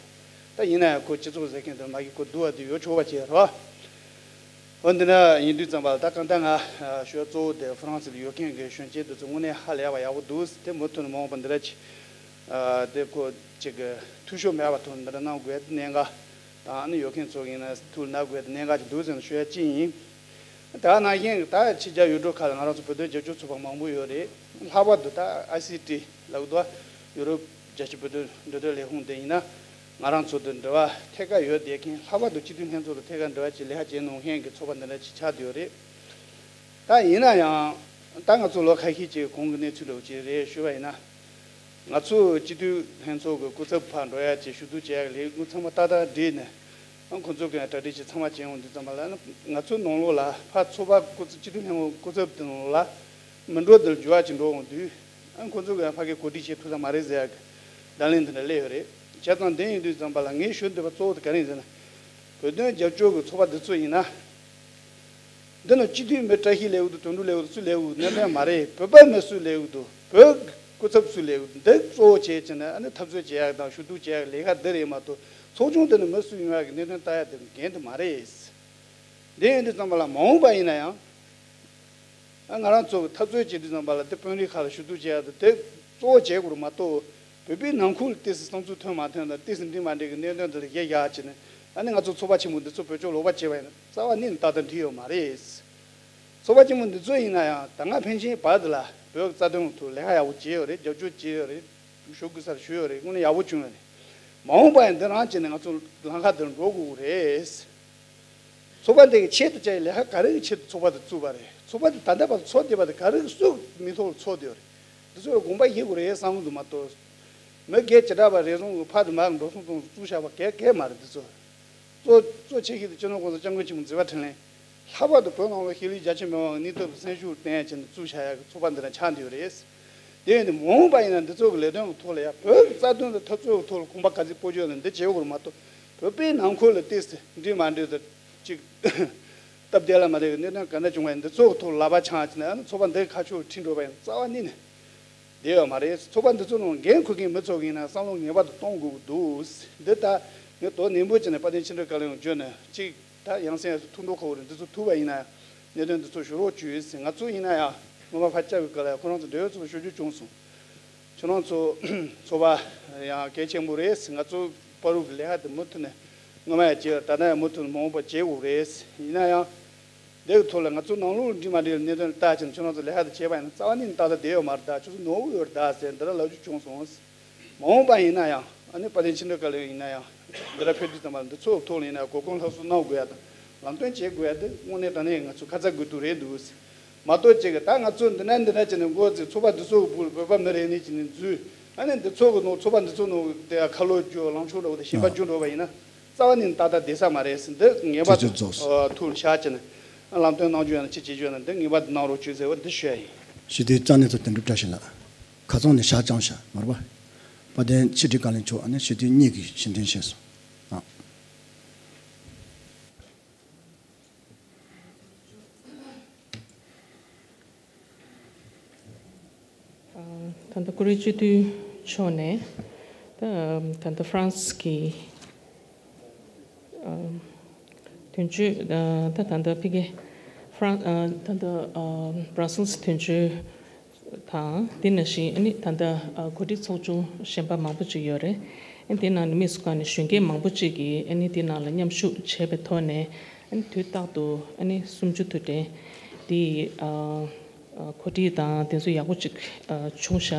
ད་ཡིན་ན་ཡང་ཁོ་སྤྱི་ཚོགས་ཟེར་མཁན་དེ་མ་གི་ཁོ་སྡུག་པ་དེ་ཡོད་ཆོག་པ་བྱས་རོགས། འོ་འདི་འདྲ་ཡིན་དུས་ཙམ་པ་ལ་ད་གང་ལྟར་ང་ཞུ་ཡ་གཙོ་བོ་དེ་ཧྥ་རན་སི་ལ་ཡོད་མཁན་གྱི་གཞོན་སྐྱེས་དེ་ཚོ་དངོས་གནས་ཧ་ལས་པ་ཡག་པོ་འདུག་དེ་མུ་མཐུད་ནས་མ་འོངས་པ་འདི་འདྲ་ཅིག་དེ་ཁོ་ཅིག་གི་འཐུས་ཤོར་མེད་པ་ཐོག་འདི་འདྲ་གནང་དགོས་ཡ་དེ་གནད་འགག་དང་ཨ་ནི་ཡོད་མཁན་ཚོ་ཡིན་ན་ཐུགས་ལ་བསྣུན་དགོས་ཡ་དེ་གནད་འགག་ཅིག་འདུག་ཟེར་ནས་ཞུ་ཡ་གཅིག་ཡིན། ད་ནང་བཞིན་ད་ཕྱི་རྒྱལ་ཡུལ་གྲུ་ཁག་ལ་ང་རང་ཚོ་བོད་དོན་རྒྱབ་སྐྱོར་ཚོགས་པ་མང་པོ་ཡོད་རེད། ལྷག་པར་དུ་ད་ཨའི་སི་ཊི་ལབ་དུས་ ཡུ་རོབ་རྒྱལ་སྤྱི་བོད་དོན་འབྲེལ་མཐུད་ལས་ཁུངས་དེ་ཡིན་ན། ང་རང་ཚོ་དང་འབྲེལ་བ་ཐད་ཀར་ཡོད་བསྡད་མཁན། ལྷག་པར་དུ་སྤྱི་འཐུས་ལྷན་ཚོགས་དང་ཐད་ཀར་འབྲེལ་བ་བྱས་ལས་ཀ་བྱེད་མྱོང་མཁན་གྱི་ཚོགས་པ་འདི་འདྲ་ཅིག་ཆགས་བསྡད་ཡོད་རེད། ད་ཡིན་ན་ཡང་ད་ང་ཚོ་ལོ་ཁ་ཤས་ཀྱི་གོང་གི་གནས་ཚུལ་འདྲ་བོ་ཅིག་རེད་ཞུས་པ་ཡིན་ན། ང་ཚོ་སྤྱི་འཐུས་ལྷན་ཚོགས་ཀྱི་སྐུ་ཚབ་ཕར་འགྲོ་ཡ་བྱས། ཞུ་གཏུག་བྱེད་ཡ་གི་ལས་འགུལ་ཚང་མ་ཏག་ཏག་བསྒྲིལ་ནས། ཨ་ཁོ་ཚོ་གི་གྲ་སྒྲིག་བྱེད། ཚང་མ་བྱས་འོང་དུས་ཙམ་པ་ལ། ང་ཚོ་ནང་ལོགས་ལ་ཕར་ཚོགས་པ་སྐུ་ཚབ། སྤྱི་འཐུས་ལྷན་ཁང་སྐུ་ཚབ་དེ་ནང་ལ་མི་འགྲོ་དེར་འགྱུར་བ་ཅིག་འགྲོ་འོང་དུས། ཨ་ཁོ་ཚོ་གི་ཕ་གི་གོ་སྒྲིག་བྱེད་ཐུབ་ས་མ་རེད་ཟེར་ཡ་གི་བརྡ་ལན་དེ་འདྲ་སླེབས་ཡོད་རེད། བྱས་ཙང་དེ་ཡིན་དུས་ཙམ་པ་ལ་ངས་ཞུ་འདོད་པ་གཙོ་བོ་དེ་ག་རེ་ཡིན་ཟེར་ན། བོད་དོན་རྒྱབ་སྐྱོར་གྱི་ཚོགས་པ་འདི་ཚོ་ཡིན་ན། འདི་ནང་སྤྱི་འཐུས་མི་བཀྲ་ཤིས་སླེབས་ཀྱི་འདུག་དོན་གྲུབ་སླེབས་ཀྱི་འདུག་སུ་སླེབས་ཀྱི་འདུག་གནད་དོན་མ་རེད། བོད་པ་མི་སུ་སླེབས་ཀྱི་འདུག་བོད་ཀྱི་སྐུ་ཚབ་སུ་སླེབས་ཀྱི་འདུག་འདི་གཙོ་བོ་བྱས་བྱས་ནས་ཨ་ནི་འཐབ་རྩོད་བྱེད་ཡག་དང་ཞུ་གཏུག་བྱེད་ཡག་ལས་ཀ་འདི་རེད་མ་གཏོགས། ཚོགས་ཆུང་འདི་ནས་མི་སུ་ཡོང་ཡག་གི་གནད་དོན་ལྟ་ཡག་དེ་འགན་དེ་མ་རེད། འདི་ཡིན་དུས་ཙམ་པ་ལ་མ་འོངས་པ་ཡིན་ན་ཡང་། ཨ་ང་རང་ཚོ་གི་འཐབ་རྩོད་བྱེད་དུས་ཙམ་པ་ལ་དེ་དཔོན་རིགས་ཁག་ལ་ཞུ་གཏུག་བྱེད་ཡག་དེ་དེ་གཙོ་བོ་བྱེད་དགོས་རེད་མ་གཏོགས། བོད་པའི་ནང་ཁུལ་ལ་ཏོག་ཙམ་བསམ་ཚུལ་མཐུན་མ་མཐུན་དང་ཏོག་ཙམ་འགྲིག་མ་འགྲིག་གི་གནད་དོན་དེ་ལ་གཞི་བཞག་བྱས་ནས། ཨ་ནི་ང་ཚོ་ཚོགས་པ་ཆེན་མོ་འདི་ཚོ་བེད་སྤྱོད་ལོག་པ་བྱས་པ་ཡིན་ན་རྩ་བ་ཉིད་ནས་ཏག་ཏག་འགྲིག་ཡོད་མ་རེད། ཚོགས་པ་ཆེན་མོ་འདི་ཚོ་ཡིན་ན་ཡང་ད་སྔ་ཕན་ཆད་བར་དུ་ལ་བོད་ཀྱི་རྩ་དོན་ཐོག་ལས་ཀ་ཡག་པོ་བྱས་ཡོད་རེད། རྒྱབ་སྐྱོར་བྱས་ཡོད་རེད། ཞུ་དགོས་སར་ཞུས་ཡོད་རེད། དངོས་གནས་ཡག་པོ་བྱུང་ཡོད་རེད། མ་འོངས་པ་ཡང་འདི་རང་བྱས་ནས་ང་ཚོ་ལམ་ཁ་འདིར་འགྲོ་དགོས་རེད། ཚོགས་པ་འདི་གི་ཆེད་དུ་བཅའ་ཡི་ལས་ཀ་ག་རེ་གི་ཆེད་དུ་ཚོགས་པ་འདི་བཙུགས་པ་རེད། ཚོགས་པ་འདི་ད་ལྟ་བར་དུ་ཚོགས་བསྡད་པ་འདི་ག་རེ་གི་སུ་མིང་ཐོག་ལ་ཚོགས་བསྡད་ཡོད་རེད། འདི་ཚོ་ལ་དགོངས་པ་བཞེས་དགོས་རེད་བསམ་གི་འདུག་མ་གཏོགས། མི་སྒེར་བྱེ་བྲག་པ་རེ་ཟུང་གི་ཕར་དང་མར་འགྲོ་སོང་སོང་བཙུགས་བཞག་པ་གལ་གལ་མ་རེད། འདི་ཚོ་གཙོ་གཙོ་ཆེ་ཤོས་དེ་སྤྱི་ནོར་༸གོང་ས་༸སྐྱབས་མགོན་ཆེན་པོ་མཛད་པ་འཕྲིན་ལས། ལྷག་པར་དུ་བོད་ནང་ལ་ཤེས་རིག་རྒྱ་ཆེ་མི་མང་གི་སྙིང་སྟོབས་དང་སེམས་ཤུགས་བརྟེན་བྱས་ནས་བཙུགས་བཞག་ཡག་གི་ཚོགས་པ་འདི་འདྲ་ཆགས་བསྡད་ཡོད་རེད། དེ་ཡིན་དུས་མ་འོངས་པ་ཡིན་ན་འདི་ཚོ་གི་ལས་དོན་གི་ཐོག་ལ་ཡང་བོད་ཀྱི་རྩ་དོན་དང་འཐབ་རྩོད་གི་ཐོག་ལ་དགོངས་པ་ག་ཚོད་སྤོ་རྒྱུ་ཡོད་ན་འདི་བྱེད་དགོས་རེད་མ་གཏོགས། བོད་པའི་ནང་ཁུལ་ལ་ཏོག་ཙམ་འགྲིག་མ་འགྲིག་དང་ཅིག་སྟབས་བདེ་ལ་མ་བདེ་བའི་གནད་དོན་ག་འདྲ་བྱུང་བ་ཡིན་འདི་ཚོ་གི་ཐོག་ལ་ལག་པ་འཆང་བྱས་ནས། ཨ་ནི་ཚོགས་པ་འདི་ཁ་ཕྱོགས་ཁྲིད་འགྲོ་བ་ཡིན་རྩ་བ་ཉིད་ནས་བདེ་ཡོད་མ་རེད། ཚོགས་པ་འདི་ཚོ་ནང་འགན་འཁུར་མཁན་མི་ཚོ་གི་ཡིན་ན་བསམ་བློ་ངེས་པར་དུ་གཏོང་དགོས་ཀྱི་འདུག་འདི་ལྟ་ངས་དོ་ནན་པོ་བྱས་ནས་དཔལ་ལྡན་ཕྱི་དྲིལ་བཀའ་བློན་བརྗོད་ནས་ཅིག་ད་ཡང་སེ་ཐུགས་འདོད་ཁོ་བོ་རེད། འདི་ཚོ་ཐུག་པ་ཡིན་ན་གནད་དོན་འདི་ཚོ་ཞུ་རོགས་བྱོས། ང་ཚོ་ཡིན་ན་ཡང་སྔོན་མ་ཕར་བཅར་བའི་སྐབས་ལ་ཁོ་རང་ཚོ་འབྲེལ་ཡོད་ཚོ་ཞུ་རྒྱུ་བྱུང་སོང་། ཁྱོད་རང་ཚོ་ཚོགས་པ་ཡང་གལ་ཆེན་པོ་རེད། ང་ཚོ་བར་དུ་གི་ལས་ཀ་དེ་མུ་མཐུད་ནས་སྔོན་མ་ཡང་བྱས། ད་ལྟ་ཡང་མུ་མཐུད་ནས་མ་འོངས་པ་བྱེད་དགོས་རེད། ཡིན་ན་ཡང་འདི་གི་ཐོག་ལ་ང་ཚོ་ནང་ལོགས་འགྲིག་མ་འགྲིག་གནད་དོན་ལ་བལྟས་བྱས་ནས་ཁྱོད་རང་ཚོ་ལས་ཀ་དེ་བྱས་པ་ཡིན་ན་རྩ་བ་ཉིད་ནས་ཏག་ཏག་བསྡད་ཡོད་མ་རེད། ད་ཁྱོད་ཚོ་ནོར་འཁྲུལ་ཡོད་རེད་ད་ཟེར་འདི་འདྲ་ལབ་རྒྱུ་བྱུང་སོང་། མ་འོངས་པ་ཡིན་ན་ཡང་། ཨ་ནི་དཔལ་ལྡན་ཕྱི་དྲིལ་བཀའ་བློན་ཡིན་ན་ཡང་། འདི་ལ་ཕེབས་དུས་ཙམ་པ་འདི་ཚོ་ཐོག་ལ་ཡིན་ན་གོ་སྐོན་སླར་གསོ་གནང་དགོས་ཡ་དང་ལམ་སྟོན་བྱེད་དགོས་ཡ་འདི་དངོས་གནས་དྲང་གནས་ང་ཚོ་ཁ་ཚ་དགོས་གཏུགས་རེད་འདུག་མ་གཏོགས་ཅིག་གི་ད་ང་ཚོ་འདི་ན་འདི་ན་བྱས་ནས་འགོ་བཙུགས། ཚོགས་པ་འདི་ཚོ་གི་སྦུག་ལ་བོད་པ་མི་རེ་གཉིས་ཀྱིས་ནི་འཛུལ། ཨ་ནི་འདི་ཚོ་གི་ནང་ཚོགས་པ་འདི་ཚོ་ནང་དེ་ཁ་ལོ་བསྒྱུར། ལངས་ཕྱོགས་འདྲ་བོ་དེ་ཞེན་པ་བསྒྱུར་འགྲོ་བ་ཡིན་ན་རྩ་བ་ནས་ཏག་ཏག་བསྡད་ས་མ་རེད། འདི་ངེས་པར་དུ་ཐུགས་ལ་བཞག་བྱས་ནས་ལམ་སྟོན་གནང་རྒྱུ་ཡོད་ན་ཅི་བྱེད་རྒྱུ་ཡོད་ན་འདི་ངེས་པར་དུ་གནང་རོགས་བྱོས་ཟེར་བ་འདི་ཞུ་ཡ་ཡིན། ཞུ་དོན་རྩ་ནས་ཚོ་དོན་གྲུབ་བཀྲ་ཤིས་ལགས། ཁ་རྩང་ནས་ཞག་བཅངས་ཤག་མ་རེད་པ། དཔལ་ལྡན་ཕྱི་དྲིལ་བཀའ་བློན་མཆོག་ཨ་ནི་ཞུ་དོན་གཉིས་ཀྱི་ཕྱིར་འཐེན་བྱས་སོང་། ཨ། ད་ལྟ་བཀུར་འོས་སྤྱི་འཐུས་མཆོག་ནས་ད་ད་ལྟ་ཧྥ་རན་སི་གི་དོན་གཅོད། ད་ད་ལྟ་ཕ་གི་ཧྥ་རན་ད་ལྟ་བྷ་ར་སེལ་སི་དོན་གཅོད་དང་། དེ་ནང་བཞིན་ཨ་ནི་ད་ལྟ་གོ་སྒྲིག་ཚོགས་ཆུང་གཞན་པ་མང་པོ་ཅིག་ཡོད་རེད། ཨ་ནི་དེ་ནང་ནས་དམིགས་སུ་བཀར་ནས་གཞོན་སྐྱེས་མང་པོ་ཅིག་གིས་ཨ་ནི་དེ་ནང་ལ་མཉམ་ཞུགས་བྱས་པའི་ཐོག་ནས། ཨ་ནི་དུས་རྟག་ཏུ་ཨ་ནི་གསུམ་བཅུ་དུས་དྲན་འདི་ཨ་ཨ་གོ་སྒྲིག་དང་དེ་ཚོ་ཡག་པོ་ཅིག་ཨ་བྱུང་ཤག་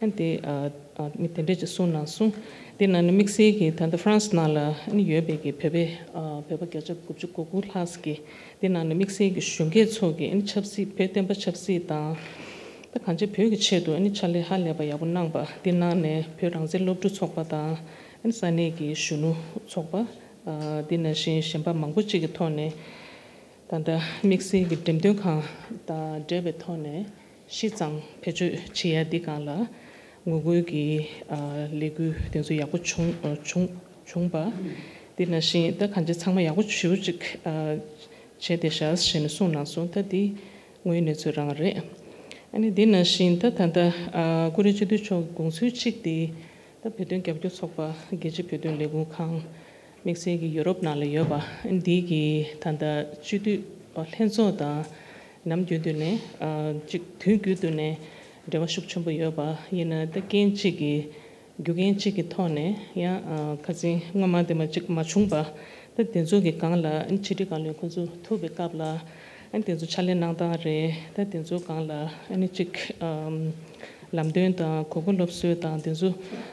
ཨ་ནི་དེ་ཨ་ཨ་མི་དེ་འདྲས་ཅིག་གསུངས་གནང་སོང་། དེ་ནང་ནས་དམིགས་བསལ་གྱིས་ད་ལྟ་ཧྥ་རན་སི་ནང་ལ་ཨ་ནི་ཡོད་པའི་གི་བོད་པའི་ཨ་བོད་པ་བརྒྱ་ཆ་དགུ་བཅུ་གོ་དགུ་ལྷག་ཙམ་གྱིས། དེ་ནང་ནས་དམིགས་བསལ་གྱི་གཞོན་སྐྱེས་ཚོ་གིས་ཨ་ནི་ཆབ་སྲིད། བོད་བསྟན་པ་ཆབ་སྲིད་དང་། ད་གང་ཅི་བོད་ཀྱི་ཆེད་དུ་ཨ་ནི་ཕྱག་ལས་ཧ་ལས་པ་ཡག་པོ་གནང་པ། དེ་ནང་ནས་བོད་རང་བཙན་སློབ་ཕྲུག་ཚོགས་པ་དང་། ཨ་ནི་ས་གནས་ཀྱི་གཞོན་ནུ་ཚོགས་པ། ཨ་དེ་ནང་བཞིན་གཞན་པ་མང་པོ་ཅིག་གི་ཐོག་ནས་ད་ལྟ་དམིགས་བསལ་གྱི་འགྲེམས་སྟོན་ཁང་དང་འབྲེལ་བའི་ཐོག་ནས་བཞི་ཙམ་བེད་སྤྱོད་བྱེད་ཡ་འདི་སྒང་ལ་ངོ་རྒོལ་གྱི་ཨ་ལས་འགུལ་དེ་ཚོ་ཡག་པོ་བྱུང་བྱུང་བྱུང་པ། དེ་ནང་བཞིན་ད་གང་ཅི་ཚང་མ་ཡག་པོ་ཞེ་པོ་ཅིག་ཨ་བྱས་བསྡད་ཤག་ཞེས་ནས་གསུངས་གནང་སོང་། ད་འདི་དངོས་ཡོད་གནས་ཚུལ་རང་རེད། ཨ་ནི་འདི་ནང་བཞིན་ད་ད་ལྟ་ཨ་བཀུར་འོས་སྤྱི་འཐུས་མཆོག་གི་དགོངས་ཚུལ་གཅིག་དེ། ད་བོད་དོན་རྒྱབ་སྐྱོར་ཚོགས་པ། རྒྱལ་སྤྱིའི་བོད་དོན་ལས་འགུལ་ཁང་། དམིགས་བསལ་གྱི་ཡུ་རོབ་ནང་ལ་ཡོད་པ་འདི་གི་ད་ལྟ་སྤྱི་འཐུས་ལྷན་ཚོགས་དང་ནམ་རྒྱུན་དུ་ནས་ཨ་གཅིག་དུས་རྒྱུན་དུ་ནས་འབྲེལ་བ་ཤུགས་ཆེན་པོ་ཡོད་པ་ཡིན་ན། ད་རྐྱེན་གཅིག་གི་རྒྱུ་རྐྱེན་གཅིག་གི་ཐོག་ནས་ཡང་ཨ་ཁ་སང་སྔོན་མ་དེ་མ་གཅིག་མ་བྱུང་པ། ད་དེ་ཚོ་གི་སྒང་ལ་ཨ་ནི་ཕྱི་དྲིལ་བཀའ་བློན་ཁོང་ཚོ་ཐུག་པའི་སྐབས་ལ་ཨ་ནི་དེ་ཚོ་ཕྱག་ལས་གནང་སྟངས་རེད། ད་དེ་ཚོ་སྒང་ལ་ཨ་ནི་གཅིག་ཨམ་ ལམ་སྟོན་དང་གོ་སྐབས་སློབ་གསོ་དང་དེ་ཚོ་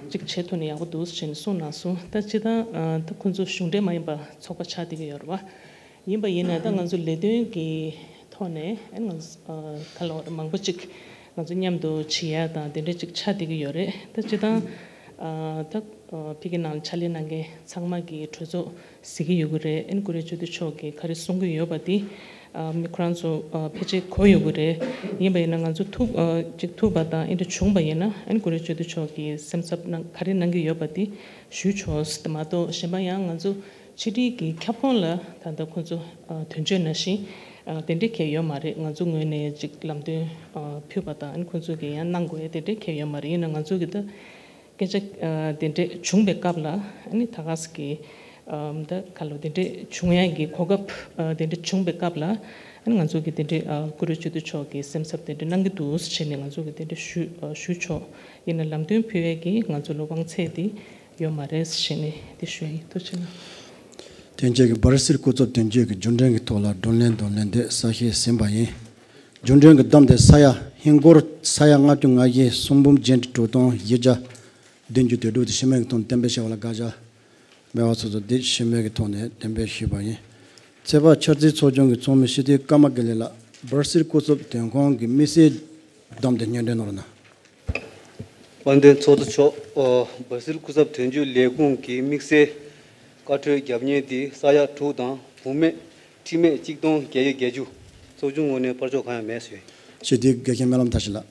གཅིག་བྱེད་ཐུབ་ན་ཡག་པོ་འདུག་ཟེར་ནས་གསུངས་གནང་སོང་། ད་སྤྱིར་བཏང་ད་ཁོང་ཚོ་གཞུང་འབྲེལ་མ་ཡིན་པ་ཚོགས་པ་ཆགས་བསྡད་ཀྱི་ཡོད་རེད་བ། ཡིན་པ་ཡིན་ན་ད་ང་ཚོ་ལས་དོན་གྱི་ཐོག་ནས་ཨ་ནི་ང་ཚོ་ཨ་ག་ལབ་དགོས་རེད། མང་པོ་ཅིག་ང་ཚོ་མཉམ་དུ་བྱེད་ཡ་དང་དེ་འདྲ་ཅིག་ཆགས་བསྡད་ཀྱི་ཡོད་རེད། ད་སྤྱིར་བཏང་ཨ་ད་ཨ་ཕ་གི་ནང་ལ་ཕྱག་ལས་གནང་མཁན་ཚང་མ་གི་གྲོས་ཚོགས་གཟིགས་ཀྱི་ཡོད་ཀྱི་རེད། ཨ་ནི་ཀུ་རེ་བཅུ་བདུན་མཆོག་གིས་ག་རེ་གསུང་གི་ཡོད་པ་དེ་ཨ་མི་ཁོ་རང་ཚོ་ཨ་ཕལ་ཆེར་གོ་ཡོད་ཀྱི་རེད། ཡིན་པ་ཡིན་ན་ང་ཚོ་ཐུག་ཨ་ཅིག་ཐུག་པ་དང་ཨེ་འདྲ་བྱུང་པ་ཡིན་ན་ཨ་ནི་ཀུ་རེ་བཅུ་བདུན་མཆོག་གིས་སེམས་འཚབ་གནང་ག་རེ་གནང་གི་ཡོད་པ་དེ་ཞུས་ཆོག་ཟེར་མ་གཏོགས་གཞན་པ་ཡང་ང་ཚོ་ཕྱི་དྲིལ་གྱི་ཁྱབ་ཁོངས་ལ་ད་ལྟ་ཁོང་ཚོ་ཨ་དོན་གཅོད་ནང་བཞིན་ཨ་དེ་འདྲའི་གང་ཡང་ཡོད་མ་རེད། ང་ཚོ་ངོས་ནས་ཅིག་ལམ་སྟོན་ཨ་ཕུལ་བ་དང་ཨ་ནི་ཁོང་ཚོ་གིས་ཡང་གནང་དགོས་དེ་འདྲའི་གང་ཡང་ཡོད་མ་རེད། ཡིན་ན་ང་ཚོ་གི་ད་སྐད་ཆ་ཨ་དེ་འདྲ་བྱུང་བའི་སྐབས་ལ་ཨ་ནི་ད་ག་ཟེར་གི་ཨ་ད་ག་ལབ་དེ་འདྲ་བྱུང་ཡ་གི་གོ་སྐབས་ཨ་དེ་འདྲ་བྱུང་བའི་སྐབས་ལ་ཨ་ནི་ང་ཚོ་གི་དེ་འདྲ་ཨ་ཀུ་རེ་བཅུ་བདུན་མཆོག་གིས་སེམས་འཚབ་དེ་འདྲ་གནང་གི་འདུག་ཟེར་བྱས་ནས་ང་ཚོ་གི་དེ་འདྲ་ཞུ་ཨ་ཞུ་ཆོག། ཡིན་ན་ལམ་སྟོན་ཕུལ་ཡས་ཀྱི་ང་ཚོ་ལ་དབང་ཚད་དེ་ཡོད་མ་རེད་ཟེར་ནས་དེ་ཞུ་ཡིན། ཐུགས་རྗེ་གནང་། དོན་གཅོད་ཀྱི་སྦར་སིལ་སྐུ་ཚབ་དོན་གཅོད་ཀྱི་རྒྱུན་ལྡན་གྱི་ཐོག་ལ་བགྲོ་གླེང་དང་ལེན་དེ་གསལ་བཤད་ཟིན་པ་ཡིན། རྒྱུན་ལྡན་གྱི་བསྡོམས་དེ་ས་ཡ་ཧིན་སྒོར་ས་ཡ་ལྔ་བཅུ་ང་བཞི་གསུམ་འབུམ་བརྒྱད་ཁྲི་དྲུག་སྟོང་བཞི་བརྒྱ་བདུན་ཅུ་དོན་དྲུག་དེ་ཤི་མེད་ཀྱི་ཐོག་ནས་གཏན་འབེབས་བྱས་པ་ལ་དགག་བྱ་མེད་པ་སོ་སོ་དེ་ཤི་མེད་ཀྱི་ཐོག་ནས་གཏན་འབེབས་ཞུས་པ་ཡིན། ཚོད་དཔག་འཆར་རྩིས་ཚོགས་ཆུང་གི་ཚོགས་མི་སྤྱི་འཐུས་ཀརྨ་དགེ་ལེགས་ལགས། སྦར་སིལ་སྐུ་ཚབ་དོན་ཁང་གི་དམིགས་བསལ་བསྡོམས་དེ་སྙན་སྒྲོན་གནང་རོགས་གནང་། དཔལ་ལྡན་ཚོགས་གཙོ་མཆོག་ཨོ། སྦར་སིལ་སྐུ་ཚབ་དོན་གཅོད་ལས་ཁུངས་ཀྱི་དམིགས་བསལ་བཀའ་འཁྲོལ་རྒྱབ་གཉེར་དེ་ས་ཡ་དྲུག་དང་བུད་མེད་ཁྲིམས་མེད་གཅིག་སྟོང་བརྒྱད་བརྒྱ་བརྒྱད་ཅུ། ཚོགས་ཆུང་ངོས་ནས་སྤར་ཆོག་གང་ཡང་མེད་ཟེར། སྤྱི་འཐུས་དགེ་བཤེས་སྨོན་ལམ་མཐར་ཕྱིན་ལགས།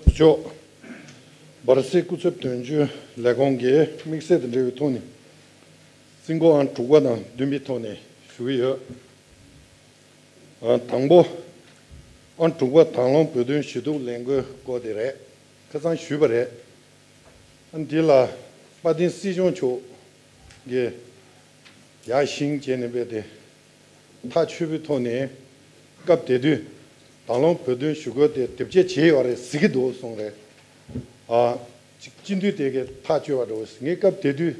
མཆོག་སྦར་སིལ་སྐུ་ཚབ་དོན་གཅོད་ལས་ཁུངས་ཀྱི་དམིགས་བསལ་དང་འབྲེལ་བའི་ཐོག་ནས་རྩིས་འགོ་ཨང་དྲུག་པ་དང་བདུན་པའི་ཐོག་ནས་ཞུ་གི་ཡོད། ཨ་དང་པོ། ཨང་དྲུག་པ་དང་བླངས་བོད་དོན་ཞུ་གཏུག་ལས་འགུལ་སྐོར་དེ་རེད། ཁ་སང་ཞུས་པ་རེད། ཨ་འདི་ལ་དཔལ་ལྡན་སྲིད་སྐྱོང་མཆོག་གིས་ཡར་ཞིང་བྱས་ནས་སྦས་ཏེ་ཐག་ཆོད་པའི་ཐོག་ནས་སྐབས་དེ་དུས་དང་བླངས་བོད་དོན་ཞུ་སྐུལ་དེ་དེབ་སྐྱེལ་བྱས་ཡོད་རེད་ཟེར་གྱི་འདུག་གསུངས་རེད། ཨ་སྤྱི་འཐུས་དེ་གས་ཐག་གཅོད་པ་འགྲོ་ཟེར། ངས་སྐབས་དེ་དུས་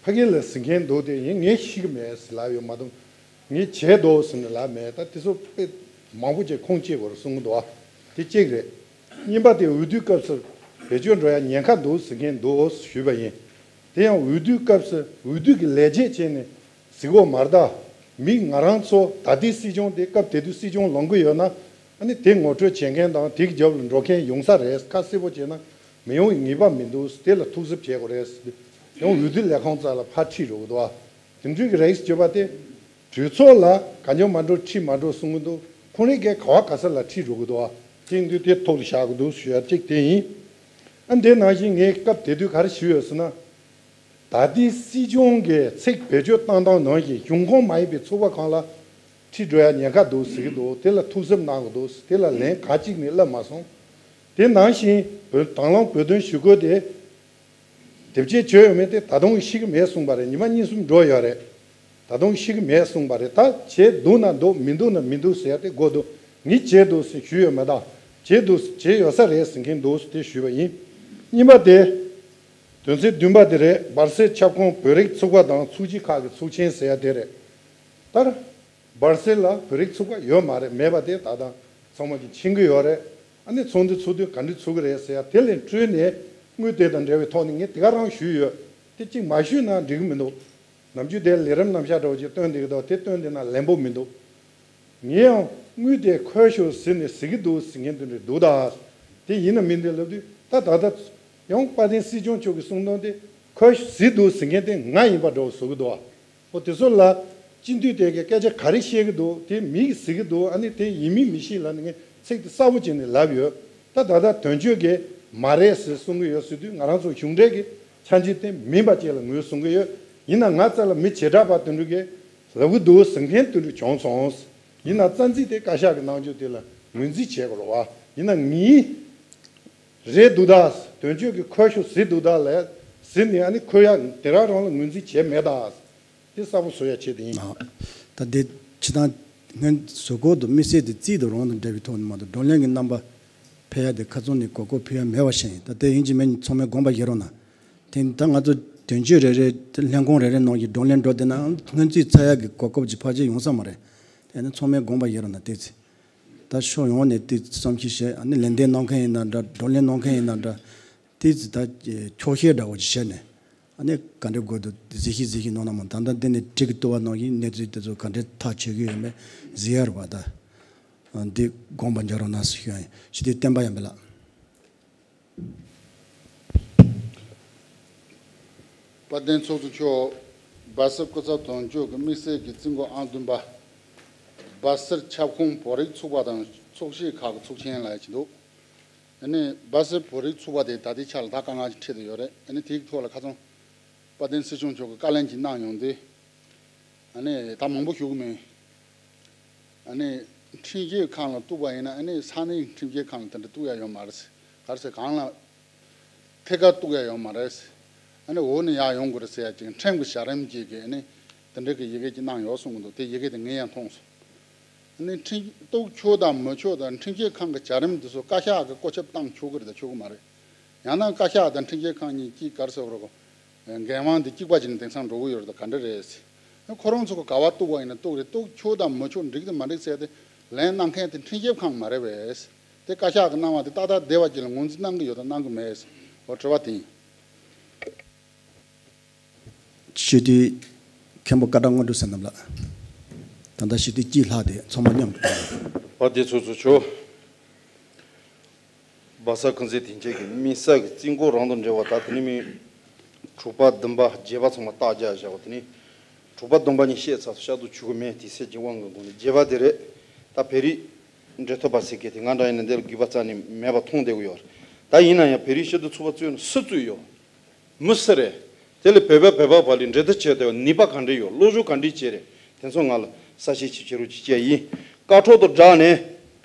ཕ་གི་ལ་ཟིན་མཁན་འདུག་དེ་ཡིན་ངས་ཤེས་ཀྱི་མེད་ཟེར་ལབ་ཡོད་མ་གཏོགས་ངས་བྱས་འདུག་ཟེར་ནས་ལབ་མེད། ད་དེ་ཚོ་དཔེ་མང་པོ་ཅིག་ཁུངས་སྐྱེལ་དགོས་རེད་གསུང་གི་འདུག་ཨ་དེ་གཅིག་རེད། གཉིས་པ་དེ་འོས་བསྡུའི་སྐབས་སུ་བེད་སྤྱོད་འགྲོ་ཡ་ཉེན་ཁ་འདུག་ཟེར་མཁན་འདུག་ཞུས་པ་ཡིན། དེ་ཡང་འོས་བསྡུའི་སྐབས་སུ་འོས་བསྡུ་གི་ལས་བྱེད་བྱས་ནས་ཟེར་གོ་མ་རེད་ད། མི་ང་རང་ཚོ་ད་ལྟའི་སྲིད་སྐྱོང་དེ་སྐབས་དེ་དུས་སྲིད་སྐྱོང་ལངས་གི་ཡོད་ན་ཨ་ནི་དེ་ངོ་སྤྲོད་བྱེད་མཁན་དང་དེ་གི་རྒྱབ་ལ་འགྲོ་མཁན་ཡོང་ས་རེད། ཁ་གསལ་པོ་བྱས་ན་མི་ཡོང་བའི་ངེས་པ་མི་འདུག་དེ་ལ་ཐུགས་གཟབ་བྱེད་དགོས་རེད། ཡང་འོས་བསྡུ་ལས་ཁུངས་རྩ་ལ་ཕར་ཁྲིད་འགྲོ་གི་འདུག་ཨ། དེ་འདྲའི་གི་རེས་བྱེད་པ་དེ་གྲོས་ཚོགས་ལ་ག་འཇོག་མ་འགྲོ་ཁྲིད་མ་འགྲོ་གསུང་གི་འདུག་ཁོང་རང་གིས་ག་བ་ག་ས་ལ་ཁྲིད་འགྲོ་གི་འདུག་ཨ། དེ་ཡིན་དུས་དེ་ཐོག་ལ་བཞག་གི་འདུག་ཞུ་ཡ་གཅིག་དེ་ཡིན། ཨ་འདི་ནང་བཞིན་ངས་སྐབས་དེ་དུས་ག་རེ་ཞུས་ཡོད་ཟེར་ན། ད་ལྟའི་སྲིད་སྐྱོང་གི་ཚིག་བེད་སྤྱོད་བཏང་སྟངས་ནང་བཞིན་གཞུང་ཁོངས་མ་ཡིན་པའི་ཚོགས་པ་གང་ལ་ཁྲིད་འགྲོ་ཡ་ཉེན་ཁ་འདུག་ཟེར་གྱི་འདུག་དེ་ལ་ཐུགས་གཟབ་གནང་དགོས་འདུག་དེ་ལ་ལན་ག་གཅིག་ནས་སླེབས་མ་སོང་། དེ་ནང་བཞིན་བོད་དང་བླངས་བོད་དོན་ཞུ་སྐུལ་དེ་དེབ་སྐྱེལ་བྱས་ཡོད་མེད་དེ་ད་དུང་ཤེས་ཀྱི་མེད་གསུངས་པ་རེད། ཉི་མ་གཉིས་གསུམ་འགྲོ་ཡོད་རེད། ད་དུང་ཤེས་ཀྱི་མེད་གསུངས་པ་རེད། ད་བྱས་འདུག་ན་འདུག་མི་འདུག་ན་མི་འདུག་ཟེར་ཡ་དེ་དགོས་འདུག་ངས་བྱས་འདུག་ཟེར་ཞུས་ཡོད་མེད། ད་བྱས་འདུག་བྱས་ཡོད་ས་རེད་ཟེར་མཁན་འདུག་དེ་ཞུས་པ་ཡིན། གཉིས་པ་དེ། དོན་ཚན་བདུན་པ་དེ་རེད། སྦར་སིལ་ཁྱབ་ཁོངས་བོད་རིགས་ཚོགས་པ་དང་ཚོགས་སྐྱིད་ཁག་གི་ཚོགས་ཆེན་ཟེར་ཡ་དེ་རེད། ད་སྦར་སིལ་ལ་བོད་རིགས་ཚོགས་པ་ཡོད་མ་རེད། མེད་པ་དེ་ད་ལྟ་ཚང་མ་གིས་མཁྱེན་གྱི་ཡོད་རེད། ཨ་ནི་ཚོགས་འདུ་ཚོགས་དུས་ག་འདྲ་ཚོགས་ཀྱི་རེད་ཟེར་ཡ་དེ་ལས་སྤྲོས་ནས་དངུལ་དེ་དང་འབྲེལ་བའི་ཐོག་ནས་ངས་དེ་ག་རང་ཞུས་ཡོད། དེ་གཅིག་མ་ཞུས་ན་འགྲིག་གི་མི་འདུག་ནམ་རྒྱུན་དེ་ལས་རིམ་རྣམ་གཞག་འདྲ་བོ་ཅིག་བཏོན་བསྡད་ཀྱི་འདུག་དེ་བཏོན་བསྡད་ན་ལན་པོ་མི་འདུག་ངས་ཡང་དངུལ་དེ་འཁོར་ཤོག་ཟེར་ནས་ཟེར་གྱི་འདུག་ཟེར་མཁན་དེ་འདྲ་འདུག་ད། དེ་ཡིན་ན་མིན་དེ་ལབ་དུས་ད་ད་ལྟ་ཡང་དཔལ་ལྡན་སྲིད་སྐྱོང་མཆོག་གིས་གསུངས་དོན་དེ་འཁོར་ཤོག་ཟེར་འདུག་ཟེར་མཁན་དེ་ང་ཡིན་པ་འདྲ་བོ་བཟོ་གི་འདུག་ཨ། འོ་དེ་ཚོ་ལ་སྤྱི་འཐུས་དེ་གའི་སྐད་ཆ་ག་རེ་བཤད་གི་འདུག་དེ་མི་གིས་ཟེར་གི་འདུག་ཨ་ནི་དེ་ཡིན་མིན་མི་ཤེས་ལབ་ནས་ངས་ཚིག་དེ་གསལ་པོ་བྱས་ནས་ལབ་ཡོད། ད་ད་ལྟ་དོན་གཅོད་ཀྱིས་མ་རེད་ཟེར་གསུང་གི་ཡོད་ཟེར་དུས་ང་རང་ཚོ་གཞུང་འབྲེལ་གྱི་ཆ་འཇིག་དེ་མིན་པ་བཅས་ལ་ངོས་བཟུང་གི་ཡོད། ཡིན་ན་ང་རྩ་ལ་མི་བྱེ་བྲག་པ་དེ་འདྲ་གིས་ལབ་གི་འདུག་ཟེར་མཁན་དེ་འདྲ་བྱུང་སོང་། ཡིན་ན་རྩ་འཛིན་དེ་བཀའ་ཤག་གི་གནང་རྒྱུ་དེ་ལ་ངོས་འཛིན་བྱེད་དགོས་རེད་བ། ཡིན་ན་ངའི་རེད་འདུག་ད། དོན་གཅོད་ཀྱི་འཁོར་ཤོག་ཟེར་འདུག་ད་ལས་ཟེར་ནས་ཨ་ནི་འཁོར་ཡག་དེ་རང་རང་ལ་ངོས་འཛིན་བྱས་མེད་ད། དེ་གསལ་པོ་བཟོ་ཡ་ཆེད་དུ་ཡིན། ཨ། ད་དེ་སྤྱིར་བཏང་སྔོན་བཟོ་བཀོད་དུ་དམིགས་བསལ་དེ་རྩིས་དང་རང་དང་འབྲེལ་བའི་ཐོག་ནས་མ་གཏོགས་བགྲོ་གླེང་གི་རྣམ་པ་ཕེབས་ཡ་དེ་ཁ་ཚོན་ནས་གོ་སྐབས་ཕུལ་ཡ་མེད་པ་ཞིག་ཡིན། ད་དེ་ཡིན་གཅིག་མིན་གཅིག་ཚང་མས་དགོངས་པ་བཞེས་རོགས་གནང་། དེ་ད་ང་ཚོ་དོན་གཅོད་རེ་རེ་ལྷན་ཁང་རེ་རེ་ནང་གི་བགྲོ་གླེང་འགྲོ་བསྡད་ན་སྔོན་རྩིས་ཚར་ཡ་གི་གོ་སྐབས་ཅིག་ཕལ་ཆེར་ཡོང་ས་མ་རེད། དེ་ནི་ཚང་མས་དགོངས་པ་བཞེས་རོགས་གནང་། བལྟས་ཚེ། ད་ཕྱོགས་ཡོངས་ནས་དེ་བསམ་ཤེས་བྱས། ཨ་ནི་ལན་འདེབས་གནང་མཁན་ཡིན་ན་འདྲ། བགྲོ་གླེང་གནང་མཁན་ཡིན་ན་འདྲ། དེ་ད་འཁྱོག་བཤད་འདྲ་བོ་ཅིག་བྱས་ནས། ཨ་ནི་ག་འདྲ་དགོས་འདུག་གཟིགས་ཤིག་གཟིགས་ཤིག་གནང་ན་མ། ད་ལྟ་འདི་ནས་ཁྲིད་ཀྱི་ལྟོ་བ་ནང་བཞིན་གནས་ཚུལ་དེ་ཚོ་ག་འདྲ་ཐག་ཆོད་ཀྱི་ཡོད་མེད་གཟིགས་ཡ་རེད་པ། ད་འདི་དགོངས་པ་འཇགས་རོགས་གནང་ཟེར་ཞུ་ཡ་ཡིན། ཞུ་དེ་བསྟན་པ་ཡར་འཕེལ་ལགས། དཔལ་ལྡན་ཚོགས་གཙོ་མཆོག་སྦ་སེར་སྐུ་ཚབ་དོན་གཅོད་ཀྱི་དམིགས་བསལ་གྱི་རྩིས་འགོ་ཨང་བདུན་པ། སྦ་སེར་ཁྱབ་ཁོངས་བོད་རིགས་ཚོགས་པ་དང་ཚོགས་སྡེ་ཁག་གི་ཚོགས་ཆེན་ལབ་ཡ་ཅིག་འདུག་ཨ་ནི་སྦ་སེར་བོད་རིགས་ཚོགས་པ་དེ་ད་ལྟའི་ཆ་ལ་ད་དཀའ་ངལ་ཅིག་འཕྲད་བསྡད་ཡོད་རེད། ཨ་ནི་དེའི་ཐོག་ལ་ཁ་སང་དཔལ་ལྡན་སྲིད་སྐྱོང་མཆོག་གིས་བཀའ་ལན་ཅིག་གནང་ཡོང་དུས། ཨ་ནི་ད་མང་པོ་ཞུ་གི་མིན། ཨ་ནི་ཁྲིམས་ཞིབ་ཁང་ལ་གཏུགས་པ་ཡིན་ན། ཨ་ནི་ས་གནས་ཁྲིམས་ཞིབ་ཁང་ལ་དེ་འདྲ་གཏུགས་ཡ་ཡོད་མ་རེད། ག་རེ་ཟེར། གང་ལ་ཐད་ཀར་གཏུགས་ཡ་ཡོད་མ་རེད། ཨ་ནི་འོག་ནས་ཡར་ཡོང་དགོས་རེད་ཟེར་ཡ་ཅིག་ཁྲིམས་ཀྱི་བྱ་རིམ་ཅིག་གི་ཨ་ནི་དེ་འདྲ་གི་ཡི་གེ་ཅིག་གནང་ཡོད་གསུང་གི་འདུག་དེ་ཡི་གེ་དེ་ངས་ཡང་མཐོང་སོང་། ཨ་ནི་ཁྲིམས་གཏུགས་ཆོག་དང་མི་ཆོག་དང་ཁྲིམས་ཞིབ་ཁང་གི་བྱ་རིམ་དེ་ཚོ་བཀའ་ཤག་གིས་བཀོད་ཁྱབ་བཏང་ཆོག་གི་རེད་དང་ཆོག་གི་མ་རེད། ཡང་ན་བཀའ་ཤག་དང་ཁྲིམས་ཞིབ་ཁང་གཉིས་ཀྱིས་ག་རེ་ཟེར་དགོས་རེད། འགན་དབང་འདི་གཅིག་པ་ཅིག་ནས་དེང་སང་འགྲོ་གི་ཡོད་རེད་དང་ག་འདྲ་རེད་ཟེར། ཁོ་རང་ཚོ་གིས་ག་པར་གཏུགས་པ་ཡིན་ན་གཏུགས་རེད། གཏུགས་ཆོག་དང་མི་ཆོག་འགྲིག་དང་མ་འགྲིག་ཟེར་ཏེ་ལན་གནང་མཁན་དེ་ཁྲིམས་ཞིབ་ཁང་མ་རེད་པས། དེ་བཀའ་ཤག་གིས་གནང་བ་དེ་ཏག་ཏག་བསྡད་པ་ཅིག་ལ་ངོས་འཛིན་གནང་གི་ཡོད་དང་གནང་གི་མེད། འོ་དྲི་བ་དེ་ཡིན། སྤྱི་འཐུས་མཁན་པོ་སྐད་གྲགས་དངོས་གྲུབ་བསོད་ནམས་ལགས། ད་ལྟ་སྤྱི་འཐུས་གཅིག་ལྷག་སྟེ་ཚང་མ་མཉམ་དུ། དཔལ་ལྡན་ཚོགས་གཙོ་མཆོག་སྦ་ས་ཁུན་སི་དེ་འཆད་ཀྱི་དམིགས་བསལ་གྱི་རྩིས་འགོ་རང་དང་འབྲེལ་བ། ད་དེ་ནི་མི་དྲུག་པ་བདུན་པ་བརྒྱད་པ་ཚང་མ་རྟགས་རྒྱག་བཞག་པ། དེ་ནི་དྲུག་པ་བདུན་པ་གཉིས་བཤད་ཚར་སོང་། བཤད་དུ་ཆུད་ཀྱི་མེད། དེ་ཚེ་གྱི་དབང་གི་སྒོ་ནས། བརྒྱད་པ་དེ་རེད། ད་བོད་རིགས་འབྲེལ་མཐུད་པ་ཟེར་མཁན་དེ་ང་འདྲ་ཡིན་ན་འདིར་དགོས་པ་རྩ་ནས་མེད་པ་མཐོང་བསྡད་ཀྱི་ཡོད་རེད། ད་ཡིན་ན་ཡང་བོད་རིགས་སྤྱི་མཐུན་ཚོགས་པ་བཙུགས་ནས་སུ་བཙུགས་ཡོད། མི་སུ་རེད། དེ་ལས་བོད་པ་བོད་པ་བར་ལ་འབྲེལ་མཐུད་བྱས་ཏེ་ནུས་པ་ག་འདྲ་ཡོད། བློ་སྦྱོང་ག་འདྲ་བྱས་རེད། དེ་ཚོ་ང་ལ་གསལ་བཤད་ཅིག་བྱེད་རོགས་ཅིག་བྱས་ཡིན། བཀའ་འཁྲོལ་དང་སྦྲགས་ནས།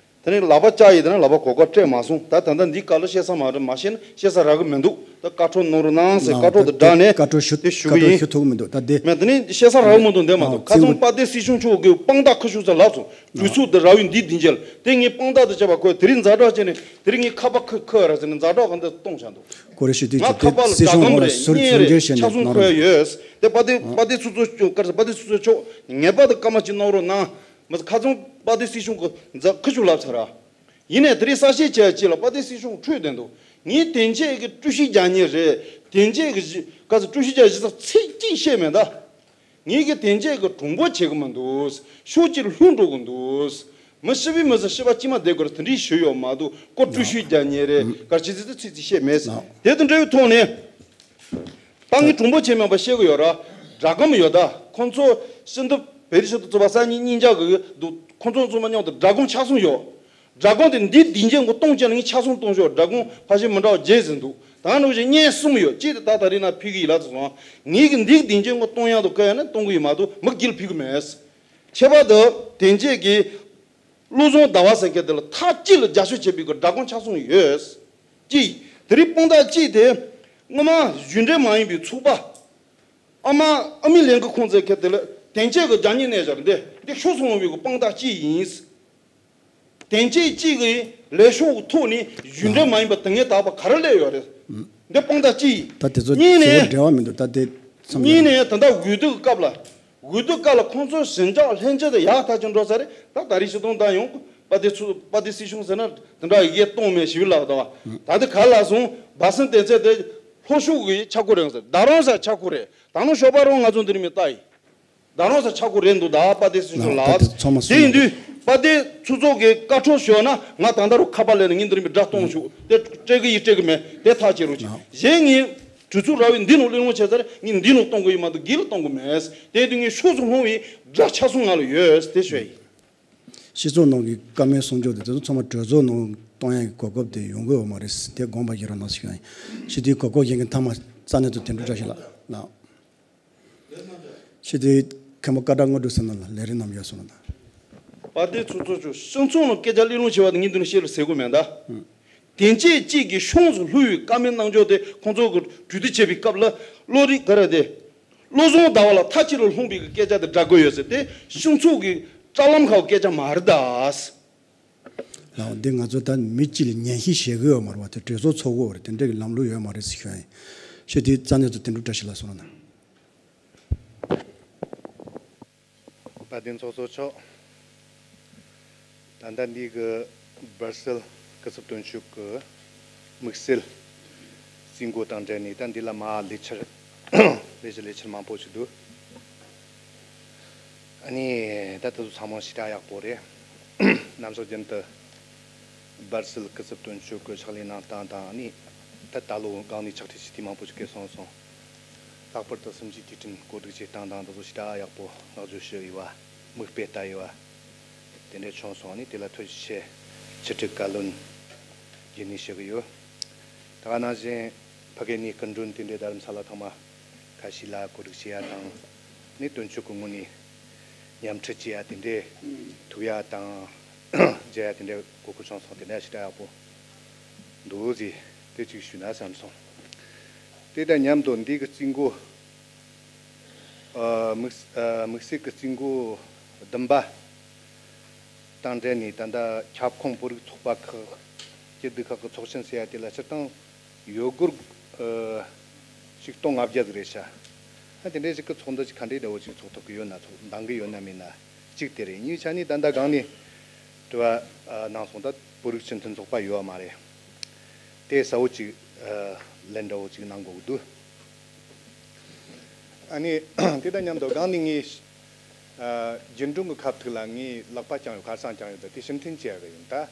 དེ་ནས་ལག་པ་བཅག་ཡིན། དེ་ནས་ལག་པ་གོ་སྐབས་སྤྲད་མ་སོང་། ད་ད་ལྟ་འདི་སྐབས་ལ་བཤད་ས་མ་རེད། མ་བཤད་ན་བཤད་ས་རག་གི་མི་འདུག་ད་བཀའ་འཁྲོལ་གནང་རོགས་གནང་ཟེར། བཀའ་འཁྲོལ་དང་སྦྲགས་ནས་བཀའ་འཁྲོལ་ཞུ། དེ་ཞུ་གི་ཡིན། ཞུ་ཐུབ་མི་འདུག་ད་དེ་མེད། དེ་ནས་བཤད་ས་རག་མི་འདུག་འདི་མ་གཏོགས། ཁ་སང་དཔལ་ལྡན་སྲིད་སྐྱོང་མཆོག་གིས་དཔང་རྟགས་ཁུ་བྱུག་ཙམ་ལབ་སོང་། གྲོས་ཚོགས་འདི་ར་བའི་འདི་བདེ་འཇགས་ལ། དེ་ངས་དཔང་རྟགས་དང་བཅས་པ་བཀོད། དེ་རིང་ཛ་དྲག་བྱས་ནས་དེ་རིང་ངས་ཁ་པར་ཁུ་ཁུ་ར་ཟེར་ནས་ཛ་དྲག་གི་འདི་གཏོང་བྱ་འདུག་ཀོ་རེ་ཤི་དུས་ང་ཚོ་ཁ་པར་ལ་སྲིད་སྐྱོང་སྒྲ་གམ་ནང་ལ་རེད། ཟུར་བརྙན་ཟུར་འགྲེལ་རེད། བྱས་ནས་ཆ་ཚང་གནང་འཁོད་རོགས། ཡོད། དེ་དཔལ་ལྡན་དཔལ་ལྡན་ཚོགས་གཙོ་མཆོག་སྐར་དཔལ་ལྡན་ཚོགས་གཙོ་མཆོག་ངེས་པར་དུ་སྐར་མ་གཅིག་གནང་རོགས་གནང་། མ་ཁ་སང་དཔལ་ལྡན་སྲིད་སྐྱོང་གི་མཛད་ཁུ་བྱུག་ལབ་ཚར་ར། ཡིན་ནའི་དེ་རིང་གསལ་བཤད་བྱས་ཅིག་ལ་དཔལ་ལྡན་སྲིད་སྐྱོང་འཁྲུལ་བསྡད་འདུག་ངས་དེ་འཆད་ཀྱི་ཀྲུའུ་ཞི་རྒྱག་མཁན་རེད། དེ་འཆད་ཀྱི་གཞི་ག་ཚོད་ཀྲུའུ་ཞི་རྒྱག་གཞི་རྩ་ཚིག་གཅིག་བཤད་མེད་ད། ངས་ཀྱི་དེ་འཆད་ཀྱི་གྲུང་པོ་བྱེད་ཀྱི་མི་འདུག་ཕྱོགས་གཅིག་ལྷུང་འགྲོ་གི་འདུག་མི་ཤི་བའི་མི་ཚེ་ཤི་བ་གཅིག་མ་བསྡད་དགོས་རེད། དེ་འདྲའི་ཞུ་ཡོད་མ་གཏོགས་ཀོ་ཀྲུའུ་ཞི་རྒྱག་མཁན་རེད། ག་ཅི་ཚིག་ཚིག་ཚིག་བཤད་མེད། དེ་དེ་འདྲའི་ཐོག་ནས། ད་ངས་གྲུང་པོ་བྱས་མེད་པ་བཤད་གི་ཡོད་ར། སྒྲ་སྒམ་ཡོད་ད། ཁོང་ཚོ་ཤིན་ཏུ་བེ་རི་ཤིན་ཏུ་རྩོད་པ་གསར་རྙིང་གཉིས་ཆ་གི་འདུག་ཁོང་ཚོ་ཚང་མ་མཉམ་དུ་སྒྲ་སྒམ་ཆ་ཚང་ཡོད། སྒྲ་སྒམ་དེ་འདི་འདི་འཇལ་འགོ་གཏོང་བྱས་ན་ངས་ཆ་ཚང་གཏོང་ཤོག་སྒྲ་སྒམ་ཕལ་ཆེར་མི་འདྲ་བ་བརྒྱད་ཟིན་འདུག་ད་ནུ་ཞིག་བརྙན་གསུམ་ཡོད། གཅིག་དེ་ད་ད་རེས་ན་ཕུལ་གི་ཡིན་ལ་ཚོ་སོང་། ངས་གི་འདི་འདི་འཇལ་འགོ་གཏོང་ཡག་ཏུ་བཀའ་ཡང་ན་གཏོང་གི་ཡིན་མ་གཏོགས་མི་སྒེར་ལ་ཕུལ་གི་མེད། ཁྱད་པར་དུ་དེ་འཇལ་གི་བློ་བཟང་ཟླ་བ་ཟེར་མཁན་དེ་ལ་མཐའ་གཅིག་ལ་རྒྱབ་སྐྱོར་བྱེད་པའི་སྒོ་སྒྲ་སྒམ་ཆ་ཚང་ཡོད། གཅིག་དེ་རིང་དཔང་རྟགས་གཅིག་དེ། སྔོན་མ་གཞུང་འབྲེལ་མ་ཡིན་པའི་ཚོགས་པ། ཨ་མ་ཨ་མི་ལན་གི་ཁོང་ཚོས་ཁེ་དེ་ལ་དེང་ཆད་ཀྱི་རྒྱ་ཉིན་གནས་སྦྱར་འདི་འདི་ཤོག་ཚང་བའི་གི་དཔང་རྟགས་གཅིག་ཡིན། དེང་ཆད་གཅིག་གི་ལས་ཤོག་གི་ཐོག་ནས་གཞུང་འབྲེལ་མ་ཡིན་པ་དེ་ངས་དག་པ་ག་རེ་སླེབས་ཡོད་རེད། འདི་དཔང་རྟགས་གཅིག་ཡིན། ད་དེ་ཚོ་གཉིས་ནས་འབྲེལ་བ་མི་འདུག་ད་དེ་མཚམས་གཉིས་ནས་ད་ལྟ་འོས་བསྡུ་གི་སྐབས་ལ། འོས་བསྡུ་སྐབས་ལ་ཁོང་ཚོའི་ཞི་འཇགས་ལྷན་སྐྱེས་དེ་ཡག་ཐག་ཆོད་འགྲོ་ས་རེད། ད་ད་རེས་ཞུ་དོན་ད་ཡོང་དཔལ་ལྡན་ཚོ་དཔལ་ལྡན་སྲིད་སྐྱོང་ཟེར་ན་དེ་འདྲ་ཡི་གེ་གཏོང་མེད་ཞུས་ལབ་དང་། ད་དེ་ག་ལ་སོང་བ་སེམས་གཏད་ཚད་དེ་ལྷོ་ཕྱོགས་ཀྱི་ཆག་སྒོ་རེད་ཟེར། ད་རང་ས་ཆག་སྒོ་རེད། ད་ནང་ཞོགས་པ་རང་ང་ཚོ་འདི་རིང་མི་ལྟ་ཡིན། ད་རང་ས་ཆག་སྒོ་རེད་འདུག་ད་དཔལ་ལྡན་སྲིད་སྐྱོང་ལགས། ད་དེ་ཚང་མ་དེ་ཡིན་དུས་དཔལ་ལྡན་ཚོགས་གཙོ་གིས་བཀའ་འཁྲོལ་ཞུས་ན་ང་ད་ལྟ་རུ་ཁ་པར་ལེན་ནས་ངས་འདི་རིང་མི་སྒྲ་གཏོང་ཆོག་དེ་སྤྲད་གི་ཡིན་སྤྲད་གི་མེད་དེ་ཐག་བཅད་རོགས་གྱིས། གཞན་ངས་གྲོས་ཚོགས་ར་བའི་འདི་ནང་གླེང་སློང་བྱས་ཚར། ངས་འདི་ནང་གཏོང་གི་ཡིན་མ་གཏོགས་སྒེར་ལ་གཏོང་གི་མེད། དེ་དུས་ངས་ཤོག་ཚུར་སློང་བའི་སྒྲ་ཆ་ཚང་ང་ལ་ཡོད་དེ་ཞུ་ཡ་ཡིན། སྤྱི་ཚོགས་ནང་གི་བཀའ་མོལ་གསུང་ཕྱོགས་དེ་དེ་ཚོ་ཚང་མ་གྲོས་ཚོགས་ནང་གཏོང་ཡ་གི་གོ་སྐབས་དེ་ཡོང་གི་ཡོད་མ་རེད། དེ་དགོངས་པ་བཞེས་རོགས་གནང་ཞུ་ཡ་ཡིན། སྤྱི་འཐུས་གོ་སྐབས་གཞན་གྱི་མཐའ་མ་རྩ་གནད་དུ་དོན་གྲུབ་བཀྲ་ཤིས་ལགས་ལགས། སྤྱི་འཐུས་མཁན་པོ་སྐད་གྲགས་དངོས་གྲུབ་བསོད་ནམས་ལགས་ལས་རིམ་རྣམས་ཡར་སོང་ལ་གནང་། དཔལ་ལྡན་ཚོགས་གཙོ་མཆོག་སྤྱི་ཚོགས་ནང་སྐད་ཆ་གླེང་སློང་བྱས་པ་དེ་ངས་འདི་ནས་བཤད་ལ་ཟེར་དགོས་མེད་ད། དེ་འཆད་གཅིག་གི་ཤོག་ཚུར་ལྷུང་བའི་བཀའ་མོལ་གནང་ཕྱོགས་དེ་ཁོང་ཚོ་གི་གྲོས་བསྡུར་བྱས་པའི་སྐབས་ལ་བློ་རིག་ག་རེ་དེ། བློ་བཟང་ཟླ་བ་ལ་མཐའ་གཅིག་ལ་ལྷུང་བའི་གི་སྐད་ཆ་དེ་སྒྲ་དགོས་ཡོད་ཟེར་ཏེ་སྤྱི་ཚོགས་ཀྱི་དྲ་ལམ་ཁག་སྐད་ཆ་མ་རེད་ད། ལགས་འདི་ང་ཚོ་ད་མི་གཅིག་ལ་ཉན་ཤེས་བྱེད་དགོས་ཡོད་མ་རེད་བ། དེ་གྲོས་ཚོགས་ཚོགས་དགོས་རེད། དེ་འདྲ་གི་ལམ་ལུགས་ཡོད་མ་རེད་ཟེར་ཞུ་ཡ་ཡིན། ཞུ་དེ་རྩ་གནད་དུ་དོན་གྲུབ་བཀྲ་ཤིས་ལགས་སོང་ལ་གནང་། དཔལ་ལྡན་ཚོགས་གཙོ་མཆོག་ད་ ད་ལྟ་འདི་གི་སྦར་སིལ་སྐུ་ཚབ་དོན་གཅོད་ཀྱི་དམིགས་བསལ་རྩིས་འགོ་དང་འབྲེལ་ནས། ད་འདི་ལ་མ་ལས་འཆར་ལས་གཞི་ལས་འཆར་མང་པོ་ཞིག་འདུག་ཨ་ནི་ད་དེ་ཚོ་ཚང་མ་ཞེ་དྲག་ཡག་པོ་རེད། ནམ་ཞག་རྒྱུན་དུ་སྦར་སིལ་སྐུ་ཚབ་དོན་གཅོད་ཀྱི་ཕྱག་ལས་གནང་སྟངས་དང་། ཨ་ནི་ད་ད་ལོ་སྒང་ནས་ཕྱག་བྲིས་བྱེད་དུས་མང་པོ་ཞིག་གིས་གསུངས་སོང་། ལྷག་པར་དུ་གསུམ་བཅུའི་དུས་དྲན་གོ་སྒྲིག་བྱེད་སྟངས་དང་དེ་ཚོ་ཞེ་དྲག་ཡག་པོ་བསྔགས་བརྗོད་ཞུ་ཡི་བ། མིག་དཔེ་ལྟ་ཡི་བ། དེ་འདྲ་བྱུང་སོང་། ཨ་ནི་དེ་ལ་ཐུགས་རྗེ་ཆེ། ཕྱི་དྲིལ་བཀའ་བློན་ཡིན་ནས་ཞུ་གི་ཡོད། ད་ག་ནང་བཞིན་ཕ་གི་ནས་སྐུ་མགྲོན་དེ་འདྲའི་རྡ་རམ་ས་ལ་ཚང་མ་ཁ་ཤས་ལ་གོ་སྒྲིག་བྱེད་ཡ་དང་། ནི་དོན་གཅོད་ཀྱི་ངོས་ནས་མཉམ་ཁྲིད་བྱེད་ཡ་དེ་འདྲའི་ཐུག་ཡ་དང་མཇལ་ཡ་དེ་འདྲའི་གོ་སྐབས་བྱུང་སོང་། དེ་འདྲ་ཞེ་དྲག་ཡག་པོ་འདུག་ཟེར་དེ་གཅིག་ཞུས་ན་བསམ་སོང་། དེ་དང་མཉམ་དུ་འདི་གི་རྩིས་འགོ་ཨ་དམིགས་ཨ་དམིགས་བསལ་གྱི་རྩིས་འགོ་བདུན་པ་དང་འབྲེལ་ནས། ད་ལྟ་ཁྱབ་ཁོངས་བོད་རིགས་ཚོགས་པ་ཁག་སྤྱི་འཐུས་ཁག་གི་ཚོགས་ཆེན་ཟེར་ཡ་དེ་ལ་སྤྱིར་བཏང་ཡོད་སྒོར་ཨ་ཆིག་སྟོང་ལྔ་བརྒྱ་ཟིག་རེད་ཤག་ཨ་དེ་འདྲའི་ཞིག་གི་ཚོགས་འདུ་ཅིག་ག་འདྲའི་འདྲ་བོ་ཅིག་ཚོགས་ཐུབ་ཀྱི་ཡོད་ན། ཚོགས་འདང་གི་ཡོད་ན་མེད་ན། གཅིག་དེ་རེད། གཉིས་ཆ་ནས་ད་ལྟ་སྒང་ནས་དྲི་བ་ཨ་གནང་སོང་། ད་བོད་རིགས་སྤྱི་མཐུན་ཚོགས་པ་ཡོད་བ་མ་རེད། དེ་གསལ་བོ་ཅིག་ཨ་ལན་འདྲ་བོ་ཅིག་གནང་དགོས་ཀྱི་འདུག་ཨ་ནི་དེ་དང་མཉམ་དུ་སྒང་ནས་ངས་ཨ་རྒྱུན་གྲོན་གྱི་ཁ་ཐུག་ལ་ངས་ལག་པ་བརྐྱངས་ཡོད། ཁ་སང་བརྐྱངས་ཡོད། ད་དེ་ཕྱིར་འཐེན་བྱེད་ཡ་གི་ཡིན། ད་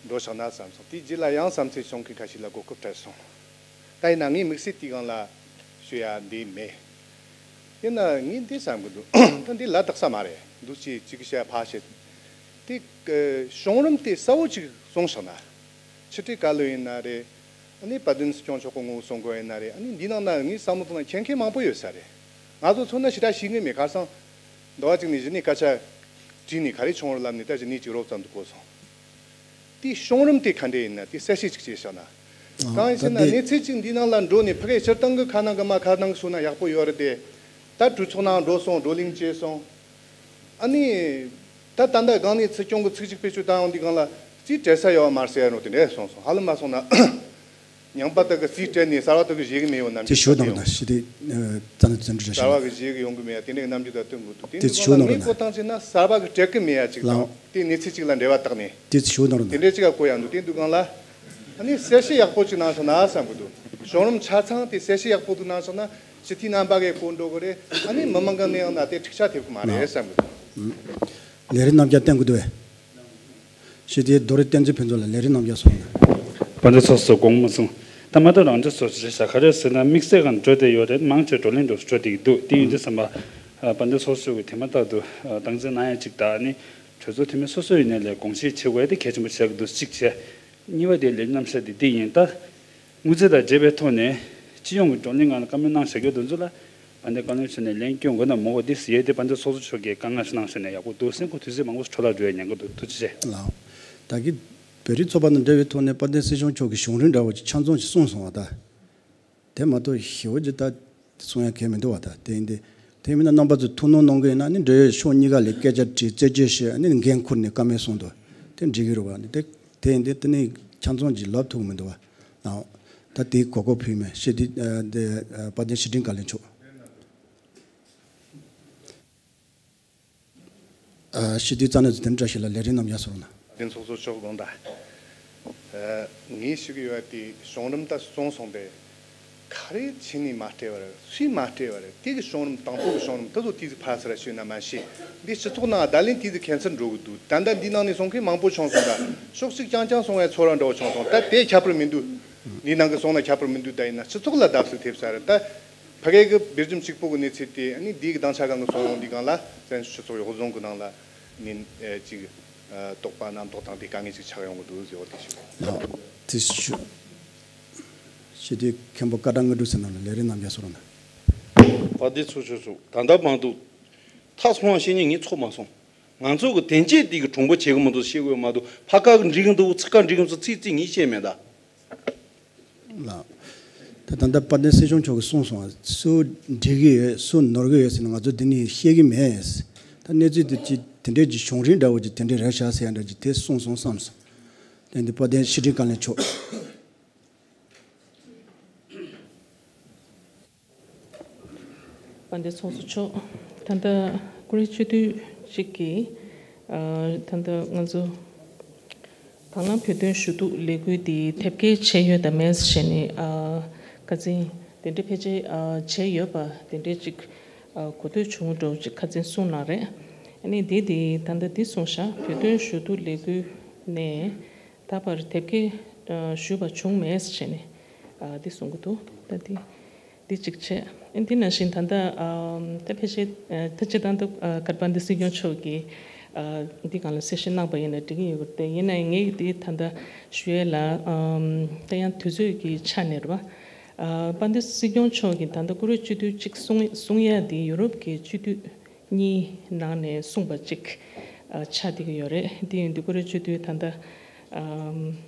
འགྲོ་ཆོག་ན་བསམ་སོང་། དེའི་རྗེས་ལ་ཡང་བསམ་ཚུལ་གསུང་མཁན་ཁ་ཤས་ལ་གོ་སྐབས་སྤྲད་སོང་། ད་ཡིན་ན་ངས་དམིགས་བསལ་དེའི་སྒང་ལ་ཞུ་ཡ་འདི་མེད། ཡིན་ན་ངས་འདི་བསམ་གི་འདུག་ད་འདི་ལ་དྭགས་ས་མ་རེད། འདུག་ཅེས་གཅིག་བཤད་ཕ་བཤད། དེ་གི་བྱུང་རིམ་དེ་གསལ་བོ་ཅིག་གསུངས་བཞག་ན། ཕྱི་དྲིལ་བཀའ་བློན་ཡིན་ན་རེད། ཨ་ནི་དཔལ་ལྡན་སྲིད་སྐྱོང་མཆོག་གི་ངོ་བོ་གསུང་དགོས་ཡིན་ན་རེད། ཨ་ནི་འདི་ནང་ན་ངས་བསམ་བློ་བཏང་ན་མཁྱེན་མཁན་མང་པོ་ཡོད་ས་རེད། ང་ཚོ་ཚོ་ན་ཞེ་དྲག་ཤེས་ངེས་མེད། ཁ་སང་ཟླ་བ་གཅིག་ནས་གཞི་ནས་སྐད་ཆ་དྲིས་ནས་ག་རེ་བྱུང་བ་ལབ་ནས། ད་གཞི་ནས་ཅིག་རོབ་ཙམ་དུ་གོ་སོང་། དེའི་བྱུང་རིམ་དེ་ག་འདྲ་ཡིན་ན་དེ་གསལ་བཤད་ཅིག་བྱས་བཞག་ན། ཨ་གང་ཡིན་ཟེར་ན། ད་དེ་གནས་ཚུལ་ཅིག་འདི་ནང་ལ་འགྲོ་ནས་ཕ་གིའི་སྤྱིར་བཏང་གི་ཁ་ནང་གི་མ་ཁ་ནང་གི་སོང་ན་ཡག་པོ་ཡོད་རེད་དེ། ད་གྲོས་ཚོགས་ནང་འགྲོ་སོང་། བགྲོ་གླེང་བྱས་སོང་། ཨ་ནི་ད་ད་ལྟ་སྒང་ནས་སྲིད་སྐྱོང་གི་ཚིག་གཅིག་བེད་སྤྱོད་བཏང་ཡོང་དུས་སྒང་ལ་རྩིས་སྤྲད་ས་ཡོད་མ་རེད་ཟེར་ཡ་ནོ་དེ་འདྲས་སོང་སོང་། ཧ་ལམ་མ་སོང་ན་ཉམས་པ་དག་གི་རྩིས་སྤྲད་ནས་གསར་བ་དག་གི་བཞེས་གི་མེད་ཡོད་ནམ། དེ་ཞུ་དང་རུ་ན་ཞི་བདེ་རྩ་ནས་བཙན་འཕྲོད་བྱ་གསར་བ་གི་བཞེས་གི་ཡོང་གི་མེད་ཡ་དེ་འདྲའི་རྣམ་འགྱུར་དག་སྟོན་དགོས་འདུག་དེ་འདུག་ལ་ངས་གོ་སྟངས་བྱས་ན་གསར་བ་གི་སྤྲད་གི་མེད་ཡ་ཅིག་དང་། དེ་གནས་ཚུལ་གཅིག་ལ་འབྲེལ་བ་བཏགས་ནས། དེ་ཚོ་ཞུ་དང་རུ་ན། དེ་འདྲའི་གཅིག་ག་གོ་ཡ་འདུག་དེ་འདུག་སྒང་ལ་ཨ་ནི་གསལ་བཤད་ཡག་པོ་ཅིག་གནང་སོང་ན་བསམ་གི་འདུག་བྱུང་རིམ་ཆ་ཚང་དེ་གསལ་བཤད་ཡག་པོ་ཅིག་གནང་སོང་ན་སྤྱི་འཐུས་རྣམ་པ་གིས་གོ་འགྲོ་གི་རེད། ཨ་ནི་མི་མང་གི་ནས་ཡང་ན་དེ་འཁྲུག་ཆ་ཐེབས་གི་མ་རེད་བསམ་གི་འདུག་ལས་རིམ་རྣམ་གཞག་བསྟན་དགོས་འདུག་བས། ཞི་བདེའི་རྡོ་རི་བསྟན་འཛིན་ཕུན་ཚོགས་ལ་ལས་རིམ་རྣམ་གཞག་སོང་ན། དཔལ་ལྡན་ཚོགས་གཙོ་དགོངས་མ་ཚོམས། ད་མ་གཏོགས་རང་ཚོའི་ཚོགས་གཙོ་ཞིག་ག་རེ་ཟེར་ན། དམིགས་བསལ་གང་འགྲོ་བསྡད་ཡོད་རེད། མང་ཆེ་བགྲོ་གླེང་འགྲོ་འགྲོ་བསྡད་ཀྱི་འདུག་དེ་ཡིན་དུས་ཙམ་པ་དཔལ་ལྡན་ཚོགས་གཙོ་གིས་དེ་མ་ཐག་ཏུ་སྟངས་འཛིན་གནང་ཡ་གཅིག་དང་། ཨ་ནི་གྲོས་ཚོགས་འཐུས་མི་སོ་སོ་ཡིན་ནའི་ལས་དགོངས་བཞེས་བྱེད་དགོས་ཡ་དེ་གལ་ཆེན་པོ་ཆགས་ཀྱི་འདུག་གཅིག་བྱས། གཉིས་པ་དེ་ལས་རྣམ་གཞག་དེ་འདི་ཡིན། ད་དངུལ་རྩིས་དང་འབྲེལ་བའི་ཐོག་ནས་སྤྱི་ཡོངས་ཀྱི་བགྲོ་གླེང་ནང་ལ་བཀའ་མོལ་གནང་བཞག་རྒྱུ་དེ་ཚོ་ལ་དཔལ་ལྡན་བཀའ་བློན་མཆོག་ནས་ལན་སྐྱོན་དགོས་ན་མོ་གོ་འདི་ཟེར་ཡས་དེ་དཔལ་ལྡན་ཚོགས་གཙོ་མཆོག་གིས་བཀའ་མངགས་ཤིག་གནང་བཞག་ན་ཡག་པོ་འདུག་སེམས་ཁོ་དུས་ཚོད་མང་པོ་འཕྲོ་བརླག་འགྲོ་ཡ་ཉེན་ཁ་འདུག་ཐུགས་རྗེ་ཆེ། ལགས། ད་གི་བོད་རིགས་ཚོགས་པ་དང་འབྲེལ་བའི་ཐོག་ནས་དཔལ་ལྡན་སྲིད་སྐྱོང་མཆོག་གིས་བྱུང་རིམ་འདྲ་བོ་ཅིག་ཆ་ཚང་ཅིག་གསུངས་སོང་བ་ད། དེ་མ་གཏོགས་ཞེ་པོ་ཅིག་ད་གསུང་ཡ་གང་ཡང་མི་འདུག་བ། ད་དེ་ཡིན་དུས་དེ་མིན་ན་རྣམ་པ་ཚོས་ཐུགས་སྣང་གནང་གི་ཡིན་ན་ནི་འབྲེལ་ཡོད་ཕྱོགས་གཉིས་ཀ་ལ་སྐད་ཆ་དྲིས། རྩད་གཅོད་བྱས། ཨ་ནི་འགན་འཁུར་ནས་བཀའ་མོལ་གསུངས་འདུག་དེ་འགྲིག་གི་རེད་བ། ནི་དེ་དེ་ཡིན་དུས་དེ་ནི་ཆ་ཚང་ཅིག་ལབ་ཐུབ་ཀྱི་མི་འདུག་བ། ཨ་ད་དེའི་གོ་སྐབས་ཕུལ་མེད། ཞི་བདེ་ཨ་དེ་ཨ་དཔལ་ལྡན་ཕྱི་དྲིལ་བཀའ་བློན་མཆོག་ཨ་ཕྱི་དྲིལ་རྩ་ནས་དེ་འདྲ་ཞིག་ལ་ལས་རིམ་རྣམ་གཞག་སོང་ན། དེ་ཚོགས་གཙོ་མཆོག་དགོངས་དག་ཨ་ངས་ཞུ་གི་ཡོད་པ་དེ་བྱུང་རིམ་ད་གསུངས་སོང་པས། ག་རེ་བྱས་ནས་མ་སྤྲད་པ་རེད། སུས་མ་སྤྲད་པ་རེད། དེ་གི་བྱུང་རིམ་དང་པོ་གི་བྱུང་རིམ་དེ་ཚོ་དེ་ཚོ་ཕར་ཚུར་ཞུས་ན་མ་ཤེས། འདི་སྤྱི་ཚོགས་ནང་བརྡ་ལན་དེ་ཚོ་ཁྱད་མཚར་འགྲོ་གི་འདུག་ད་ལྟ་འདི་ནང་ནས་གསུང་མཁན་མང་པོ་བྱུང་སོང་། ད་ཕྱོགས་གཅིག་རྐྱང་རྐྱང་གསུང་བའི་ཚོར་བ་འདྲ་བོ་བྱུང་སོང་། ད་དེ་ཁྱད་པར་མི་འདུག་འདི་ནང་གི་གསུང་ན་ཁྱད་པར་མི་འདུག་ད་ཡིན་ན་སྤྱི་ཚོགས་ལ་བརྡབ་གསིག་ཐེབས་ས་རེད། ད་ཕ་གི་གི་བེ་རྒྱུམ་གཅིག་པོ་གི་གནས་ཚུལ་དེ་ཨ་ནི་འདི་གི་སྡིངས་ཆ་སྒང་གི་གསུང་ཡོང་དུས་སྒང་ལ་བཙན་བྱོལ་སྤྱི་ཚོགས་རྙོག་ཟིང་གི་ནང་ལ་ནི་ཨ་ཅིག་ཨ་དོགས་པ་རྣམ་རྟོག་དང་དེ་དཀའ་ངལ་ཅིག་ཆགས་ཡོང་གི་འདུག་ཟེར་བ་དེ་ཞུ། ལགས། དེ་ཞུ། ཞི་བདེ་མཁན་པོ་སྐར་གྲངས་ལྔ་དྲུག་ཟེར་ནང་ལ་ལས་རིམ་རྣམ་གཞག་སོང་ན། དཔལ་ལྡན་ཚོགས་གཙོ་མཆོག་ད་ལྟ་མ་འདུག་ཐག་སོང་བ་ཤེས་ཉེན་ངས་ཚོར་མ་སོང་། ང་ཚོ་གི་དེ་འབྱེད་འདི་གི་གྲུང་པོ་བྱེད་གི་མི་འདུག་ཤེས་གི་ཡོད་མ་འདུག་ཕ་ཁ་གི་འགྲིག་གི་འདུག་ཚིག་ཁ་འགྲིག་གི་འདུག་ཚིག་ཚིག་ངས་ཤེས་མེད་ད། ལགས། ད་ད་ལྟ་དཔལ་ལྡན་སྲིད་སྐྱོང་མཆོག་གིས་གསུངས་སོང་བ། སུ་འགྲིག་གི་ཡོད། སུ་ནོར་གི་ཡོད་ཟེར་ན་ང་ཚོ་འདི་ནས་ཤེས་གི་མེད། ད་གནས་ཚུལ་དེ་ཅི་དེ་འདྲའི་ཅིག་བྱུང་རིམ་འདྲ་བོ་ཅིག་དེ་འདྲའི་རེད་ཤག་ཟེར་ཡ་འདྲ་ཅིག་དེ་གསུངས་སོང་བསམ་སོང་། དེ་འདི་དཔལ་ལྡན་ཕྱི་དྲིལ་བཀའ་བློན་མཆོག་དཔལ་ལྡན་ཚོགས་གཙོ་མཆོག་ད་ལྟ་ཀུ་རེ་སྤྱི་འཐུས་གཅིག་གིས་ ཨ། ད་ལྟ་ང་ཚོ་དང་བླངས་བོད་དོན་ཞུ་གཏུག་ལས་འགུལ་འདི་དེབ་སྐྱེལ་བྱས་ཡོད་དམ་མེད་ཟེར་ནས། ཨ། ཁ་སང་དེ་འདྲ་ཕལ་ཆེར་ཨ་བྱས་ཡོད་པ་དེ་འདྲ་ཅིག་ཨ་གོ་ཐོས་བྱུང་འགྲོ་ཅིག་ཁ་སང་གསུངས་གནང་རེད། ཨ་ནི་འདི་འདི་ད་ལྟ་འདི་གསུངས་ཤག་བོད་དོན་ཞུ་གཏུག་ལས་འགུལ་ནས་ད་བར་དེབ་སྐྱེལ་ཨ་ཞུས་པ་བྱུང་མེད་ཟེར་ནས་ཨ་འདི་གསུང་གི་འདུག་ད་འདི། འདི་གཅིག་བྱས། འདི་ནང་བཞིན་ད་ལྟ་ཨམ་ད་ཕལ་ཆེར་ཨ་ད་སྤྱིར་བཏང་ད་ཨ་ག་རེ་དཔལ་ལྡན་སྲིད་སྐྱོང་མཆོག་གིས་ཨ་འདི་སྒང་ལ་གསལ་བཤད་གནང་པ་ཡིན་ན་འགྲིག་གི་ཡོད་རེད། དེ་ཡིན་ན་ཡང་ངས་འདི་ད་ལྟ་ཞུ་ཡས་ལ་ཨམ་ད་ཡང་དུས་ཚོད་ཀྱི་ཆ་ནས་རེད་པ། ཨ་དཔལ་ལྡན་སྲིད་སྐྱོང་མཆོག་གིས་ད་ལྟ་ཀུ་རེ་བཅུ་དུས་གཅིག་གསུང་གསུང་ཡས་འདི་ཡུ་རོབ་ཀྱི་སྤྱི་འཐུས་གཉིས་ནང་ནས་གསུངས་པ་གཅིག་ཨ་ཆགས་བསྡད་ཀྱི་ཡོད་རེད། འདི་ཡིན་དུས་ཀུ་རེ་བཅུ་དུས་ད་ལྟ་ཨམ་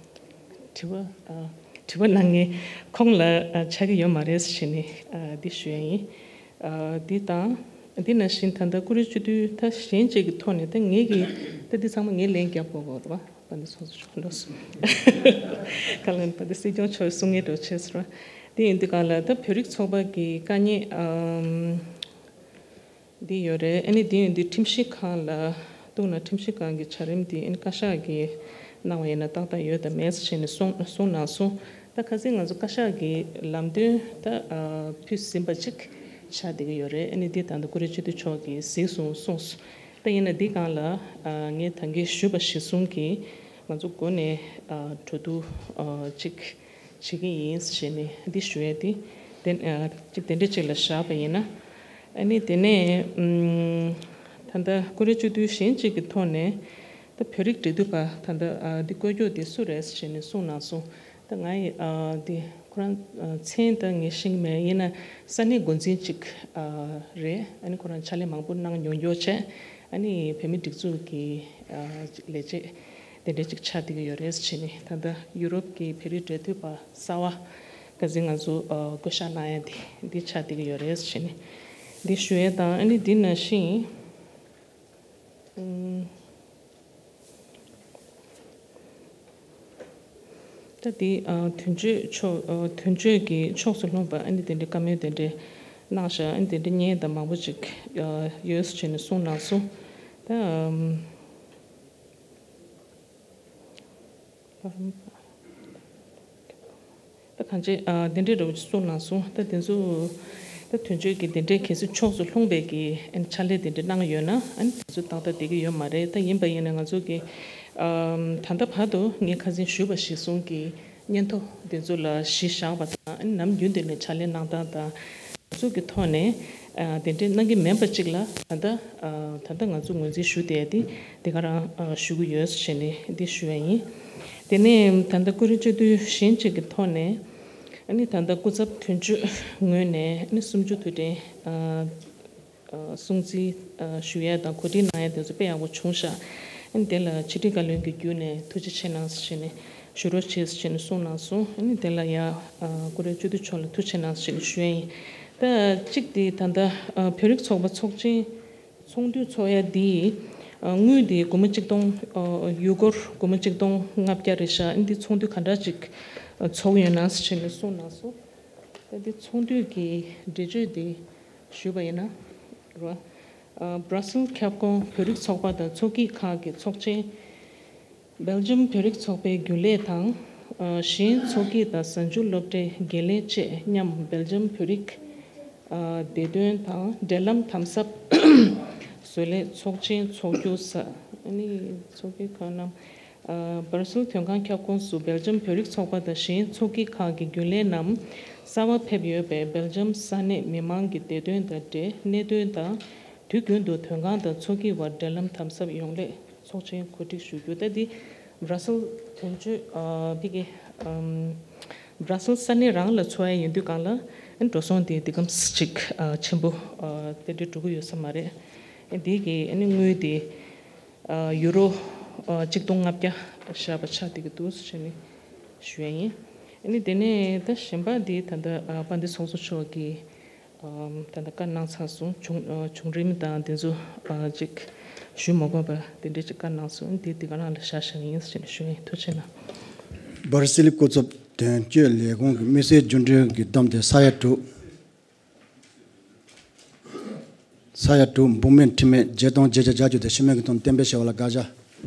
དྲི་བ་ཨ་དྲི་བ་གནང་མཁན་ཁོང་ལ་ཨ་ཆགས་ཀྱི་ཡོད་མ་རེད་ཟེར་ནས་ཨ་འདི་ཞུ་ཡ་ཡིན། ཨ་འདི་དང་འདི་ནང་བཞིན་ད་ལྟ་ཀུ་རེ་བཅུ་དུས་ད་གཞན་གཅིག་གི་ཐོག་ནས་ད་ངེད་ཀྱིས་ད་འདི་ཚང་མ་ངས་ལན་རྒྱབ་དགོས་དགོས་རེད་པ། དཔལ་ལྡན་ཚོགས་གཙོ་མཆོག་ལགས་སོ། ག་ལ་དཔལ་ལྡན་སྲིད་སྐྱོང་མཆོག་གསུང་མཁན་འདྲ་བོ་བྱས་སོང་ར། དེ་ཡིན་དུས་གང་ལ་ད་བོད་རིགས་ཚོགས་པ་གི་དཀའ་ངལ་ཨམ་འདི་ཡོད་རེད། ཨ་ནི་དེ་ཡིན་དུས་ཁྲིམས་ཞིབ་ཁང་ལ་གཏུག་ན་ཁྲིམས་ཞིབ་ཁང་གི་བྱ་རིམ་འདི་ཨ་ནི་བཀའ་ཤག་གིས་གནང་བ་ཡིན་ན་ཏག་ཏག་ཡོད་དམ་མེད་ཟེར་ནས་གསུང་གསུང་གནང་སོང་། ད་ཁ་སང་ང་ཚོ་བཀའ་ཤག་གི་ལམ་སྟོན་ད་ཨ་ཕུལ་ཟིན་པ་ཅིག་ཆགས་བསྡད་ཀྱི་ཡོད་རེད། ཨ་ནི་འདི་ད་ལྟ་ཀུ་རེ་བཅུ་དུས་མཆོག་གིས་གཟིགས་སོང་གསུངས་སོང་། ད་ཡིན་ན་འདི་སྒང་ལ་ཨ་ངས་ད་གིན་ཞུས་པ་གཞིར་བཟུང་གིས་ང་ཚོ་འགོ་ནས་ཨ་གྲོས་བསྡུར་ཨ་ཅིག་བྱེད་ཀྱི་ཡིན་ཞེས་ནས་འདི་ཞུ་ཡས་དེ་དེ་ཨ་ཅིག་དེ་འདྲ་ཅིག་ལ་བཞག་པ་ཡིན་ན། ཨ་ནི་དེ་ནས་ཨམ་ད་ལྟ་ཀུ་རེ་བཅུ་དུས་གཞན་གཅིག་གི་ཐོག་ནས་ད་བོད་རིགས་འབྲེལ་མཐུད་པ་ད་ལྟ་ཨ་འདི་བསྐོ་རྒྱུ་དེ་སུ་རེད་ཞེས་ནས་གསུངས་གནང་སོང་། ད་ང་ཡི་ཨ་འདི་ཁོ་རང་ཨ་མཚན་ད་ངས་ཤེས་ཀྱི་མེད། ཡིན་ན་ས་གནས་འགོ་འཛིན་ཅིག་ཨ་རེད། ཨ་ནི་ཁོ་རང་ཕྱག་ལས་མང་པོ་གནང་མྱོང་མྱོང་བྱས། ཨ་ནི་བོད་མི་སྒྲིག་འཛུགས་ཀྱི་ཨ་ལས་བྱེད་དེ་འདྲ་ཅིག་ཆགས་བསྡད་ཀྱི་ཡོད་རེད་ཟེར་ནས། ད་ལྟ་ཡུ་རོབ་ཀྱི་བོད་རིགས་འབྲེལ་མཐུད་པ་གསར་པ་ཁ་སང་ང་ཚོ་ཨ་བསྐོ་བཞག་གནང་ཡ་དེ་འདི་ཆགས་བསྡད་ཀྱི་ཡོད་རེད་ཟེར་ནས་འདི་ཞུ་ཡས་དང་། ཨ་ནི་འདི་ནང་བཞིན་ཨམ། ད་དེ་ཨ་དོན་གཅོད་ཕྱོགས་ཨ་དོན་གཅོད་ཀྱི་ཕྱོགས་སུ་ལྷུང་བ་ཨ་ནི་དེ་འདྲའི་བཀའ་མོལ་དེ་འདྲའི་གནང་ཤག་ཨ་ནི་དེ་འདྲའི་བརྙན་དང་མང་པོ་ཅིག་ཨ་ཡོད་ཟེར་ནས་གསུངས་གནང་སོང་། ད་ཨམ། ད་གང་ཅི་ཨ་དེ་འདྲའི་འདྲ་བོ་ཅིག་གསུངས་གནང་སོང་། ད་དེ་ཚོ་ད་དོན་གཅོད་ཀྱི་དེ་འདྲའི་གལ་སྲིད་ཕྱོགས་སུ་ལྷུང་བའི་གི་ཨ་ནི་ཕྱག་ལས་དེ་འདྲ་གནང་ཡོད་ན་ཨ་ནི་དེ་ཚོ་ཏག་ཏག་བསྡད་ཀྱི་ཡོད་མ་རེད། ད་ཡིན་པ་ཡིན་ན་ང་ཚོ་གི་ཨམ་ད་ལྟ་བར་དུ་ངས་ཁ་སང་ཞུས་པ་གཞིར་བཟུང་གི་སྙན་ཐོ་དེ་ཚོ་ལ་གཞི་བཞག་པ་དང་། ཨ་ནི་ནམ་རྒྱུན་དེ་ནས་ཕྱག་ལས་གནང་སྟངས་དང་། ཚོགས་ཀྱི་ཐོག་ནས་ཨ་དེ་འདྲའི་གནང་གི་མིན་པ་ཅིག་ལ་ད་ལྟ་ཨ་ད་ལྟ་ང་ཚོ་ངོས་འཛིན་ཞུ་བསྡད་དེ་དེ་ག་རང་ཨ་ཞུ་གི་ཡོད་ཟེར་ནས་འདི་ཞུ་ཡ་ཡིན། དེ་ནས་ད་ལྟ་ཀུ་རེ་བཅུ་དུས་གཞན་གཅིག་གི་ཐོག་ནས་ཨ་ནི་ད་ལྟ་སྐུ་ཚབ་དོན་གཅོད་ངོས་ནས་ཨ་ནི་གསུམ་བཅུ་དུས་དྲན་ཨ་ཨ་སྲུང་བརྩི་ཨ་ཞུ་ཡ་དང་གོ་སྒྲིག་གནང་ཡ་དེ་ཚོ་དཔེ་ཡག་པོ་བྱུང་ཤག་ཨ་ནི་དེ་ལ་ཕྱི་དྲིལ་བཀའ་བློན་གྱི་བརྒྱུད་ནས་ཐུགས་རྗེ་ཆེ་གནང་ཟེར་ནས་ཞུ་རོགས་བྱེད་ཟེར་ནས་གསུངས་གནང་སོང་། ཨ་ནི་དེ་ལ་ཡ་ཨ་ཀུ་རེ་བཅུ་དུས་མཆོག་ལ་ཐུགས་རྗེ་ཆེ་གནང་ཟེར་ནས་ཞུ་ཡ་ཡིན། ད་གཅིག་དེ་ད་ལྟ་ཨ་བོད་རིགས་ཚོགས་པ་ཚོགས་ཆེན་ཚོགས་འདུ་ཚོགས་ཡ་དེ་ཨ་དངུལ་དེ་སྒོར་མོ་གཅིག་སྟོང་ཨ་ཡུ་སྒོར་སྒོར་མོ་གཅིག་སྟོང་ལྔ་བརྒྱ་རེད་ཤག་ཨ་ནི་འདི་ཚོགས་འདུ་ག་འདྲ་ཅིག་ཨ་ཚོགས་ཡོད་ན་ཟེར་ནས་གསུངས་གནང་སོང་། ད་འདི་ཚོགས་འདུ་གི་འགྲེལ་བརྗོད་དེ་ཞུས་པ་ཡིན་ན་རོ། ཨ་སྦྲ་སིལ་ཁྱབ་ཁོངས་བོད་རིགས་ཚོགས་པ་དང་ཚོགས་སྐྱིད་ཁག་གི་ཚོགས་ཆེན། སྦེལ་ཇམ་བོད་རིགས་ཚོགས་པའི་རྒྱུན་ལས་དང་། ཨ་གཞན་ཚོགས་སྐྱིད་དང་གཟའ་མཇུག་སློབ་གྲྭའི་འགན་ལེན་བཅས་མཉམ་སྦེལ་ཇམ་བོད་རིགས་ཨ་བདེ་དོན་དང་འབྲེལ་ལམ་དམ་ཟབ་བཟོ་སླད་ཚོགས་ཆེན་འཚོགས་རྒྱུ་ས་ཨ་ནི་ཚོགས་སྐྱིད་ཁག་རྣམས། ཨ་སྦར་སིལ་དོན་ཁང་ཁྱབ་ཁོངས་སུ་སྦེལ་ཇམ་བོད་རིགས་ཚོགས་པ་དང་གཞན་ཚོགས་སྐྱིད་ཁག་གི་རྒྱུན་ལས་རྣམས་གསར་པ་ཕེབས་ཡོད་པས་སྦེལ་ཇམ་ས་གནས་མི་མང་གི་བདེ་དོན་དང་འབྲེལ་གནད་དོན་དང་། དུས་རྒྱུན་དུ་དོན་ཁང་དང་ཚོགས་སྐྱིད་བར་འབྲེལ་ལམ་དམ་ཟབ་ཡོང་སླད་ཚོགས་ཆེན་གོ་སྒྲིག་ཞུ་རྒྱུ། ད་འདི་སྦར་སིལ་དོན་གཅོད་ཨ་ཕ་གི་ཨམ་སྦར་སིལ་ས་གནས་རང་ལ་ཚོགས་ཡ་ཡིན་དུས་གང་ལ་ཨ་འགྲོ་སོང་དེ་འདི་གམ་ཅིག་ཨ་ཆེན་པོ་ཨ་དེ་འདྲ་འགྲོ་གི་ཡོད་ས་མ་རེད། ཨ་འདི་གི་ཨ་ནི་དངུལ་དེ། ཨ་ཡུ་རོ་ཨ་གཅིག་སྟོང་ལྔ་བརྒྱ་བཞག་པ་ཆགས་བསྡད་ཀྱི་འདུག་ཟེར་ནས་ཞུ་ཡ་ཡིན། ཨ་ནི་དེ་ནས་ད་གཞན་པ་འདི་ད་ལྟ་ཨ་དཔལ་ལྡན་ཚོགས་གཙོ་མཆོག་གིས་ཨམ་ད་ལྟ་བཀའ་གནང་ཚར་སོང་། བྱུང་ཨ་བྱུང་རིམ་དང་དེ་ཚོ་ཨ་ཅིག་ཞུ་མ་དགོས་པ་དེ་འདྲས་ཅིག་བཀའ་གནང་སོང་། འདི་འདི་ག་རང་ལ་བཞག་བཞག་ཡིན་ཟེར་ནས་ཞུ་ཡ་ཡིན། ཐུགས་རྗེ་གནང་། སྦར་སིལ་སྐུ་ཚབ་དོན་གཅོད་ལས་ཁུངས་ཀྱི་དམིགས་བསལ་རྒྱུན་གྲོན་གྱི་བསྡོམས་དེ་ས་ཡ་དྲུག་ས་ཡ་དྲུག་འབུམ་མེད་ཁྲི་མེད་བརྒྱད་སྟོང་བརྒྱད་བརྒྱ་བརྒྱད་ཅུ་དེ་ཤི་རྨས་ཀྱི་ཐོག་ནས་གཏན་འབེབས་བྱས་པ་ལ་དགག་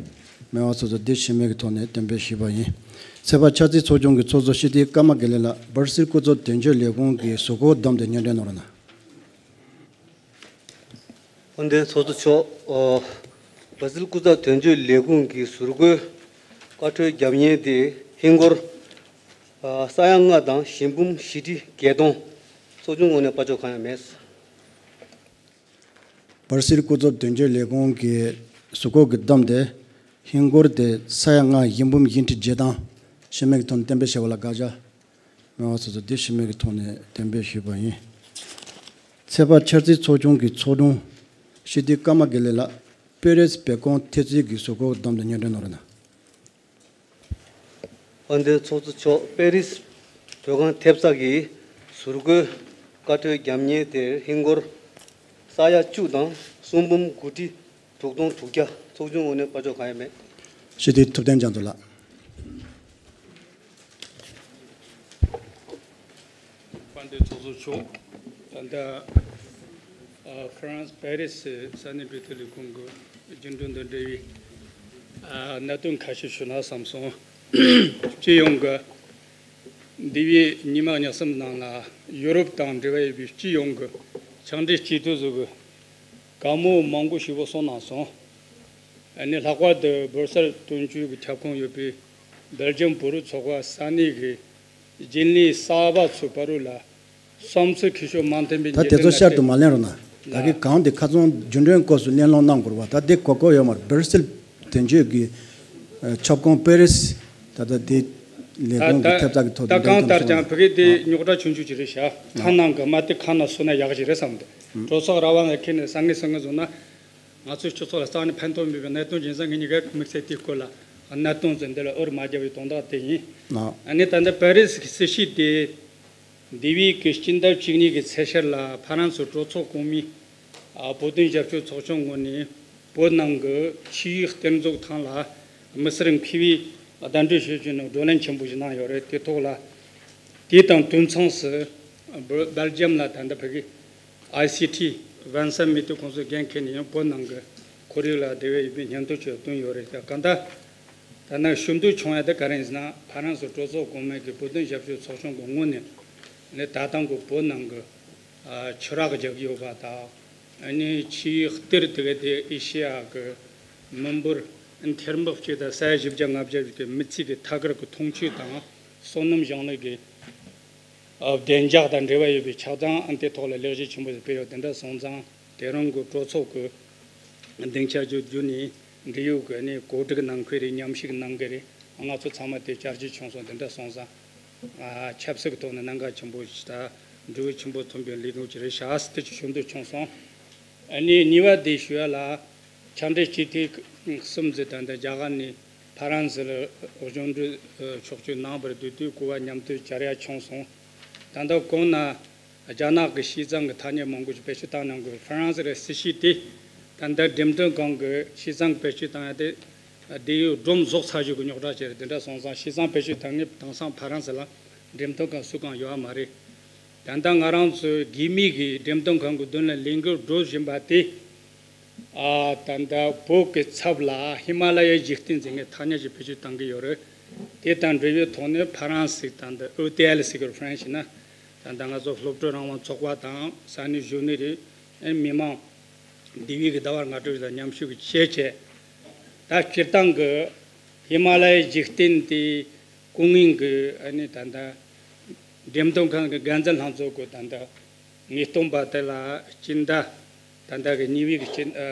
བྱ་མེད་པ་སོ་སོ་དེ་ཤི་རྨས་ཀྱི་ཐོག་ནས་གཏན་འབེབས་ཞུས་པ་ཡིན། ཚད་པ་འཆར་རྩིས་ཚོགས་ཆུང་གི་ཚོགས་གཙོ་སྤྱི་འཐུས་ཀརྨ་དགེ་ལེགས་ལགས་སྦར་སིལ་སྐུ་ཚབ་དོན་གཅོད་ལས་ཁུངས་ཀྱི་ཟུར་བཀོད་བདམས་ཏེ་སྙན་སྒྲོན་གནང་རོགས་གནང་། དཔལ་ལྡན་ཚོགས་གཙོ་མཆོག་ཨོ། སྦར་སིལ་སྐུ་ཚབ་དོན་གཅོད་ལས་ཁུངས་ཀྱི་ཟུར་བཀོད་བཀའ་འཁྲོལ་རྒྱབ་མཁན་དེ་ཧིན་སྒོར་ཨ་ས་ཡ་ལྔ་དང་བཞི་འབུམ་བཞི་ཁྲི་བརྒྱད་སྟོང་། ཚོགས་ཆུང་ངོས་ནས་དཔལ་འབྱོར་གང་ཡང་མེད། སྦར་སིལ་སྐུ་ཚབ་དོན་གཅོད་ལས་ཁུངས་ཀྱི་ཟུར་བཀོད་ཀྱིས་བདམས་ཏེ་ཧིན་སྒོར་དེ་ས་ཡ་ལྔ་བཞི་འབུམ་བཞི་ཁྲི་བརྒྱད་སྟོང་ཤི་རྨས་ཀྱི་ཐོག་ནས་གཏན་འབེབས་བྱས་པ་ལ་དགག་བྱ་མེད་པ་སོ་སོ་དེ་ཤི་རྨས་ཀྱི་ཐོག་ནས་གཏན་འབེབས་ཞུས་པ་ཡིན། ཚད་པ་འཆར་རྩིས་ཚོགས་ཆུང་གི་ཚོགས་དྲུང་སྤྱི་འཐུས་ཀརྨ་དགེ་ལེགས་ལགས་པེ་རིས་བོད་ཁང་ཐེབས་རྩིས་ཀྱི་ཟུར་བཀོད་བདམས་ཏེ་སྙན་སྒྲོན་གནང་རོགས་གནང་། དཔལ་ལྡན་ཚོགས་གཙོ་མཆོག་པེ་རིས་བོད་ཁང་ཐེབས་རྩ་གི་ཟུར་བཀོད་བཀའ་འཁྲོལ་རྒྱབ་མཁན་དེར་ཧིན་སྒོར་ས་ཡ་བཅུ་དང་གསུམ་འབུམ་དགུ་ཁྲི་དྲུག་སྟོང་དྲུག་བརྒྱ། ཚོགས་ཆུང་ངོས་ནས་དཔལ་འབྱོར་གང་ཡང་མེད། སྤྱི་འཐུས་ཐུབ་བསྟན་རྒྱ་མཚོ་ལགས། དཔལ་ལྡན་ཚོགས་གཙོ་མཆོག་ད་ལྟ་ཨ་ཧྥ་རན་སི་པེ་རི་སི་ས་གནས་འབྲེལ་མཐུད་ལས་ཁུངས་ཀྱི་རྒྱུན་གྲོན་དང་འབྲེལ་བའི་ཨ་གནད་དོན་ཁ་ཤས་ཞུ་ན་བསམ་སོང་། སྤྱི་ཡོངས་ཀྱི་འདས་པའི་ཉི་མ་གཉིས་གསུམ་ནང་ལ་ཡུ་རོབ་དང་འབྲེལ་བ་ཡོད་པའི་སྤྱི་ཡོངས་ཀྱི་ཕྱག་འབྲེལ་སྤྱི་འཐུས་ཚོ་གི་བཀའ་མོལ་མང་པོ་ཞིག་གསུངས་གནང་སོང་། ཨ་ནི་ལྷག་པར་དུ་སྦར་སིལ་དོན་གཅོད་ཀྱི་ཁྱབ་ཁོངས་ཡོད་པའི་སྦེལ་ཇམ་བོད་རིགས་ཚོགས་པ་ས་གནས་ཀྱི་རྒྱུན་ལས་གསར་པ་ཚོའི་བར་ལ་བསམ་ཚུལ་འཁྱེར་ཕྱོགས་མ་མཐུན་པའི་ད་དེ་ཉེས་ཚོ་ཤར་དུ་མ་ལེན་རོགས་གནང་། ད་གི་གང་དེ་ཁ་ཚོན་རྒྱུན་གྲོན་སྐོར་སུ་གླེང་སློང་གནང་དགོས་པ་ད་དེ་གོ་སྐབས་ཡོད་མ་རེད། སྦར་སིལ་དོན་གཅོད་ཀྱི་ཨ་ཁྱབ་ཁོངས་པེ་རིས་ད་ལྟ་དེ་ལས་ཁུངས་ཀྱི་ད་ཐེབས་རྩ་གི་ཐོག་ད་ཏུ་གང་ལྟར་ཀྱང་ཕ་གི་དེ་རྙོག་དྲ་ཆུང་ཆུང་ཅིག་རེད་ཤག་ཁ་ནང་གི་མ་དེ་ཁ་ནང་སོ་ན་ཡག་ཞིག་རེད་བསམ་འདུག་གྲོས་ཚོགས་ར་བ་ནས་ཁྱེར་ནས་ས་ངེས་ས་ངེས་བཟུང་ན། ང་ཚོའི་སྤྱི་ཚོགས་ལ་རྩ་ནས་ཕན་ཐོགས་མེད་པའི་གནད་དོན་ཅན་ཟེར་ངེད་གཉིས་ཀས་དམིགས་བསལ་དེའི་སྐོར་ལ་གནད་དོན་ཟེར་འདི་ལ་འུར་མ་བརྒྱབ་པའི་དོན་དག་དེ་ཡིན། ཨ་ནི་ད་ལྟ་པེ་རི་སི་གི་སྲིད་བྱུས་དེ་འདས་པའི་གི་སྤྱི་ཟླ་བཅུ་གཉིས་ཀྱི་ཚེས་ཤར་ལ་ཕ་རན་སི་གྲོས་ཚོགས་གོང་མའི་ཨ་བོད་དོན་ཞབས་ཞུ་ཚོགས་ཆུང་ངོས་ནས་བོད་ནང་གི་ཆོས་ཡིག་གཏེར་འཛུགས་ཐང་ལ་དམིགས་བསལ་མཁས་པའི་གདན་འདྲེན་ཞུ་རྒྱུ་ནི་བགྲོ་གླེང་ཆེན་པོ་ཞིག་གནང་ཡོད་རེད། དེ་ཐོག་ལ་དེ་དང་དུས་མཚུངས་སུ་སྦེལ་ཇམ་ལ་ད་ལྟ་ཕ་གི་ཨའི་སི་ཊི་ཝན་སམ་མི་ཊི་ཁོང་ཚོའི་འགན་འཁྱེར་ནས་ཡང་བོད་ནང་གི་ཁོར་ཡུག་ལ་དེ་བས་ཡོད་པའི་སྙན་ཐོ་ཆེ་བསྟན་ཡོད་རེད། ད་གང་ལྟར་ད་ནང་ཞུ་འདོད་བྱུང་ཡ་དེ་ག་རེ་ཡིན་ཟེར་ན། ཕ་རན་སི་གྲོས་ཚོགས་གོང་མའི་གི་བོད་དོན་ཞབས་ཞུ་ཚོགས་ཆུང་གི་ངོས་ནས་ནི་ད་ཐེངས་གི་བོད་ནང་གི་ཨ་ཆུ་རགས་རྒྱག་གི་ཡོད་པ་དང་། ཨ་ནི་ཆོས་ཡིག་གཏེར་དེ་ག་དེ་ཨེ་ཤེ་ཡ་གི་མི་འབོར་ཐེར་འབུམ་གཅིག་དང་ས་ཡ་བཞི་བརྒྱ་ལྔ་བརྒྱ་ཞིག་གི་མི་ཚེ་གི་ཐད་ཀར་གི་མཐོང་ཆོས་དང་བསོད་ནམས་སྦྱང་ནས་གི་བདེ་འཇགས་དང་འབྲེལ་བ་ཡོད་པའི་ཆ་ཚང་དེ་ཐོག་ལ་ལེགས་བཅོས་ཆེན་པོ་ཞིག་སྤེལ་ཡོད། དེ་འདྲ་སོང་ཙང་དེ་རིང་གི་གྲོས་ཚོགས་ཀྱི་སྡིངས་ཆ་བརྒྱུད་བརྒྱུད་ནས་འབྲེལ་ཡོད་ཀྱི་ནས་གོ་སྒྲིག་གནང་མཁན་རེད། མཉམ་ཞུགས་གནང་མཁན་རེད། ང་ཚོ་ཚང་མ་དེ་བཅར་རྒྱུ་བྱུང་སོང་། དེ་འདྲ་སོང་ཙང་ཨ་ཆབ་སྲིད་ཀྱི་ཐོག་ནས་གནད་འགག་ཆེན་པོ་ཞིག་དང་འབྲས་བུ་ཆེན་པོ་ཐོན་པའི་ལས་འགུལ་ཅིག་རེད་ཤག་ཟེར་དེ་ཅིག་ཞུ་འདོད་བྱུང་སོང་། ཨ་ནི་གཉིས་པ་དེ་ཞུ་ཡ་ལ་ཕྱག་འབྲེལ་སྤྱི་འཐུས་གསུམ་ཟེར་ད་ལྟ་རྒྱ་གར་ནས་ཕ་རན་སི་ལ་གཞུང་འབྲེལ་ཕྱོགས་བསྐྱོད་གནང་བར་དུས་དུས་སྐུ་པར་མཉམ་དུ་བཅར་ཡ་བྱུང་སོང་། ད་ལྟ་གོང་ན་རྒྱ་ནག་གི་ཤིས་ཙང་གི་ཐ་སྙད་མང་པོ་ཞིག་བེད་སྤྱོད་བཏང་གནང་དགོས། ཧྥ་རན་སི་རེད་སྲིད་བྱུས་དེ་ད་ལྟ་འགྲེམས་སྟོན་ཁང་གི་ཤིས་ཙང་བེད་སྤྱོད་བཏང་ཡ་དེ་དེ་ཡོད་སྒྲོམ་རྫོགས་ཚར་རྒྱུ་གི་རྙོག་དྲ་ཅིག་རེད། དེ་འདྲ་སོང་ཙང་ཤིས་ཙང་བེད་སྤྱོད་བཏང་ངེས་དེང་སང་ཕ་རན་སི་ལ་འགྲེམས་སྟོན་ཁང་སུ་གང་ཡོད་མ་རེད། ད་ལྟ་ང་རང་ཚོའི་དགོས་མེད་ཀྱི་འགྲེམས་སྟོན་ཁང་གི་མདུན་ལ་ལས་འགུལ་སྒྲོག་བཞིན་པ་དེ། ཨ་ད་ལྟ་བོད་ཀྱི་ཚབ་ལ་ཧི་མ་ལ་ཡའི་འཇིག་རྟེན་ཟེར་མཁན་ཐ་སྙད་ཅིག་བེད་སྤྱོད་གཏང་གི་ཡོད་རེད། དེ་དང་འབྲེལ་བའི་ཐོག་ནས་ཕ་རན་སི་དང་འདི་ཨོ་ཏེ་ཨེལ་ཟེར་གི་ཧྥ་རན་སི་ན་ད་ལྟ་ང་ཚོ་སློབ་ཕྲུག་རང་དབང་ཚོགས་པ་དང་ས་གནས་གཞོན་ནུ་རེད། ཨེ་མི་མང་འདི་བའི་གི་ཟླ་བ་ལྔ་དྲུག་ལ་མཉམ་ཞུགས་ཀྱི་བྱས་བྱས། ད་སྤྱིར་བཏང་གི་ཧི་མ་ལ་ཡའི་འཇིག་རྟེན་དེ་སྐུ་ངལ་གི་ཨ་ནི་ད་ལྟ་འགྲེམས་སྟོན་ཁང་གི་འགན་འཛིན་ལྷན་ཚོགས་ཀྱི་ད་ལྟ་ངེས་སྟོན་པ་དེ་ལ་སྤྱི་ཟླ་ད་ལྟ་གི་གཉིས་པའི་གི་སྤྱི་ཨ་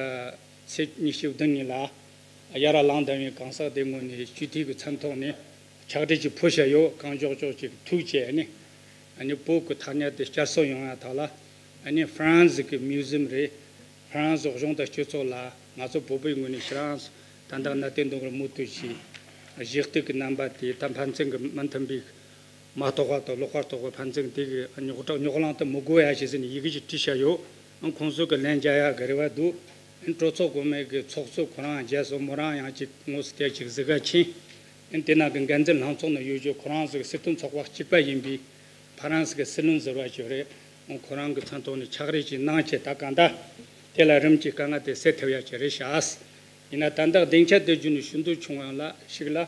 ཚེས་ཉི་ཤུ་བདུན་ཉིན་ལ་ཡར་ལངས་བསྡད་པའི་གང་ཟག་དེ་ངོས་ནས་སྤྱི་འཐུས་ཀྱི་མཚན་ཐོག་ནས་ཕྱག་བྲིས་ཅིག་ཕུལ་བཞག་ཡོད། གང་མགྱོགས་མགྱོགས་ཅིག་ཐུགས་བསྐྱེད་ནས་ཨ་ནི་བོད་ཀྱི་ཐ་སྙད་དེ་བསྐྱར་གསོ་ཡོང་ཡ་ཐོག་ལ་ཨ་ནི་ཧྥ་རན་སི་གི་མིའུ་ཛིམ་རེད། ཧྥ་རན་སི་གཞུང་དང་སྤྱི་ཚོགས་ལ་ང་ཚོ་བོད་པའི་ངོས་ནས་ཧྥ་རན་སི་ད་ལྟ་གནད་དོན་འདི་ངར་མུ་མཐུད་ཀྱིས་གཞི་གཏུག་གི་རྣམ་པ་དེ་ད་ཕན་ཚུན་གྱི་མི་མཐུན་པའི་མ་རྟོགས་པ་དང་ལོག་པར་རྟོག་པ་ཕན་ཚུན་དེ་གི་རྙོག་དྲ་རྙོག་གླེང་དུ་མི་དགོས་ཡ་ཞེས་ཟེར་ནས་ཡི་གེ་ཅིག་བྲིས་བཞག་ཡོད། ཁོང་ཚོ་གི་ལན་རྒྱག་ཡ་གི་རེ་བ་འདུག། གྲོས་ཚོགས་གོང་མའི་གི་ཚོགས་གཙོ་ཁོ་རང་མཇལ་སོང་། མོ་རང་ཡང་ཅིག་ངོ་སོ་དེ་ཅིག་གཟིགས་ག་ཕྱིན། དེ་ནང་གི་འགན་འཛིན་ལྷན་ཚོགས་ནང་ཡོད་རྒྱུ་ཁོ་རང་ཚོ་གི་སྲིད་དོན་ཚོགས་པ་གཅིག་པ་ཡིན་པའི་ཕ་རན་སི་གི་སྲིད་བློན་ཟུར་པ་ཅིག་རེད། ཁོ་རང་གི་མཚན་ཐོག་ནས་ཕྱག་བྲིས་ཅིག་གནང་བྱས། ད་གང་ལྟར་ དེ་ལ་རིམ་གྱིས་དཀའ་ངལ་དེ་སེལ་ཐུབ་ཡ་ཅིག་རེད་ཤག་ཡིན་ན་ད་ལྟ་སྡིངས་ཆ་དེ་བརྒྱུད་ནས་ཞུ་འདོད་བྱུང་བ་ལ་ཞིག་ལ། ཨ་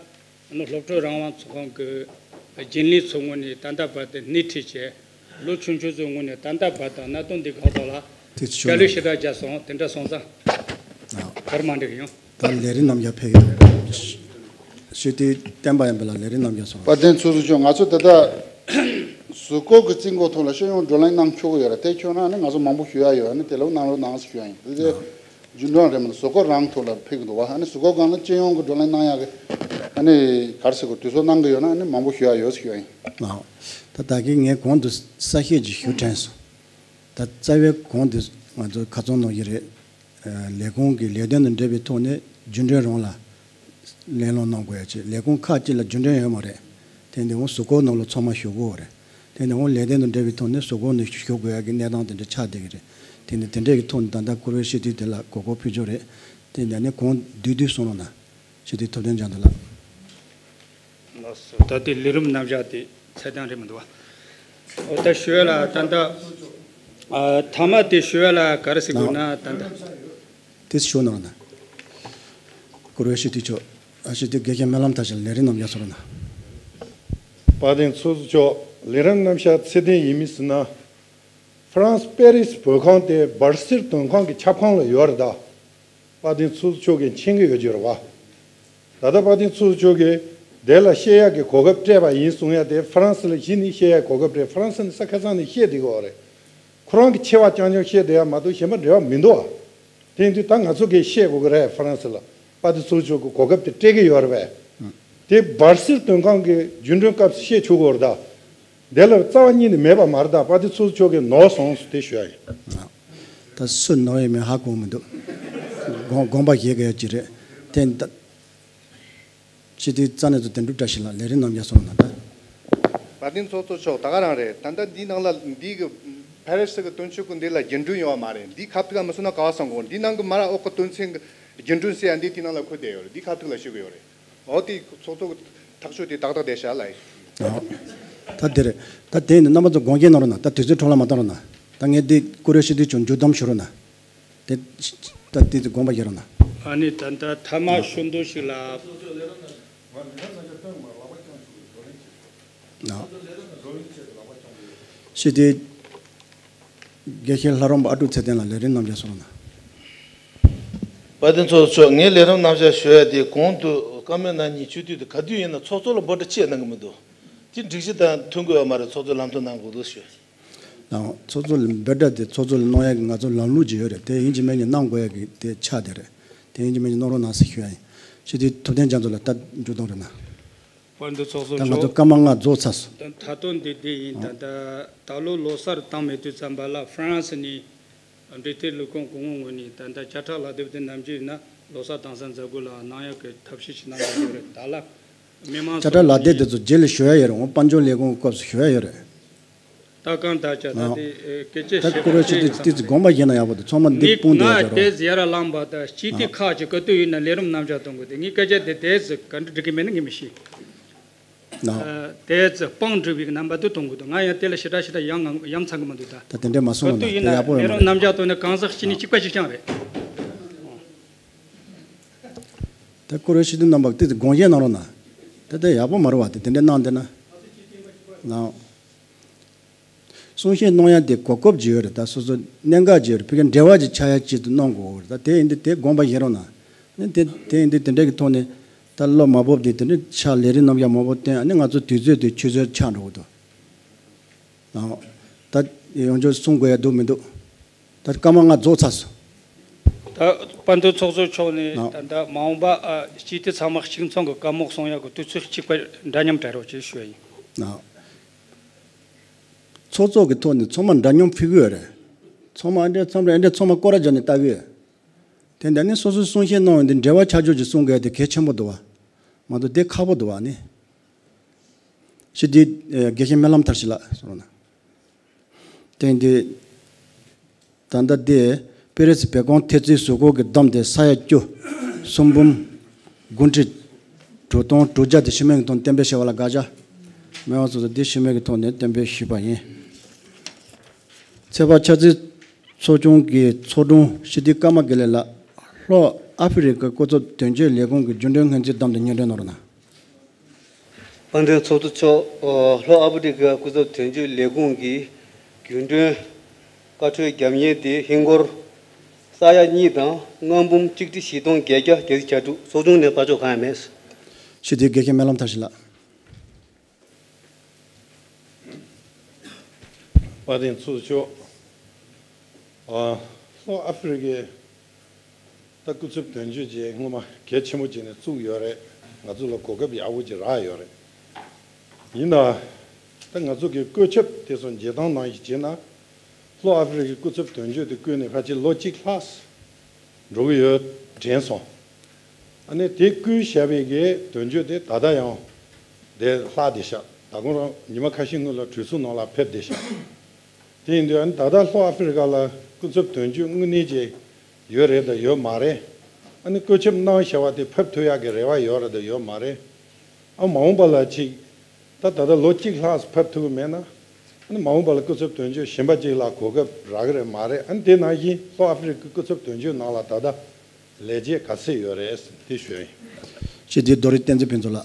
ནི་སློབ་ཕྲུག་རང་དབང་ཚོགས་ཁང་གི་རྒྱུན་ལས་ཚོ་ངོས་ནས་ད་ལྟ་བར་དུ་སྣེ་ཁྲིད་བྱས། ལོ་ཆུང་ཆུང་ཚོའི་ངོས་ནས་ད་ལྟ་བར་དུ་གནད་དོན་འདི་སྒང་ཐོག་ལ་དེ་ཚོ་བྱུང་ན་སྐད་ལུགས་ཞེ་དྲག་བརྒྱབ་སོང་། དེ་འདྲ་སོང་ཙང་། ཨ། བར་མ་འགྲིག་ཡོང་། ད་ལས་རིམ་རྣམ་གཞག་ཕེབས་ཡོད། ཞུ་དེ་བསྟན་པ་ཡིན་པ་ལ་ལས་རིམ་རྣམ་གཞག་སོང་། དཔལ་ལྡན་ཚོགས་གཙོ་མཆོག་ང་ཚོ་ད་ལྟ་གཟུགས་སྐོར་གྱི་རྩིས་འགོ་ཐོག་ལ་ཤེས་ཡོན་བགྲོ་གླེང་གནང་ཆོག་གི་ཡོད་ར། དེ་ཁྱོད་རང་ནི་ང་ཚོ་མང་པོ་ཞུ་ཡ་ཡོད། ཨ་ནི་དེ་ལ་གནང་རོགས་གནང་ཟེར་ཞུ་ཡ་ཡིན། དེ་ཚེ་རྒྱུན་གྲོན་རེད་མ་གཏོགས་གཟུགས་སྐོར་རང་ཐོག་ལ་ཕེབས་ཀྱི་འདུག་བ། ཨ་ནི་གཟུགས་སྐོར་སྒང་ལ་སྤྱི་ཡོངས་ཀྱི་བགྲོ་གླེང་གནང་ཡ་གི་ཨ་ནི་ག་རེ་ཟེར་དགོས། དུས་ཚོད་གནང་གི་ཡོད་ན་ཨ་ནི་མང་པོ་ཞུ་ཡ་ཡོད་ཟེར་ཞུ་ཡ་ཡིན། ལགས། ད་ད་གིན་ངས་གོང་དུ་གསལ་བཤད་ཅིག་ཞུ་དྲན་སོང་། ད་རྩ་བའི་གོང་དུ་ང་ཚོ་ཁ་ཚོན་ནང་བཞིན་རེད། ལས་ཁུངས་ཀྱི་ལས་དོན་དང་འབྲེལ་བའི་ཐོག་ནས་རྒྱུན་གྲོན་རང་ལ་ལེན་སློང་གནང་དགོས་ཡ་བྱས། ལས་ཁུངས་ཁག་ཅིག་ལ་རྒྱུན་གྲོན་ཡོད་མ་རེད། དེ་ནས་འོང་གཟུགས་སྐོར་ནང་ལ་ཚང་མ་ཞུགས་དགོས་རེད། དེ་ནས་འོང་ལས་དོན་དང་འབྲེལ་བའི་ཐོག་ནས་གཟུགས་སྐོར་ནང་ཞུགས་དགོས་ཡ་གི་གནས་སྟངས་དེ་འདྲ་ཆགས་བསྡད་ཀྱི་རེད། དེ་ནས་དེ་འདྲས་ཀྱི་ཐོག་ནས་ད་ལྟ་བཀུར་འོས་སྤྱི་འཐུས་དེ་ལ་གོ་སྐབས་ཕུལ་རྒྱུ་རེད། དེ་ནས་ནི་གོང་བསྡུས་བསྡུས་གསུང་རོགས་གནང་། སྤྱི་འཐུས་ཐུབ་བསྟན་རྒྱ་མཚོ་ལགས། ལགས་སོ། ད་ལྟའི་ལས་རིམ་རྣམ་གཞག་དེ་ཚད་ལྡན་རེད་མི་འདུག་བ། འོ་ད་ཞུ་ཡ་ལ་ད་ལྟ། ཨ། མཐའ་མ་དེ་ཞུ་ཡ་ལ་ག་རེ་ཟེར་དགོས་ན་ད་ལྟ། དེ་ཞུ་གནང་ན། བཀུར་འོས་སྤྱི་འཐུས་མཆོག་ཨ། སྤྱི་འཐུས་དགེ་བཤེས་སྨོན་ལམ་མཐར་ཕྱིན་ལས་རིམ་རྣམ་གཞག་གསུང་རོགས་གནང་། དཔལ་ལྡན་ཚོགས་གཙོ་མཆོག་ལས་རིམ་རྣམ་གཞག་ཚད་ལྡན་ཡིན་མིན་ཟེར་ན། ཧྥ་རན་སི་པེ་རི་སི་བོད་ཁང་དེ་སྦར་སིལ་དོན་ཁང་གི་ཁྱབ་ཁོངས་ལ་ཡོད་རེད་ད། དཔལ་ལྡན་ཚོགས་གཙོ་མཆོག་གིས་མཁྱེན་གྱི་ཡོད་རྒྱུ་རེད་བ། ད་ལྟ་དཔལ་ལྡན་ཚོགས་གཙོ་མཆོག་གིས་དེ་ལ་བཤད་ཡག་གི་གོ་སྐབས་སྤྲད་པ་ཡིན་གསུང་ཡ་དེ་ཧྥ་རན་སི་ལ་གཞི་ནས་བཤད་ཡག་གོ་སྐབས་རེད། ཧྥ་རན་སི་ནས་ས་ཁ་སང་ནས་བཤད་བསྡད་ཀྱི་ཡོད་རེད། ཁོ་རང་གི་ཆེ་བ་རྐྱང་རྐྱང་བཤད་བསྡད་ཡ་མ་གཏོགས་གཞན་པ་འབྲེལ་བ་མི་འདུག་ཨ། དེ་ཡིན་དུས་ད་ང་ཚོ་གིས་བཤད་དགོས་ཀྱི་རེད། ཧྥ་རན་སི་ལ་དཔལ་ལྡན་ཚོགས་གཙོ་མཆོག་གིས་གོ་སྐབས་དེ་སྤྲད་ཀྱི་ཡོད་རེད་པས། དེ་སྦར་སིལ་དོན་ཁང་གི་རྒྱུན་གྲོན་སྐབས་སུ་བཤད་ཆོག་གི་ཡོད་རེད་ད། དེ་ལ་རྩ་བ་ཉིད་ནས་མེད་པ་མ་རེད་ད། དཔལ་ལྡན་ཚོགས་གཙོ་མཆོག་གིས་ནོར་སོང་ཟེར་དེ་ཞུ་ཡ་ཡིན། ད་སུས་ནོར་ཡོད་མེད་ཧ་གོ་མི་འདུག་དགོངས་དགོངས་པ་བཞེས་དགོས་ཡ་ཅིག་རེད། དེ་ད། སྤྱི་འཐུས་རྩ་ནས་ཚོ་དོན་གྲུབ་བཀྲ་ཤིས་ལགས་ལས་རིམ་རྣམ་གཞག་གསུང་རོགས་གནང་ད། དཔལ་ལྡན་ཚོགས་གཙོ་མཆོག་ད་ག་རང་རེད། ད་ལྟ་འདིའི་ནང་ལ་འདི་གི་ཕ་རི་སི་གི་དོན་གཅོད་ཀྱི་འདི་ལ་རྒྱུན་གྲོན་ཡོད་མ་རེད། འདི་ཁ་ཐུག་ལ་མི་སོང་ན་ག་བ་སང་དགོས། འདི་ནང་གི་མ་ར་ཨོ་ཁོ་དོན་ཚན་གྱི་རྒྱུན་གྲོན་ཟེར་ཡ་འདི་དེའི་ནང་ལ་འཁོད་བསྡད་ཡོད་རེད། འདི་ཁ་ཐུག་ལ་ཞུ་གི་ཡོད་རེད། འོ་དེ་ཚོགས་གཙོ་གི་ཐག་གཅོད་དེ་ཏག་ཏག་བསྡད་ཤག་ལ་ཡིན། ཨོ། ད་དེ་རེད། ད་དེ་ནི་རྣམ་པ་ཚོ་དགོངས་འགལ་གནང་རོགས་གནང་། ད་དུས་ཚོད་འཕྲོ་བརླག་མ་གཏོང་རོགས་གནང་། ད་ངས་འདི་བཀུར་འོས་སྤྱི་འཐུས་མཆོག་མཇུག་བསྡོམས་ཞུ་རོགས་གནང་། དེ་ད་དེ་དེ་དགོངས་པ་བཞེས་རོགས་གནང་། ཨ་ནི་ད་ད་ཐ་མ་ཞུ་འདོད་ཞིག་ལ། ཨོ། སྤྱི་འཐུས་དགེ་བཤེས་ལྷ་རམས་པ་ཨ་ཀྲུག་ཚེ་བརྟན་ལགས་ལས་རིམ་རྣམ་གཞག་གསུང་རོགས་གནང་། དཔལ་ལྡན་ཚོགས་གཙོ་མཆོག་ངས་ལས་རིམ་རྣམ་གཞག་ཞུ་ཡ་དེ་གོང་དུ་བཀའ་མོལ་གནང་མཁན་སྤྱི་འཐུས་དེ་ག་དུས་ཡིན་ན་ཚོགས་གཙོ་ལ་འབོད་སྒྲ་ཅི་ཡང་གནང་གི་མི་འདུག་དེ་སྒྲིག་གཞི་དང་མཐུན་དགོས་པ་མ་རེད། ཚོགས་གཙོ་ལམ་སྟོན་གནང་དགོས་འདུག་ཞུ། ལགས། ཚོགས་གཙོ་ལ་འབོད་སྒྲ་དེ་ཚོགས་གཙོ་ལ་གནང་ཡ་གི་ང་ཚོ་ལམ་ལུགས་ཅིག་ཡོད་རེད། དེ་ཡིན་གཅིག་མིན་གཉིས་གནང་དགོས་ཡ་གི་དེ་ཆགས་བསྡད་རེད། དེ་ཡིན་གཅིག་མིན་གཉིས་གནང་རོགས་གནང་ཟེར་ཞུ་ཡ་ཡིན། སྤྱི་འཐུས་ཐུབ་བསྟན་རྒྱ་མཚོ་ལགས་ད་མཇུག་བསྡོམས་རེ་གནང་། དཔལ་ལྡན་ཚོགས་གཙོ་ད་ང་ཚོ་མཆོག་སྐར་མ་ལྔ་རྫོགས་ཚར་སོང་། ད་ད་དུང་འདི་འདི་ཡིན། ད་ད་ད་ལོ་ལོ་གསར་བཏང་མེད་དུས་ཙམ་པ་ལ་ཧྥ་རན་སི་ནས་འབྲེལ་མཐུད་ལས་ཁུངས་གོང་འོག་ངོས་ནས་ད་ད་བྱ་བྲག་ལག་དེབ་དེ་ནམ་རྒྱུན་ཡིན་ན་ལོ་གསར་དེང་སང་མཛད་སྒོ་ལ་གནང་ཡག་གི་ཐབས་ཤེས་ཤིག་གནང་གི་ཡོད་རེད། ད་ལ་མི་མང་བྱ་བྲག་ལག་དེབ་དེ་ཚོ་རྗེས་ལ་ཞུ་ཡ་ཡོད་རེད། འོང་དཔལ་འབྱོར་ལས་ཁུངས་སྐབས་སུ་ཞུ་ཡ་ཡོད་རེད། ད་གང་ལྟར་ཀྱང་ད་ཨ་དེ་ཨེ་སྐད་ཆ་ད་བཤད་ཀུ་རེ་པ་ཤི་དེ་ཅིག་ཡིན་ཙང་། དེ་ཚོ་དགོངས་པ་བཞེས་ན་ཡག་པོ་འདུག་ཚང་མ་འདི་ནི་སྤུངས་ཏེ་ང་ཡ་ཅོ་དེ་རོགས། ཟེར་ཡ་ར་ལངས་པ་དང་སྤྱི་འཐུས་ཨ་ཁག་ཅིག་ག་དུས་ཡིན་ན་ལས་རིམ་རྣམ་གཞག་གཏོང་དགོས་དེ་ངའི་སྐད་ཆ་དེ་དེ་ཚོ་ག་འདྲ་འགྲིག་གི་མེད་ན་ངས་མི་ཤེས། ཨ་དེ་ཚོ་སྤང་འགྲིག་པའི་རྣམ་པ་དུ་གཏོང་དགོས་འདུག་ང་ཡང་དེ་ལ་ཞེ་དྲག་ཞེ་དྲག་ཡ་ང་ཡ་མཚན་གི་མི་འདུག་ད་ད་དེ་འདྲས་མ་གསུངས་ག་ལ་དུས་ན་ཡིན་ན་དེ་ཡག་པོ་ཡོད་ལས་མ་རིམ་རེད། རྣམ་གཞག་གཏོང་ནས་གང་ཟག་གཅིག་ནས་གཅིག་པ་གཅིག་རྐྱང་རེད། ད་ཀུ་རེ་ཤི་དེ་རྣམ་པ་དེ་ཚོ་དགོངས་བཞེས་གནང་རོགས་གནང་། ད་ལྟ་ཡག་པོ་མ་རེད་བ། དེ་དེ་འདྲས་གནང་བསྡད་ན། ལགས། གསུང་བཤད་གནང་ཡ་དེ་གོ་སྐབས་ཅིག་ཡོད་རེད། ད་སོ་སོ་གནད་འགག་ཅིག་ཡོད་རེད། ཕ་གིར་འབྲེལ་བ་ཅིག་ཆགས་ཡ་ཆེད་དུ་གནང་དགོས་རེད། ད་དེ་ཡིན་དུས་དེ་དགོངས་པ་བཞེས་རོགས་གནང་། ཨ་ནི་དེ་དེ་ཡིན་དུས་དེ་འདྲ་གི་ཐོག་ནས་ད་བློ་མ་བབས་དེ་དེ་འདྲ་ཆགས་ལས་རིམ་རྣམ་གཞག་མང་པོ་བཏོན། ཨ་ནི་ང་ཚོ་དུས་ཚོད་དེ་ཆུད་ཟོས་ཆགས་འགྲོ་གི་འདུག་ཨང་། ད་ཡོང་ཆོག་གསུང་དགོས་ཡ་འདུག་མི་འདུག་ད་སྐར་མ་ལྔ་རྫོགས་ཚར་སོང་། ད་དཔལ་ལྡན་ཚོགས་གཙོ་མཆོག་ནས་ཨང་། ད་ད་མ་འོངས་པ་ཨ་སྤྱི་འཐུས་ཚང་མ་གཅིག་མཚུངས་ཀྱི་བཀའ་མོལ་གསུང་ཡག་གི་དུས་ཚོད་གཅིག་པ་འདྲ་མཉམ་སྤྲད་རོགས་ཞེས་ཞུ་ཡ་ཡིན། ཨང་། ཚོགས་གཙོ་གི་ཐོག་ནས་ཚང་མ་འདྲ་མཉམ་ཕུལ་གི་ཡོད་རེད། ཚང་མ་ཨ་འདྲས་ཚང་མ་ཨ་འདྲས་ཚང་མ་སྐོར་ར་བརྒྱབ་ནས་ལྟ་གི་ཡོད། དེ་འདྲ་ནི་སོ་སོའི་གསུང་བཤད་གནང་བ་འདི་འབྲེལ་བ་ཆགས་ཆོག་ཅིག་གསུང་དགོས་དེ་གལ་ཆེན་པོ་འདུག་བ། མ་གཏོགས་དེ་ཁག་པོ་འདུག་བ་ནི། ཞི་བདེ་ཨེ་དགེ་བཤེས་སྨོན་ལམ་མཐར་ཕྱིན་ལགས་སོང་ན། དེ་འདི། ད་ལྟ་དེ་པེ་རི་སི་བོད་ཁང་ཐེལ་ཙེའི་གཟུགས་སྐོར་གྱི་བསྡོམས་ཏེ་ས་ཡ་བཅུ། གསུང་འབུམ། དགུ་ཁྲི། དྲུག་སྟོང་དྲུག་བརྒྱ་དེ་ཤི་མེད་ཀྱི་ཐོག་ནས་གཏན་འབེབས་བྱས་པ་ལ་དགག་བྱ་མེད་པ་སོགས་དེ་ཤི་མེད་ཀྱི་ཐོག་ནས་གཏན་འབེབས་ཞུས་པ་ཡིན། ཚེས་པ་ཆ་ཚིག་ཚོགས་ཆུང་གི་ཚོགས་དྲུང་སྤྱི་འཐུས་ཀརྨ་དགེ་ལེགས་ལགས། ལྷོ་ཨ་ཧྥེ་རི་ཁ་སྐུ་ཚབ་དོན་གཅོད་ལས་ཁུངས་ཀྱི་རྒྱུན་གྲོན་སྔོན་རྩིས་བདམས་ཏེ་སྙན་སྒྲོན་གནང་རོགས་གནང་། དཔལ་ལྡན་ཚོགས་གཙོ་མཆོག་ལྷོ་ཨ་ཧྥེ་རི་ཁ་སྐུ་ཚབ་དོན་གཅོད་ལས་ཁུངས་ཀྱི་རྒྱུན་གྲོན་བཀའ་འཁྲོལ་རྒྱབ་མཁན་དེ་ཧིན་སྒོར་ས་ཡ་གཉིས་དང་ལྔ་འབུམ་གཅིག་ཁྲི་བཞི་སྟོང་བརྒྱད་བརྒྱ་བརྒྱད་ཅུ་གྱ་དྲུག། ཚོགས་ཆུང་ནས་ཕར་ཕྱོགས་གང་ཡང་མེད། སྤྱི་འཐུས་དགེ་བཤེས་སྨོན་ལམ་མཐར་ཕྱིན་ལགས། དཔལ་ལྡན་ཚོགས་གཙོ་མཆོག་ཨ། ལྷོ་ཨ་ཧྥེ་རི་ཁའི་ད་སྐུ་ཚབ་དོན་གཅོད་ཅིག་སྔོན་མ་གལ་ཆེན་པོ་བྱས་ནས་བཙུགས་ཡོད་རེད། ང་ཚོ་ལ་གོ་སྐབས་ཡག་པོ་ཅིག་རག་ཡོད་རེད། ཡིན་ན་ད་ང་ཚོ་གི་བཀོད་ཁྱབ་དེ་ཚོ་འཇལ་སྟངས་ནང་བཞིན་བྱས་ན། ལྷོ་ཨ་ཧྥེ་རི་ཁའི་སྐུ་ཚབ་དོན་གཅོད་དེ་བསྐོས་ནས་ཕལ་ཆེར་ལོ་གཅིག་ལྷག་འགྲོ་གི་ཡོད་དྲན་སོང་། ཨ་ནི་དེ་བསྐོས་བཞག་པའི་གི་དོན་གཅོད་དེ་ད་ལྟ་ཡང་དེ་ལྷག་བསྡད་ཤག་ད་ཁོང་རང་ཉི་མ་ཁ་ཤས་སྔོན་ལ་གྲོས་ཚོགས་ནང་ལ་ཕེབས་བསྡད་ཤག་དེ་ཡིན་དུས་ཨ་ནི་ད་ལྟ་ལྷོ་ཨ་ཧྥེ་རི་ཁ་ལ་སྐུ་ཚབ་དོན་གཅོད་དངོས་གནས་ཅིག་ཡོད་རེད་དང་ཡོད་མ་རེད། ཨ་ནི་བཀོད་ཁྱབ་གནང་བཞག་པ་དེ་ཕེབས་ཐུབ་ཡག་གི་རེ་བ་ཡོད་རེད་དང་ཡོད་མ་རེད། ཨ་མ་འོངས་པ་ལ་ཅིག་ད་ད་ལྟ་ལོ་གཅིག་ལྷག་ཕེབས་ཐུབ་ཀྱི་མེད་ན། ཨ་ནི་མ་འོངས་པ་ལ་སྐུ་ཚབ་དོན་གཅོད་གཞན་པ་ཅིག་ལ་གོ་སྐབས་རག་གི་རེད་མ་རེད། ཨ་ནི་དེ་ནང་བཞིན་ལྷོ་ཨ་ཧྥེ་རི་ཁའི་སྐུ་ཚབ་དོན་གཅོད་ནང་ལ་ད་ལྟ་ལས་བྱེད་ག་ཚད་ཡོད་རེད་དེ་ཞུ་ཡིན། སྤྱི་འཐུས་རྡོ་རིང་བསྟན་འཛིན་ཕུན་ཚོགས་ལགས།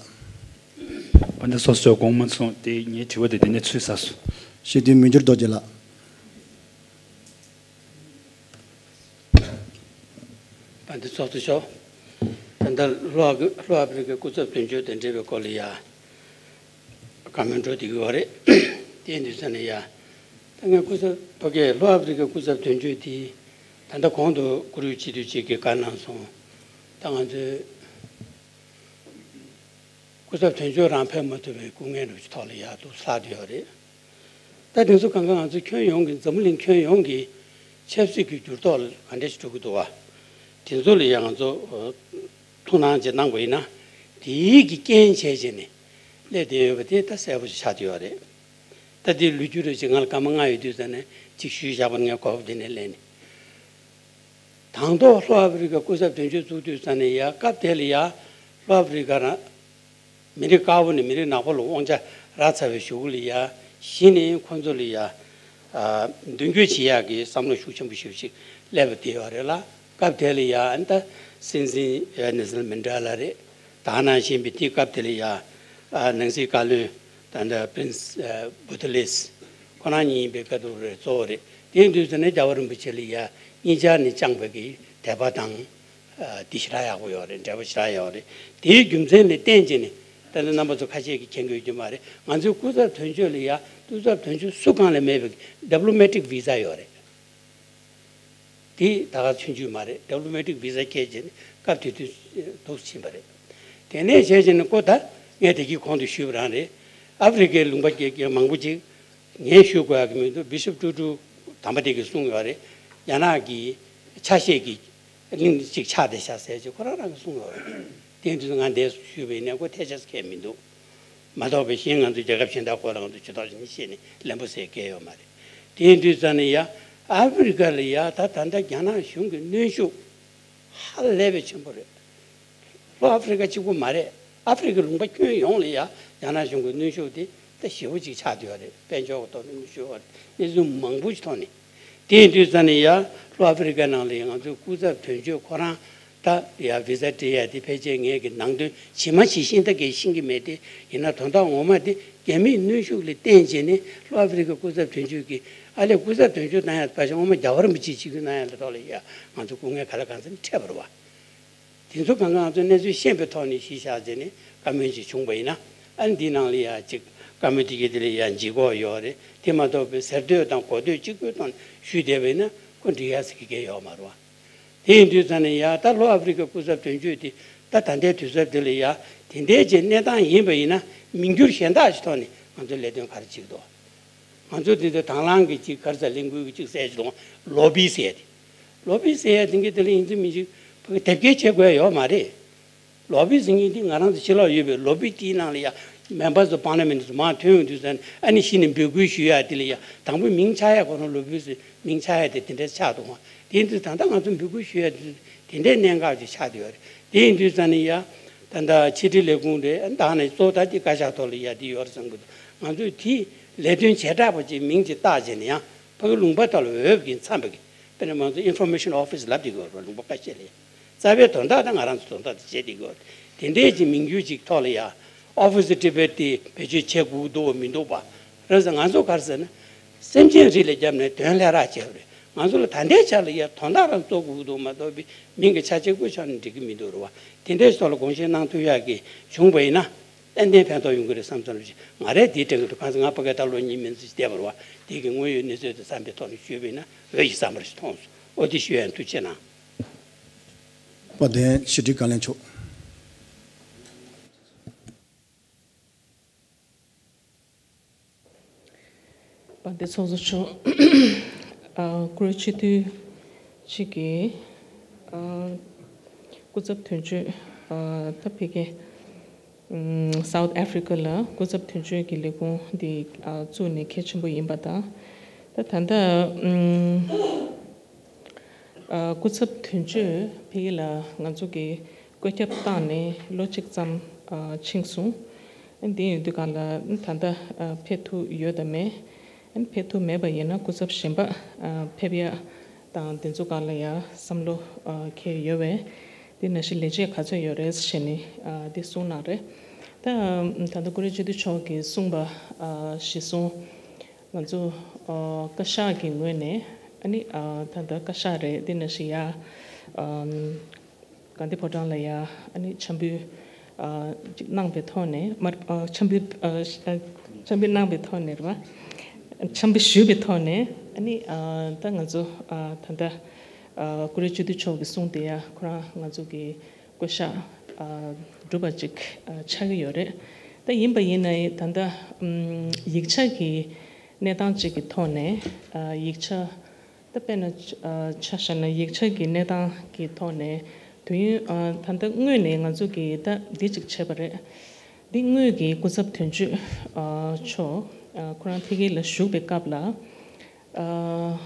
དཔལ་ལྡན་ཚོགས་གཙོ་དགོངས་མ་ཚོམས་ཏེ་ངའི་དྲི་བ་དེ་དེ་ནས་ཚུད་ཚར་སོང་། སྤྱི་འཐུས་མི་འགྱུར་རྡོ་རྗེ་ལགས། དཔལ་ལྡན་ཚོགས་གཙོ་མཆོག་ད་ལྟ་ལྷོ་ཨ་ལྷོ་ཨ་ཧྥེ་རི་ཁའི་སྐུ་ཚབ་དོན་གཅོད་དང་འབྲེལ་བའི་སྐོར་ལ་ཡ་བཀའ་མོལ་འགྲོ་བསྡད་ཀྱི་ཡོད་རེད། དེ་ཡིན་དུས་ཙང་ནས་ཡ་ད་ངས་སྐུ་ཚབ་ཕ་གིའི་ལྷོ་ཨ་ཧྥེ་རི་ཁའི་སྐུ་ཚབ་དོན་གཅོད་དེ་ད་ལྟ་གོང་དུ་བཀུར་འོས་སྤྱི་འཐུས་གཅིག་གིས་བཀའ་གནང་སོང་། ད་ང་ཚོའི་སྐུ་ཚབ་དོན་གཅོད་རང་ཕེབས་མ་ཐུབ་པའི་སྐུ་ངལ་འདྲ་བོ་ཅིག་ཐོག་ལ་ཡ་འདུག་ལྷག་བསྡད་ཡོད་རེད། ད་དེ་ཚོ་གང་ག་ང་ཚོ་ཁྱོན་ཡོངས་ཀྱི་འཛམ་བུ་གླིང་ཁྱོན་ཡོངས་ཀྱི་ཆབ་སྲིད་ཀྱི་འགྱུར་ལྡོག་ལ་ག་འདྲ་ཞིག་འགྲོ་གི་འདུག་བ། དེ་ཚོ་ལ་ཡང་ང་ཚོ་ཐུགས་སྣང་ཅིག་གནང་བ་ཡིན་ན། དེའི་གི་རྐྱེན་བྱས་བྱས་ནས་སླེབས་བསྡད་ཡོད་པ་དེ་ད་གསལ་པོ་ཞིག་ཆགས་བསྡད་ཡོད་རེད། ད་དེའི་ལོ་རྒྱུས་རེ་ཅིག་ང་ལ་སྐར་མ་ལྔ་ཡོད་དུས་ཙང་ནས་ཅིག་ཞུས་བཞག་པ་ངས་གོ་བ་དེ་ནས་ལེན་ནས། དང་ཐོག་ལྷོ་ཨ་ཧྥེ་རི་ཁ་སྐུ་ཚབ་དོན་གཅོད་བཙུགས་དུས་ཙང་ནས་ཡ་སྐབས་དེ་ལ་ཡ་ལྷོ་ཨ་ཧྥེ་རི་ཁ་རང་མི་རིགས་དཀར་པོ་ནས་མི་རིགས་ནག་པོ་ལ་དབང་ཆ་རག་ཚར་བའི་གཞུག་ལ་ཡ་གཞི་ནས་ཁོང་ཚོ་ལ་ཡ་མདུན་སྐྱོད་བྱེད་ཡག་གི་བསམ་བློ་ཤུགས་ཆེན་པོ་ཞེ་པོ་ཅིག་སླེབས་པ་དེ་ཡོད་རེད་ལ། སྐབས་དེ་ལ་ཡ་ཨ་ནི་ད་སྲིད་འཛིན་ནེལ་སོན་མན་ཌེ་ལ་རེད། ད་ནང་བཞིན་པའི་དེ་སྐབས་དེ་ལ་ཡ་ནང་སྲིད་བཀའ་བློན་ད་ལྟ་པི་རིན་སི་བུ་ཏི་ལེས་ཁོ་རང་གཉིས་ཡིན་པའི་བཀའ་བསྡུར་རེད་གཙོ་བོ་རེད། དེ་ཡིན་དུས་ཙང་ནས་རྒྱལ་བ་རིན་པོ་ཆེ་ལ་ཡ་གཉིས་ཆར་ནས་བཅངས་པའི་གི་དད་པ་དང་། ཨ། འདི་ཞེ་དྲག་ཡག་པོ་ཡོད་རེད། འབྲེལ་བ་ཞེ་དྲག་ཡོད་རེད། དེའི་རྒྱུ་མཚན་ལ་བརྟེན་བྱས་ནས་ད་ལྟ་རྣམ་པ་ཚོ་ཁ་ཤས་ཀྱིས་མཁྱེན་གྱི་ཡོད་རྒྱུ་མ་རེད། ང་ཚོའི་སྐུ་ཚབ་དོན་གཅོད་ལ་ཡ་སྐུ་ཚབ་དོན་གཅོད་སུ་གང་ལ་མེད་པའི་ཌི་པི་ལོ་མེ་ཊིག་བི་ཟ་ཡོད་རེད། དེ་ད་ག་ཆུང་ཆུང་མ་རེད། ཌི་པི་ལོ་མེ་ཊིག་བི་ཟ་ཁྱེར་བྱས་ནས་སྐབས་དེ་དུས་འདུག་ཕྱིན་པ་རེད། དེ་ནས་བྱས་བྱས་ནས་ཀོ་ད་ངས་དེ་གི་གོང་དུ་ཞུས་པ་རང་རེད། ཨ་ཧྥེ་རི་ཁའི་ལུང་པ་རྒྱལ་རྒྱལ་མང་པོ་ཅིག་ངས་ཞུ་དགོས་ཡག་གི་མི་འདུག་བི་ཤོབ་ཀྲུའུ་ཀྲུའུ་དམ་པ་དེ་གིས་གསུངས་ཡོད་རེད། རྒྱ་ནག་གི་ཆ་ཤས་ཀྱི་གླིང་གཅིག་ཆགས་བསྡད་ཤག་ཟེར་ཅིག་ཁོ་རང་རང་གིས་གསུངས་ཡོད་རེད། དེ་དུས་ང་འདས་སུ་ཞུས་པ་ཡིན་ན་ཁོ་ཐལ་ཆ་ཁེལ་མི་འདུག་མ་གཏོགས་པའི་གཞན་ང་ཚོའི་རྒྱལ་ཁབ་གཞན་དག་སྐོར་ལ་ང་ཚོ་ཇུས་གཏོགས་ནི་བཤད་ནས་ལན་པོ་ཟེར་སྐལ་ཡོད་མ་རེད། དེ་དུས་ཙང་ནས་ཡ་ཨ་ཧྥེ་རི་ཁ་ལ་ཡ་ད་ད་ལྟ་རྒྱ་ནག་གཞུང་གི་གནོན་ཤུགས་ཧ་ལས་པའི་ཆེན་པོ་རེད། ལྷོ་ཨ་ཧྥེ་རི་ཁ་གཅིག་པུ་མ་རེད། ཨ་ཧྥེ་རི་ཁའི་ལུང་པ་ཁྱོན་ཡོངས་ལ་ཡ་རྒྱ་ནག་གཞུང་གི་གནོན་ཤུགས་དེ་ད་ཞེ་པོ་ཅིག་ཆགས་བསྡད་ཡོད་རེད། དཔལ་འབྱོར་གྱི་ཐོག་ནས་གནོན་ཤུགས་ཡོད་རེད། གནས་ཚུལ་མང་པོ་ཞིག་ཐོག་ནས། དེ་ཡིན་དུས་ཙང་ནས་ཡ་ལྷོ་ཨ་ཧྥེ་རི་ཁ་ནང་ལ་ཡ་ང་ཚོའི་སྐུ་ཚབ་དོན་གཅོད་ཁོ་རང་ད་ཡ་བི་ཟ་སྤྲད་ཡ་དེ་ཕལ་ཆེར་ངས་ཀྱི་ནང་དོན་ཇི་མ་ཇི་བཞིན་ད་གས་ཤེས་ཀྱི་མེད་དེ། ཡིན་ན་དོན་དག་ངོ་མ་དེ་རྒྱ་མིའི་གནོན་ཤུགས་ལ་བརྟེན་བྱས་ནས་ལྷོ་ཨ་ཧྥེ་རི་ཁའི་སྐུ་ཚབ་དོན་གཅོད་ཀྱིས་ཨ་ལས་སྐུ་ཚབ་དོན་གཅོད་གནང་ཡ་ཕལ་ཆེར་ངོ་མ་རྒྱལ་བ་རིན་པོ་ཆེ་ཆིབས་བསྒྱུར་གནང་ཡ་ལ་ཐོག་ལ་ཡ་ང་ཚོ་སྐུ་ངལ་ག་ལ་གང་འཚམ་འཕྲད་པ་རེད་བ། དེ་ཚོ་གང་ག་ང་ཚོ་གནས་ཚུལ་ཤེས་པའི་ཐོག་ནས་གཞི་བཞག་བྱས་ནས་བཀའ་མོལ་ཅིག་བྱུང་བ་ཡིན་ན། ཨ་ནི་འདིའི་ནང་ལ་ཡ་ཅིག་བཀའ་མོལ་དེ་གའི་དེ་ལ་ཡ་ལྗིད་ཁོག་ཡོད་རེད། དེ་མ་གཏོགས་པའི་ཟེར་འདོད་དང་གོ་འདོད་གཅིག་པུའི་ཐོག་ནས་ཞུས་བསྡད་པ་ཡིན་ན་ཁོ་འགྲིག་ཡ་ཟེར་གྱི་གལ་ཡོད་མ་རེད་བ། དེ་ཡིན་དུས་ཙང་ནས་ཡ་ད་ལྷོ་ཨ་ཧྥེ་རི་ཁའི་སྐུ་ཚབ་དོན་གཅོད་དེ་ད་ད་ལྟའི་དུས་ཚོད་འདི་ལ་ཡ་དེ་འདྲའི་ཅིག་གནས་སྟངས་ཡིན་པ་ཡིན་ན་མི་འགྱུར་གཞན་དག་ཅིག་ཐོག་ནས་ང་ཚོས་ལས་དོན་ག་རེ་བྱེད་ཀྱི་འདུག་ང་ཚོ་འདི་ཚོ་དང་བླངས་ཀྱི་ཅིག་ག་རེ་ཟེར་གླིང་ཁུལ་གྱི་ཅིག་ཟེར་གྱི་འདུག་ལོ་བི་ཟེར་ཡ་དེ། ལོ་བི་ཟེར་ཡ་དེ་གི་དེ་ལ་ཡིན་གཅིག་མིན་གཅིག་ཕ་གི་དེབ་སྐྱེལ་བྱེད་དགོས་ཡ་ཡོད་མ་རེད། ལོ་བི་ཟེར་མཁན་དེ་ང་རང་ཚོ་ཕྱི་ལོགས་ཡོད་པའི་ལོ་བི་དེའི་ནང་ལ་ཡ་མེམ་བར་ཨོཕ་པར་ལི་མེན་ཊི་ཚོ་མར་ཐོན་ཡོང་དུས་ཙང་ཨ་ནི་གཞི་ནས་འབོད་སྐུལ་ཞུ་ཡ་དེ་ལ་ཡ་དང་པོ་མིང་ཆགས་ཡ་ཁོ་རང་ལོ་བི་ཟེར་མིང་ཆགས་ཡ་དེ་དེ་འདྲ་ཆགས་འདུག་ཨང་། དེ་ཡིན་དུས་ད་ལྟ་ང་ཚོ་འབོད་སྐུལ་ཞུ་ཡ་དེ་དེ་འདྲའི་གནད་འགག་ཅིག་ཆགས་བསྡད་ཡོད་རེད། དེ་ཡིན་དུས་ཙང་ནས་ཡ་ད་ལྟ་ཕྱི་དྲིལ་ལས་ཁུངས་རེད། ད་ནས་གཙོ་བོ་ད་དེ་བཀའ་ཤག་ཐོག་ལ་ཡ་དེ་ཡོད་རེད་བསམ་གི་འདུག་ང་ཚོས་དེ་ལས་དོན་བྱེ་བྲག་པ་ཅིག་མིང་ཅིག་བཏགས་བྱས་ནས་ཡང་ཕ་གི་ལུང་པ་དག་ལ་འོས་ཀྱིན་འཚམ་པ་གི་ དཔེར་ན་མང་ཚོགས་Information Office་ལབ་བསྡད་ཀྱི་ཡོད་རེད་པ། ལུང་པ་ཁ་ཤས་ལ་ཡ། རྩ་བའི་དོན་དག་དང་ང་རང་ཚོ་དོན་དག་དེ་བྱེད་བསྡད་ཀྱི་ཡོད་རེད། དེ་འདྲའི་ཅིག་མིང་རྒྱུད་ཅིག་ཐོག་ལ་ཡ་Office of Tibet་དེ་བེད་སྤྱོད་བྱེད་དགོས་འདུག་བ་མི་འདུག་པ། རེད་ཟེར། ང་ཚོ་ག་རེ་ཟེར་ན། སེམས་ཅན་རིགས་ལ་བརྒྱབ་ནས་དོན་ལྷ་རག་བྱས་པ་རེད། ང་ཚོ་ལ་ད་ལྟའི་ཆ་ལ་ཡ་དོན་དག་རང་རྩོད་དགོས་ཀྱི་འདུག་མ་གཏོགས་པའི་མིང་གི་ཆ་གཅིག་པོ་ཆགས་ན་འགྲིག་གི་མི་འདུག་རེད་པ། དེ་འདྲའི་ཐོག་ལ་དགོངས་བཞེས་གནང་ཐུབ་ཡག་གི་བྱུང་བ་ཡིན་ན། ཏན་ཏན་ཕན་ཐོགས་ཡོང་གི་རེད་བསམ་བསམ་ཞིག་ང་རང་དེའི་དྲན་གྱི་འདུག་གང་ཟེར་ང་ཕ་གིར་ད་ལོ་གཉིས་མན་ཙམ་ཞིག་བསྡད་པ་རེད་པ། དེ་གི་དངོས་ཡོད་གནས་ཚུལ་དེ་བསམ་པའི་ཐོག་ནས་ཞུས་པ་ཡིན་ན་འོས་ཤིང་བཟང་པོ་ཞིག་མཐོང་སོང་། ཨོ་དེ་ཞུ་ཡ་ཡིན། ཐུགས་རྗེ་གནང་། དཔལ་ལྡན་ཕྱི་དྲིལ་བཀའ་བློན་མཆོག་དཔལ་ལྡན་ཚོགས་གཙོ་མཆོག་ཨ། བཀུར་འོས་སྤྱི་འཐུས་གཅིག་གིས། ཨ། སྐུ་ཚབ་དོན་གཅོད། ཨ། ད་ཕ་གི། ཨམ། South Africa་ལ་སྐུ་ཚབ་དོན་གཅོད་ཀྱི་ལས་ཁུངས་འདི། ཨ། བཙུགས་ནས་གལ་ཆེན་པོ་ཡིན་པ་དང་། ད་ད་ལྟ། ཨམ། ཨ། སྐུ་ཚབ་དོན་གཅོད་ཕ་གི་ལ་ང་ཚོ་གིས་བཀོད་ཁྱབ་བཏང་ནས་ལོ་གཅིག་ཙམ། ཨ། ཕྱིན་སོང་། ཨ། འདི་ཡིན་དུས་སྒང་ལ་ད་ལྟ། ཨ། ཕེབས་ཐུབ་ཡོད་དམ་མེད། ཨ་ནི་ཕེབས་ཐུབ་མེད་པ་ཡིན་ན་སྐུ་ཚབ་གཞན་པ། ཨ། ཕེབས་ཡ་དང་དེ་ཚོ་སྒང་ལ་ཡ་བསམ་བློ། ཨ། འཁྱེར་ཡོད་པས། དེ་ནང་བཞིན་ལས་བྱེད་ག་ཚོད་ཡོད་རེད་ཟེར་ནས། ཨ། དེ་གསུངས་གནང་རེད། ད་ད་ལྟ་བཀུར་འོས་སྤྱི་འཐུས་མཆོག་གིས་གསུངས་པ། ཨ། གཞིར་བཟུང་། ང་ཚོ། ཨ། བཀའ་ཤག་གི་ངོས་ནས། ཨ་ནི། ཨ། ད་ལྟ་བཀའ་ཤག་རེད། དེ་ནང་བཞིན་ཡ། ཨམ། དགའ་ལྡན་ཕོ་བྲང་ལ་ཡ། ཨ་ནི་འཆམ་འབུལ། ཨ། ཅིག་གནང་པའི་ཐོག་ནས། མར། ཨ། འཆམ་འབུལ། ཨ། འཆམ་འབུལ་གནང་པའི་ཐོག་ནས་རེད་པ། འཆམ་འབུལ་ཞུས་པའི་ཐོག་ནས། ཨ་ནི། ཨ། ད་ང་ཚོ། ཨ། ད་ལྟ། ཨ། བཀུར་འོས་སྤྱི་འཐུས་མཆོག་གིས་གསུངས་དེ་ཡ། ཁོ་རང་ང་ཚོ་གི་བཀོད་ཤག་ཨ། གྲུབ་པ་ཅིག་ཨ། ཆགས་ཀྱི་ཡོད་རེད། ད་ཡིན་པ་ཡིན་ནའི་ད་ལྟ། ཨམ། ཡིག་ཆ་གི་གནས་སྟངས་ཅིག་གི་ཐོག་ནས། ཨ། ཡིག་ཆ། ད་དཔེར་ན། ཨ། ཆ་བཞག་ན་ཡིག་ཆ་གི་གནས་སྟངས་ཀྱི་ཐོག་ནས་དུས་ཡུན། ཨ། ད་ལྟ་སྔོན་ནས་ང་ཚོ་གིས་ད་འདི་གཅིག་བྱས་པ་རེད། འདི་སྔོན་གྱི་སྐུ་ཚབ་དོན་གཅོད། ཨ། མཆོག་ཨ། ཁོ་རང་ཕ་གི་ལ་བཞུགས་པའི་སྐབས་ལ། ཨ།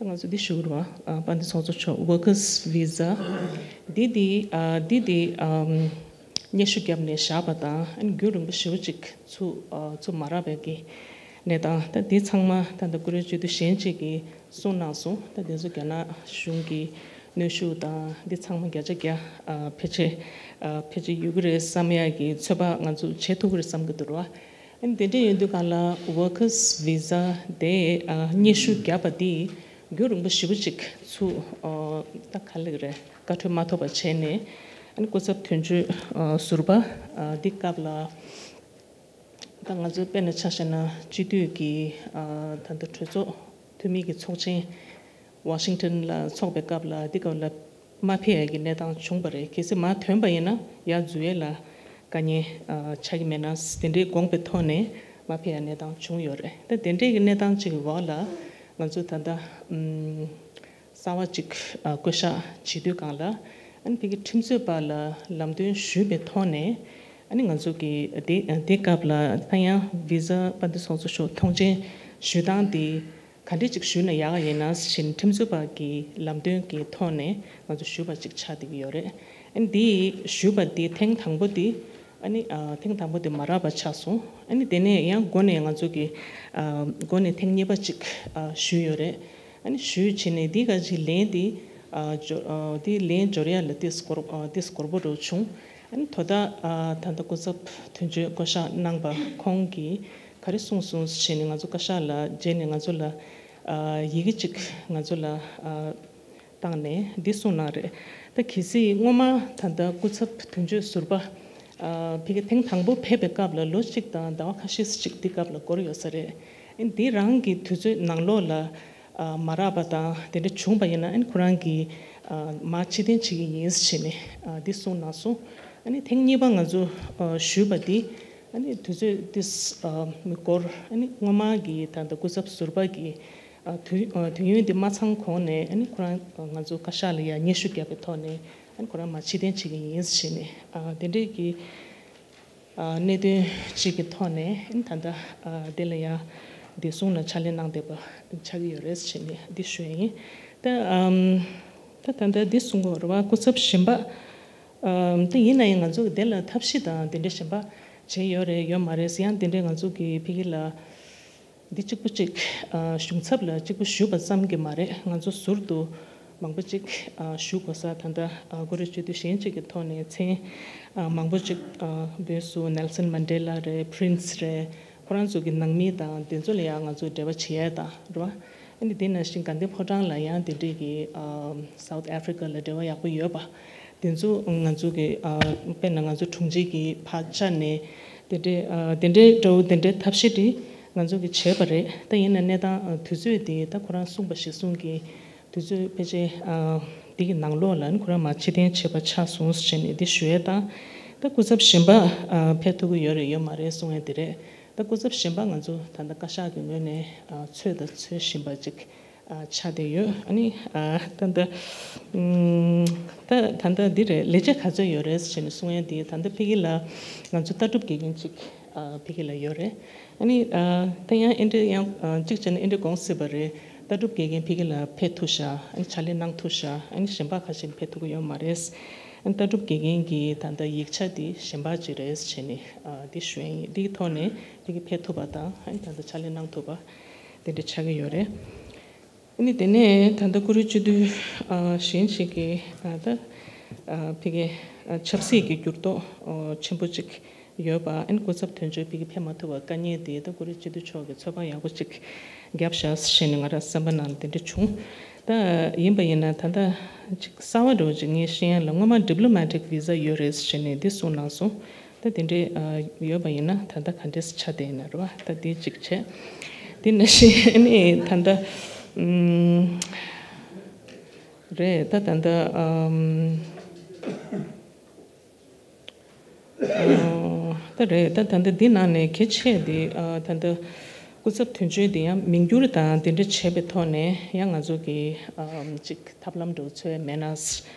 ད་ང་ཚོ་འདི་ཞུ་གི་རེད་པ། ཨ། དཔལ་ལྡན་ཚོགས་གཙོ་མཆོག Workers Visa་འདི་འདི། ཨ། འདི་འདི། ཨམ། སྙན་ཞུ་བརྒྱབ་ནས་བཞག་པ་དང་། ཨ་ནི་རྒྱུན་རིང་པོ་ཞེ་པོ་ཅིག་ཚུར། ཨ། ཚུར་མ་རག་པའི་གི་གནས་སྟངས། ད་འདི་ཚང་མ་ད་ལྟ་བཀུར་འོས་སྤྱི་འཐུས་གཞན་ཅིག་གིས་གསུངས་གནང་སོང་། ད་འདི་ཚོ་རྒྱ་ནག་གཞུང་གི་གནོན་ཤུགས་དང་འདི་ཚང་མ་བརྒྱ་ཆ་བརྒྱ། ཨ། ཕལ་ཆེར། ཨ། ཕལ་ཆེར་ཡོད་ཀྱི་རེད་བསམ་ཡག་གི་ཚོད་དཔག་ང་ཚོ་བྱེད་ཐུབ་ཀྱི་རེད་བསམ་གྱི་འདུག་ར། ཨ་ནི་དེ་འདྲ་ཡིན་དུས་སྒང་ལ་Workers Visa་དེ། ཨ། སྙན་ཞུ་བརྒྱབ་པ་འདི་རྒྱུན་རིང་པོ་ཞེ་པོ་ཅིག་ཚུར། ཨ། ད་ག་རེ་ལབ་ཀྱི་རེད། བཀའ་འཁྲོལ་མ་ཐོབ་པ་བྱས་ནས། ཨ་ནི་སྐུ་ཚབ་དོན་གཅོད། ཨ། ཟུར་པ། ཨ། འདི་སྐབས་ལ། ད་ང་ཚོ་དཔེར་ན་ཆ་བཞག་ན་སྤྱི་འཐུས་ཀྱི། ཨ། ད་ལྟ་གྲོས་ཚོགས་འཐུས་མི་གི་ཚོགས་ཆེན་Washington་ལ་ཚོགས་པའི་སྐབས་ལ། འདི་སྐབས་ལ་མ་ཕེབས་ཡ་གི་གནས་སྟངས་བྱུང་བ་རེད། གལ་སྲིད་མར་ཐོན་པ་ཡིན་ན་ཡར་འཛུལ་ཡས་ལ་དཀའ་ངལ། ཨ། ཆགས་ཀྱི་མེད་ན་དེ་འདྲའི་དགོངས་པའི་ཐོག་ནས་མར་ཕེབས་ཡ་གནས་སྟངས་བྱུང་ཡོད་རེད། ད་དེ་འདྲའི་གི་གནས་སྟངས་ཅིག་གི་འོག་ལ་ང་ཚོ་ད་ལྟ། ཨམ། གསར་པ་ཅིག་ཨ། བསྐོ་གཞག་བྱེད་དུས་སྒང་ལ། ཨ་ནི་ཕ་གི་ཁྲིམས་རྩོད་པ་ལ་ལམ་སྟོན་ཞུས་པའི་ཐོག་ནས། ཨ་ནི་ང་ཚོ་གི་དེ་དེ་སྐབས་ལ་ད་ཡང་Visa་དཔལ་ལྡན་ཚོགས་གཙོ་མཆོག་མཐོང་མཆན་ཞུ་སྟངས་དེ་ག་འདྲས་ཅིག་ཞུས་ན་ཡག་ཡིན་ན་ཞེས་ཁྲིམས་རྩོད་པ་གི་ལམ་སྟོན་གྱི་ཐོག་ནས་ང་ཚོ་ཞུས་པ་ཅིག་ཆགས་བསྡད་ཀྱི་ཡོད་རེད། ཨ་ནི་དེ་ཞུས་པ་དེ་ཐེངས་དང་པོ་དེ། ཨ་ནི་ཨ། ཐེངས་དང་པོ་དེ་མ་རག་པ་ཆགས་སོང་། ཨ་ནི་དེ་ནས་ཡང་འགོ་ནས་ང་ཚོ་གི། ཨ། འགོ་ནས་ཐེངས་གཉིས་པ་ཅིག་ཨ། ཞུས་ཡོད་རེད། ཨ་ནི་ཞུས་བྱས་ནས་འདི་ག་ཅིག་ལན་དེ། ཨ། འབྱོར། ཨ། དེ་ལན་འབྱོར་ཡ་ལ་ཏོག་ཙམ་འགོར། ཨ། ཏོག་ཙམ་འགོར་པོ་འདྲ་བྱུང་། ཨ་ནི་དོ་བདག་ཨ། ད་ལྟ་སྐུ་ཚབ་དོན་གཅོད་བསྐོ་གཞག་གནང་པ་ཁོང་གིས་ག་རེ་གསུངས་སོང་ཞེས་ནས་ང་ཚོ་བཀའ་ཤག་ལ་མཇལ་ནས་ང་ཚོ་ལ། ཨ། ཡི་གེ་ཅིག་ང་ཚོ་ལ། ཨ། བཏང་ནས་འདི་གསུངས་གནང་རེད། ད་གལ་སྲིད་སྔོན་མ་ད་ལྟ་སྐུ་ཚབ་དོན་གཅོད་ཟུར་པ། ཨ། ཕ་གི་ཐེངས་དང་པོ་ཕེབས་པའི་སྐབས་ལ་ལོ་གཅིག་དང་ཟླ་བ་ཁ་ཤས་ཤིག་འདི་སྐབས་ལ་འགོར་ཡོད་ས་རེད། ཨ་ནི་འདི་རང་གི་དུས་ཚོད་ནང་ལོགས་ལ། ཨ། མ་རག་པ་དང་དེ་འདྲ་བྱུང་བ་ཡིན་ན། ཨ་ནི་ཁོ་རང་གིས། ཨ། མར་ཕྱིར་འཐེན་བྱེད་ཀྱི་ཡིན་ཟེར་ནས། ཨ། འདི་གསུངས་གནང་སོང་། ཨ་ནི་ཐེངས་གཉིས་པ་ང་ཚོ། ཨ། ཞུས་པ་འདི། ཨ་ནི་དུས་ཚོད་ཏོག་ཙམ། ཨ། མི་འགོར། ཨ་ནི་སྔོན་མ་གི་ད་ལྟ་སྐུ་ཚབ་ཟུར་པ་གི། ཨ། དུས། ཨ། དུས་ཡུན་དེ་མ་ཚང་གོང་ནས། ཨ་ནི་ཁོ་རང་ང་ཚོ་བཀའ་ཤག་ལ་ཡ་སྙན་ཞུ་བརྒྱབ་པའི་ཐོག་ནས། ཨ་ནི་ཁོ་རང་མར་ཕྱིར་འཐེན་བྱེད་ཀྱི་ཡིན་ཟེར་ནས། ཨ། དེ་འདྲས་ཀྱི། ཨ། གནད་དོན་གཅིག་གི་ཐོག་ནས། ཨ་ནི་ད་ལྟ། ཨ། དེ་ལ་ཡ་བདེ་སྲུང་ལ་ཕྱག་ལས་གནང་བསྡད་པ་ཆགས་ཀྱི་ཡོད་རེད་ཟེར་ནས་འདི་ཞུ་ཡ་ཡིན། ད། ཨམ། ད་ད་ལྟ་འདི་གསུང་གི་ཡོད་རེད་པ། སྐུ་ཚབ་གཞན་པ། ཨམ། ད་ཡིན་ན་ཡང་ང་ཚོ་གི་དེ་ལ་ཐབས་ཤེས་དང་དེ་འདྲས་གཞན་པ་བྱས་ཡོད་རེད་ཡོད་མ་རེད་ཟེར། ཡང་དེ་འདྲས་ང་ཚོ་གི་ཕ་གི་ལ། འདི་གཅིག་པུ་གཅིག་ཨ་གཞུང་ཚབ་ལ་གཅིག་པུ་ཞུས་པ་ཙམ་གྱིས་མ་རེད། ང་ཚོ་ཟུར་དུ་མང་པོ་གཅིག་ཨ་ཞུ་དགོས་ས། ད་ལྟ་ཨ་ཀུ་རེ་སྤྱི་འཐུས་གཞན་གཅིག་གི་ཐོག་ནས་མཚན་ཨ་མང་པོ་གཅིག་ཨ་བོད་སུ་ནེལ་སན་མན་ཌེ་ལ་རེད། པྲིན་སི་རེད། ཁོ་རང་ཚོ་གི་ནང་མི་དང་དེ་ཚོ་ལ་ཡང་ང་ཚོ་འབྲེལ་བ་བྱེད་ཡས་དང་རེད་བ། ཨ་ནི་དེ་ནང་བཞིན་དགའ་ལྡན་ཕོ་བྲང་ལ་ཡང་དེ་འདྲས་ཀྱི་ཨ་སའུ་ཐི་ཨ་ཧྥི་རི་ཀ་ལ་འབྲེལ་བ་ཡག་པོ་ཡོད་པ། དེ་ཚོ་ང་ཚོ་གི་ཨ་དཔེར་ན་ང་ཚོ་དྲུང་ཆེ་གི་ཕར་བཅར་ནས་དེ་འདྲའི་ཨ་དེ་འདྲའི་འདྲ་བོ་དེ་འདྲའི་ཐབས་ཤེས་དེ་ང་ཚོ་གི་བྱས་པ་རེད། ད་ཡིན་ན་གནས་སྟངས་ཨ་དུས་ཚོད་དེ་ད་ཁོ་རང་གསུངས་པ་གཞིར་བཟུང་གི་དུས་ཚོད་ཕལ་ཆེར་ཨ་འདི་གི་ནང་ལོགས་ལ་ནི་ཁོ་རང་མར་ཕྱིར་འཐེན་བྱས་པ་ཆགས་སོང་ཟེར་ནས་འདི་ཞུ་ཡས་དང་། ད་སྐུ་ཚབ་གཞན་པ་ཨ་ཕེབས་ཐུབ་ཀྱི་ཡོད་རེད་ཡོད་མ་རེད་གསུང་ཡས་དེ་རེད། ད་སྐུ་ཚབ་གཞན་པ་ང་ཚོ་ད་ལྟ་བཀའ་ཤག་གི་ངོས་ནས་ཨ་འཚོལ་དང་འཚོལ་བཞིན་པ་ཅིག་ཨ་ཆགས་བསྡད་ཡོད། ཨ་ནི་ཨ་ད་ལྟ་ཨུམ་ད་ད་ལྟ་འདི་རེད། ལས་བྱེད་ག་ཚོད་ཡོད་རེད་ཟེར་ནས་གསུང་ཡས་འདི་ད་ལྟ་ཕ་གི་ལ་ང་ཚོ་ལྟ་གྲུབ་དགེ་རྒན་ཅིག་ཨ་ཕ་གི་ལ་ཡོད་རེད། ཨ་ནི་ཨ་ད་ཡང་ཨེ་འདྲ་ཡང་ཨ་གཅིག་བྱས་ན་ཨེ་འདྲ་དགོངས་སྲིད་པ་རེད། ལྟ་གྲུབ་དགེ་རྒན་ཕ་གི་ལ་ཕེབས་ཐུབ་ཤག་ཨ་ནི་ཕྱག་ལས་གནང་ཐུབ་ཤག་ཨ་ནི་གཞན་པ་ཁ་ཤས་ཕེབས་ཐུབ་ཀྱི་ཡོད་མ་རེད། ཨ་ནི་ལྟ་གྲུབ་དགེ་རྒན་གྱི་ད་ལྟ་ཡིག་ཆ་དེ་གཞན་པ་ཅིག་རེད་བྱས་ནས་ཨ་དེ་ཞུ་ཡ་ཡིན། དེའི་ཐོག་ནས་དེ་གི་ཕེབས་ཐུབ་པ་དང་ཨ་ནི་ད་ལྟ་ཕྱག་ལས་གནང་ཐུབ་པ་དེ་འདྲ་ཆགས་ཀྱི་ཡོད་རེད། ཨ་ནི་དེ་ནས་ད་ལྟ་ཀུ་རེ་སྤྱི་འཐུས་ཨ་གཞན་ཞིག་གིས་ཨ་ད་ཨ་ཕ་གི་ཨ་ཆབ་སྲིད་ཀྱི་འགྱུར་ལྡོག་ཨ་ཆེན་པོ་ཅིག་ཡོད་པ། ཨ་ནི་སྐུ་ཚབ་དོན་གཅོད་ཕ་གི་ཕེབས་མ་ཐུབ་པ་དཀའ་ངལ་དེ་ད་ཀུ་རེ་སྤྱི་འཐུས་མཆོག་གིས་ཚོད་དཔག་ཡག་པོ་ཅིག་བརྒྱབ་ཤག་ཟེར་ནས་ང་རང་སེམས་པ་ནང་ལ་དེ་འདྲ་བྱུང་། ད་ཡིན་པ་ཡིན་ན་ད་ལྟ་ཅིག་གསར་པ་འདྲ་བོ་ཅིག་ངས་ཤེས་ཡ་ལ་སྔོན་མ་diplomatic visa་ཡོད་རེད་ཟེར་ནས་འདི་གསུངས་གནང་སོང་། ད་དེ་འདྲའི་ཨ་ཡོད་པ་ཡིན་ན་ད་ལྟ་ག་འདྲས་ཆགས་བསྡད་ཡིན་ན་རེད་བ། ད་དེ་གཅིག་བྱས། དེ་ནང་བཞིན་ཨ་ནི་ད་ལྟ་ཨུམ་རེད། ད་ད་ལྟ་ཨམ་ཨ་ད་རེད། ད་ད་ལྟ་འདི་ནང་ནས་གལ་ཆེ་འདི་ཨ་ད་ལྟ་སྐུ་ཚབ་དོན་གཅོད་འདི་ཡང་མིང་བསྒྱུར་དང་དེ་འདྲ་བྱས་པའི་ཐོག་ནས་ཡང་ང་ཚོ་གི་ཨམ་ཅིག་ཐབས་ལམ་འདྲ་བོ་འཚོལ་མེད་ན་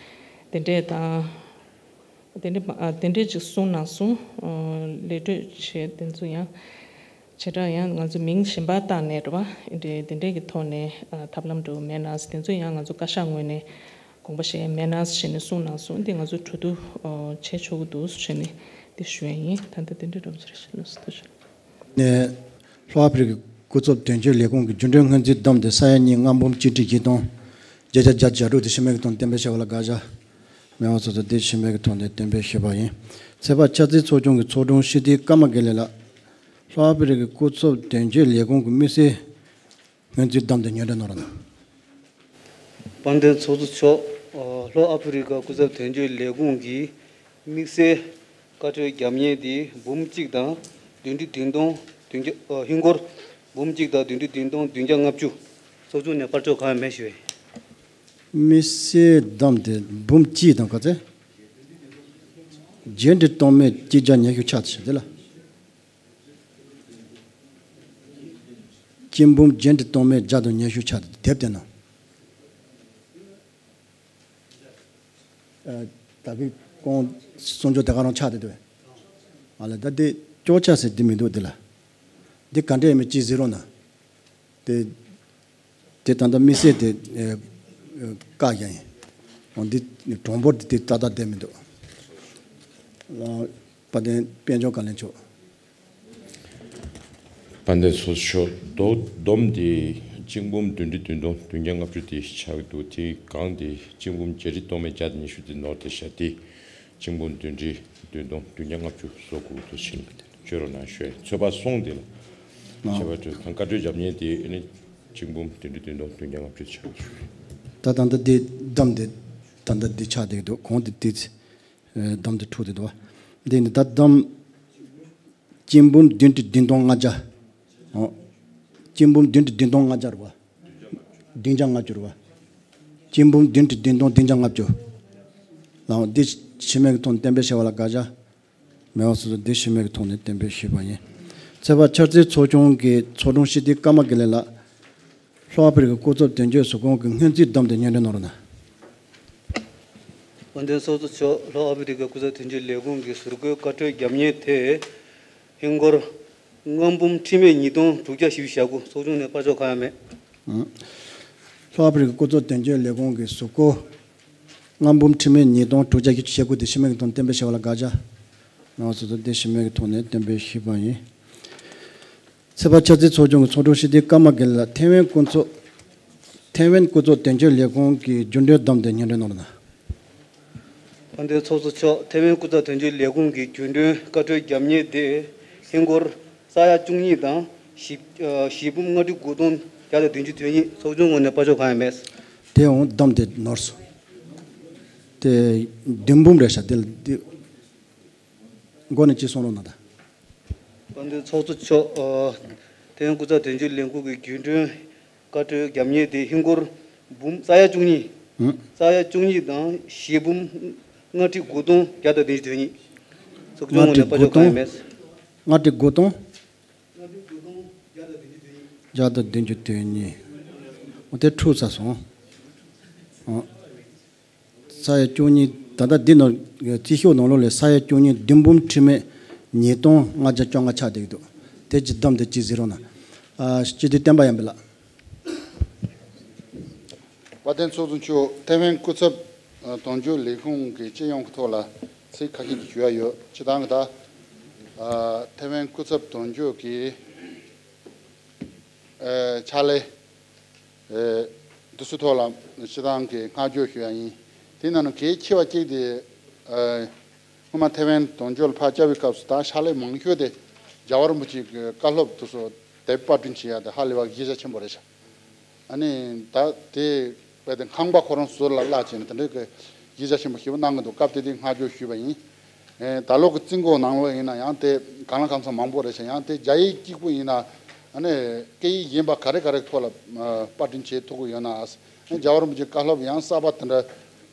དེ་འདྲས་དང་། དེ་འདྲ་མ་ཨ་དེ་འདྲས་ཅིག་གསུངས་གནང་སོང་། ཨ་ལས་གྲོས་བྱས་དེ་ཚོ་ཡང་བྱེ་བྲག་ཡང་ང་ཚོ་མིང་གཞན་པ་བཏགས་ནས་རེད་བ། དེ་འདྲས་དེ་འདྲས་ཀྱི་ཐོག་ནས་ཨ་ཐབས་ལམ་འདྲ་བོ་མེད་ན་དེ་ཚོ་ཡང་ང་ཚོ་བཀའ་ཤག་ངོས་ནས་དགོངས་པ་བཞེས་མེད་ན་ཞེས་ནས་གསུངས་གནང་སོང་། འདི་ང་ཚོ་གྲོས་བསྡུར་ཨ་བྱས་ཆོག་གི་འདུག་ཞེས་ནས་འདི་ཞུ་ཡ་ཡིན། ད་ལྟ་དེ་འདྲས་འདྲ་བོ་ཅིག་རེད་ཤག་ལགས་སོ། ཐུགས་རྗེ་ཆེ། ནས་ལྷོ་ཨ་ཕི་རི་ཀའི་སྐུ་ཚབ་དོན་གཅོད་ལས་ཁུངས་ཀྱི་རྒྱུན་གྲོན་སྔོན་རྩིས་བསྡོམས་ཏེ་ས་ཡ་གཉིས་ལྔ་འབུམ་གཅིག་ཁྲི་བཞི་སྟོང་བརྒྱད་བརྒྱ་བརྒྱད་ཅུ་གྱ་དྲུག་དེ་ཤི་མེད་ཀྱི་ཐོག་ནས་གཏན་འབེབས་བྱས་པ་ལ་དགག་བྱ་མེད་པ་སོགས་དེ་ཤི་མེད་ཀྱི་ཐོག་ནས་གཏན་འབེབས་ཞུས་པ་ཡིན། ཚོད་དཔག་འཆར་རྩིས་ཚོགས་ཆུང་གི་ཚོགས་དྲུང་ཧྲི་ཏི་ཀརྨ་དགེ་ལེགས་ལགས། ལྷོ་ཨ་ཕི་རི་ཀའི་སྐུ་ཚབ་དོན་གཅོད་ལས་ཁུངས་ཀྱི་དམིགས་བསལ་སྔོན་རྩིས་བསྡོམས་ཏེ་སྙན་སྒྲོན་གནང་རོགས་གནང་། དཔལ་ལྡན་ཚོགས་གཙོ་མཆོག་ལྷོ་ཨ་ཕི་རི་ཀ་སྐུ་ཚབ་དོན་གཅོད་ལས་ཁུངས་ཀྱི་དམིགས་བསལ་བཀའ་འཁྲོལ་རྒྱབ་མཁན་དེ་འབུམ་གཅིག་དང་བདུན་ཁྲི་བདུན་སྟོང་བདུན་བརྒྱ་ཨ་ཧིན་སྒོར་འབུམ་གཅིག་དང་བདུན་ཁྲི་བདུན་སྟོང་བདུན་བརྒྱ་ལྔ་བཅུ། ཚོགས་ཆུང་ནས་སྤར་ཆོག་གང་ཡང་མེད་ཞུ་བས། དམིགས་བསལ་བསྡོམས་ཏེ་འབུམ་གཅིག་དང་ག་ཚད། བརྒྱད་ཁྲི་སྟོང་མེད་གཅིག་བརྒྱ་ཉི་ཤུ་ཆགས་ཏེ་ཞེས་དེ་ལ། སྐྱིན་འབུམ་བརྒྱད་ཁྲི་སྟོང་མེད་བརྒྱ་དང་ཉི་ཤུ་ཆགས་ཏེ་དེབ་དེ་ན། ཨ་ད་གི་ཀོང་གསུང་ཆོས་དེ་ག་རང་ཆགས་ཏེ་འདུག་ཨ་ལ་ད་དེ་ཅོག་ཆ་ཟེར་དེ་མི་འདུག་དེ་ལ། འདི་ག་འདྲས་མི་ཅི་ཟེར་རོགས་ན། དེ་དེ་ད་ལྟ་དམིགས་བསལ་དེ་ཨ་ཨ་བཀག་ཡ་ཡིན། འོ་འདི་གྲངས་འབོར་དེ་དེ་ཏག་ཏག་བསྡད་མི་འདུག་ཨ་དཔལ་ལྡན་དཔལ་འབྱོར་བཀའ་བློན་མཆོག་དཔལ་ལྡན་ཚོགས་གཙོ་མཆོག་བསྡོམས་དེ་གཅིག་འབུམ་བདུན་ཁྲི་བདུན་སྟོང་བདུན་བརྒྱ་ལྔ་བཅུ་དེ་ཆགས་འདུག་དེ་གང་དེ་གཅིག་འབུམ་བརྒྱད་ཁྲི་སྟོང་མེད་བརྒྱ་དང་ཉི་ཤུ་དེ་ནོར་དེ་བཞག་སྟེ་གཅིག་འབུམ་བདུན་ཁྲི་བདུན་སྟོང་བདུན་བརྒྱ་ལྔ་བཅུ་བཟོ་དགོས་འདུག་ཕྱིན་པ་དེ་བཅོས་རོགས་གནང་ཞུ། ཚོད་དཔག་སོང་དེ་ལ་ཨ་ཁྱད་པར་དུ་གང་བཀའ་འཁྲོལ་རྒྱབ་མཁན་དེ་ཨ་ནི་གཅིག་འབུམ་བདུན་ཁྲི་བདུན་སྟོང་བདུན་བརྒྱ་ལྔ་བཅུ་ཆགས་འདུག་ད་ད་ལྟ་དེ་བསྡོམས་དེ་ད་ལྟ་དེ་ཆགས་བསྡད་འདུག་གོང་དེ་དེ་བསྡོམས་དེ་འཁྲུག་བསྡད་འདུག་འདི་ནི་ད་བསྡོམས། སྐྱིན་འབུམ་བདུན་ཁྲི་བདུན་སྟོང་ལྔ་བརྒྱ། ཨོ། སྐྱིན་འབུམ་བདུན་ཁྲི་བདུན་སྟོང་ལྔ་བརྒྱ་རེད་བ། བདུན་བརྒྱ་ལྔ་བཅུ་རེད་བ། སྐྱིན་འབུམ་བདུན་ཁྲི་བདུན་སྟོང་བདུན་བརྒྱ་ལྔ་བཅུ། ལའང་འདི་ཕྱི་མིག་གི་ཐོག་ནས་གཏན་འབེབས་བྱས་པ་ལ་དགག་བྱ་མེད་པ་སོགས་འདི་ཕྱི་མིག་གི་ཐོག་ནས་གཏན་འབེབས་ཞུས་པ་ཡིན། ཚོད་དཔག་འཆར་རྩིས་ཚོགས་ཆུང་གི་ཚོགས་དྲུང་ཧྲི་ཏི་ཀརྨ་དགེ་ལེགས་ལགས། ལྷོ་ཨ་ཕི་རི་ཀའི་སྐུ་ཚབ་དོན་གཅོད་ཟུར་ཁང་གི་སྔོན་རྩིས་བསྡོམས་ཏེ་སྙན་སྒྲོན་གནང་རོགས་གནང་། དཔལ་ལྡན་ཚོགས་གཙོ་མཆོག་ལྷོ་ཨ་ཕི་རི་ཀའི་སྐུ་ཚབ་དོན་གཅོད་ལས་ཁུངས་ཀྱི་ཟུར་བཀོད་བཀའ་འཁྲོལ་རྒྱབ་མཁན་དེ་ཧིན་སྒོར་ལྔ་འབུམ་ཁྲི་མེད་ཉིས་སྟོང་དྲུག་བརྒྱ་བཞི་བཅུ་ཞེ་དགུ། ཚོགས་ཆུང་ནས་སྤར་ཆོག་གང་ཡང་མེད། ལྷོ་ཨ་ཕི་རི་ཀའི་སྐུ་ཚབ་དོན་གཅོད་ལས་ཁུངས་ཀྱི་ཟུར་བཀོད་ལྔ་འབུམ་ཁྲི་མེད་ཉིས་སྟོང་དྲུག་བརྒྱ་བཞི་བཅུ་ཞེ་དགུ་དེ་ཕྱི་མིག་གི་ཐོག་གཏན་འབེབས་བྱས་པ་ལ་དགག་བྱ་མེད་པ་སོགས་དེ་ཕྱི་མིག་གི་ཐོག་ནས་གཏན་འབེབས་ཞུས་པ་ཡིན། ཚོགས་པ་ཆབ་སྲིད་ཚོགས་ཆུང་གི་ཚོགས་དྲུང་ཞི་བདེ་ཀརྨ་རྒན་ལགས་ཐེ་ཝན་སྐུ་ཚབ། ཐེ་ཝན་སྐུ་ཚབ་དོན་གཅོད་ལས་ཁུངས་ཀྱི་རྒྱུན་གྲོན་བདམས་ཏེ་སྙན་སྒྲོན་གནང་རོགས་གནང་། དཔལ་ལྡན་ཚོགས་གཙོ་མཆོག་ཐེ་ཝན་སྐུ་ཚབ་དོན་གཅོད་ལས་ཁུངས་ཀྱི་རྒྱུན་གྲོན་བཀའ་འཁྲོལ་རྒྱབ་གཉེར་དེ་ཧིན་སྒོར་ས་ཡ་བཅུ་གཉིས་དང་བཞི་ཨ་བཞི་འབུམ་ལྔ་ཁྲི་དགུ་སྟོང་བརྒྱ་དང་བདུན་ཅུ་དོན་གཉིས། ཚོགས་ཆུང་ངོས་ནས་དཔའ་ཤོག་གང་ཡང་མེད། དེ་འོང་བདམས་ཏེ་ནོར་སོང་། དེ་བདུན་འབུམ་རེད་ཤག་དེ་ལ་དེ། མགོ་ནས་ཅི་གསུང་རོགས་གནང་ད། དཔལ་ལྡན་ཚོགས་གཙོ་མཆོག་ཨ་ཐེ་ཝན་སྐུ་ཚབ་དོན་གཅོད་ལས་ཁུངས་ཀྱི་རྒྱུན་གྲོན་བཀའ་འཁྲོལ་རྒྱབ་གཉེར་དེ་ཧིན་སྒོར་འབུམ་ས་ཡ་བཅུ་གཉིས། ཧུམ། ས་ཡ་བཅུ་གཉིས་དང་བཞི་འབུམ་ལྔ་ཁྲི་དགུ་སྟོང་བརྒྱ་དང་བདུན་ཅུ་དོན་གཉིས། ཚོགས་ཆུང་ངོས་ནས་དཔའ་ཤོག་གང་ཡང་མེད། ལྔ་ཁྲི་དགུ་སྟོང་། བརྒྱ་དང་བདུན་ཅུ་དོན་གཉིས། འོ་དེ་འཁྲུག་ཚར་སོང་། ཨ། ས་ཡ་བཅུ་གཉིས། ད་ལྟ་འདི་ནང་རྩིས་ཤོག་ནང་ལོགས་ལ་ས་ཡ་བཅུ་གཉིས་བདུན་འབུམ་ཁྲི་མེད་ཉིས་སྟོང་ལྔ་བརྒྱ་བཅོ་ལྔ་ཆགས་བསྡད་ཀྱི་འདུག་དེ་ཅི་བདམས་ཏེ་ཅི་གཟིགས་རོགས་གནང་། ཨ། སྤྱི་འཐུས་བསྟན་པ་ཡར་འཕེལ་ལགས། དཔལ་ལྡན་ཚོགས་གཙོ་མཆོག་ཐེ་ཝན་སྐུ་ཚབ་དོན་གཅོད་ལས་ཁུངས་ཀྱི་སྤྱི་ཡོངས་ཀྱི་ཐོག་ལ་ཚིག་ཁ་ཤས་ཅིག་ཞུ་ཡ་ཡོད། སྤྱིར་བཏང་གི་ད་ཨ་ཐེ་ཝན་སྐུ་ཚབ་དོན་གཅོད་ཀྱི་ཨ་ཕྱག་ལས་ཨ་དེ་ཚོའི་ཐོག་ལ་སྤྱིར་བཏང་གི་བསྔགས་བརྗོད་ཞུ་ཡ་ཡིན། དེ་ནང་ནས་གལ་ཆེ་བ་གཅིག་དེ་ཨ་སྔོན་མ་ཐེ་ཝན་དོན་གཅོད་ལ་ཕར་བཅར་བའི་སྐབས་སུ་ད་ཕྱག་ལས་མང་ཤོས་དེ་རྒྱལ་བ་རིན་པོ་ཆེ་གི་བཀའ་སློབ་དེ་ཚོ་དེབ་པར་སྐྲུན་བྱེད་ཡ་དེ་ཧ་ལས་པ་གི་གཞི་རྒྱ་ཆེན་པོ་རེད་ཤག་ཨ་ནི་ད་དེ་དཔེ་དེ་ཁང་པ་ཁོ་རང་ཟུར་ལ་གླ་བྱས་ནས་དེ་འདྲའི་གི་གཞི་རྒྱ་ཆེན་པོ་ཞེ་པོ་གནང་གི་འདུག་སྐབས་དེ་དུས་བསྔགས་བརྗོད་ཞུས་པ་ཡིན། ཨེ་ད་ལོ་གི་རྩིས་འགོ་ནང་ལོགས་ཡིན་ན་ཡང་དེ་གང་ལ་གང་འཚམ་མང་པོ་རེད་ཤག་ཡང་དེ་རྒྱ་ཡིག་གཅིག་པུ་ཡིན་ན་ཨ་ནི་སྐད་ཡིག་གཞན་པ་ག་རེ་ག་རེ་ཐོག་ལ་ཨ་པར་སྐྲུན་བྱེད་ཐུབ་ཀྱི་ཡོད་ན། ཨ་ནི་རྒྱལ་བ་རིན་པོ་ཆེའི་བཀའ་སློབ་ཡང་གསར་པ་དེ་འདྲ་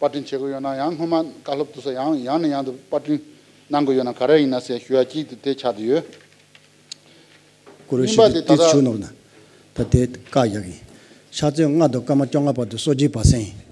པར་སྐྲུན་བྱེད་ཀྱི་ཡོད་ན། ཡང་སྔོན་མ་བཀའ་སློབ་དེ་ཚོ་ཡང་ཡང་ནས་ཡང་དུ་པར་སྐྲུན་གནང་གི་ཡོད་ན་ག་རེ་ཡིན་ན་ཟེར་ཞུ་ཡ་གཅིག་དེ་དེ་ཆགས་བསྡད་ཡོད། གུ་རུ་ཞི་བདེ་ཏིས་ཞུ་ནོར་ན། ད་དེ་བཀའ་ཡག་ཡིན། ཕྱག་ཚོད་ལྔ་དང་སྐར་མ་བཅོ་ལྔ་བར་དུ་གསོལ་ཇའི་བར་གསེང་ཡིན།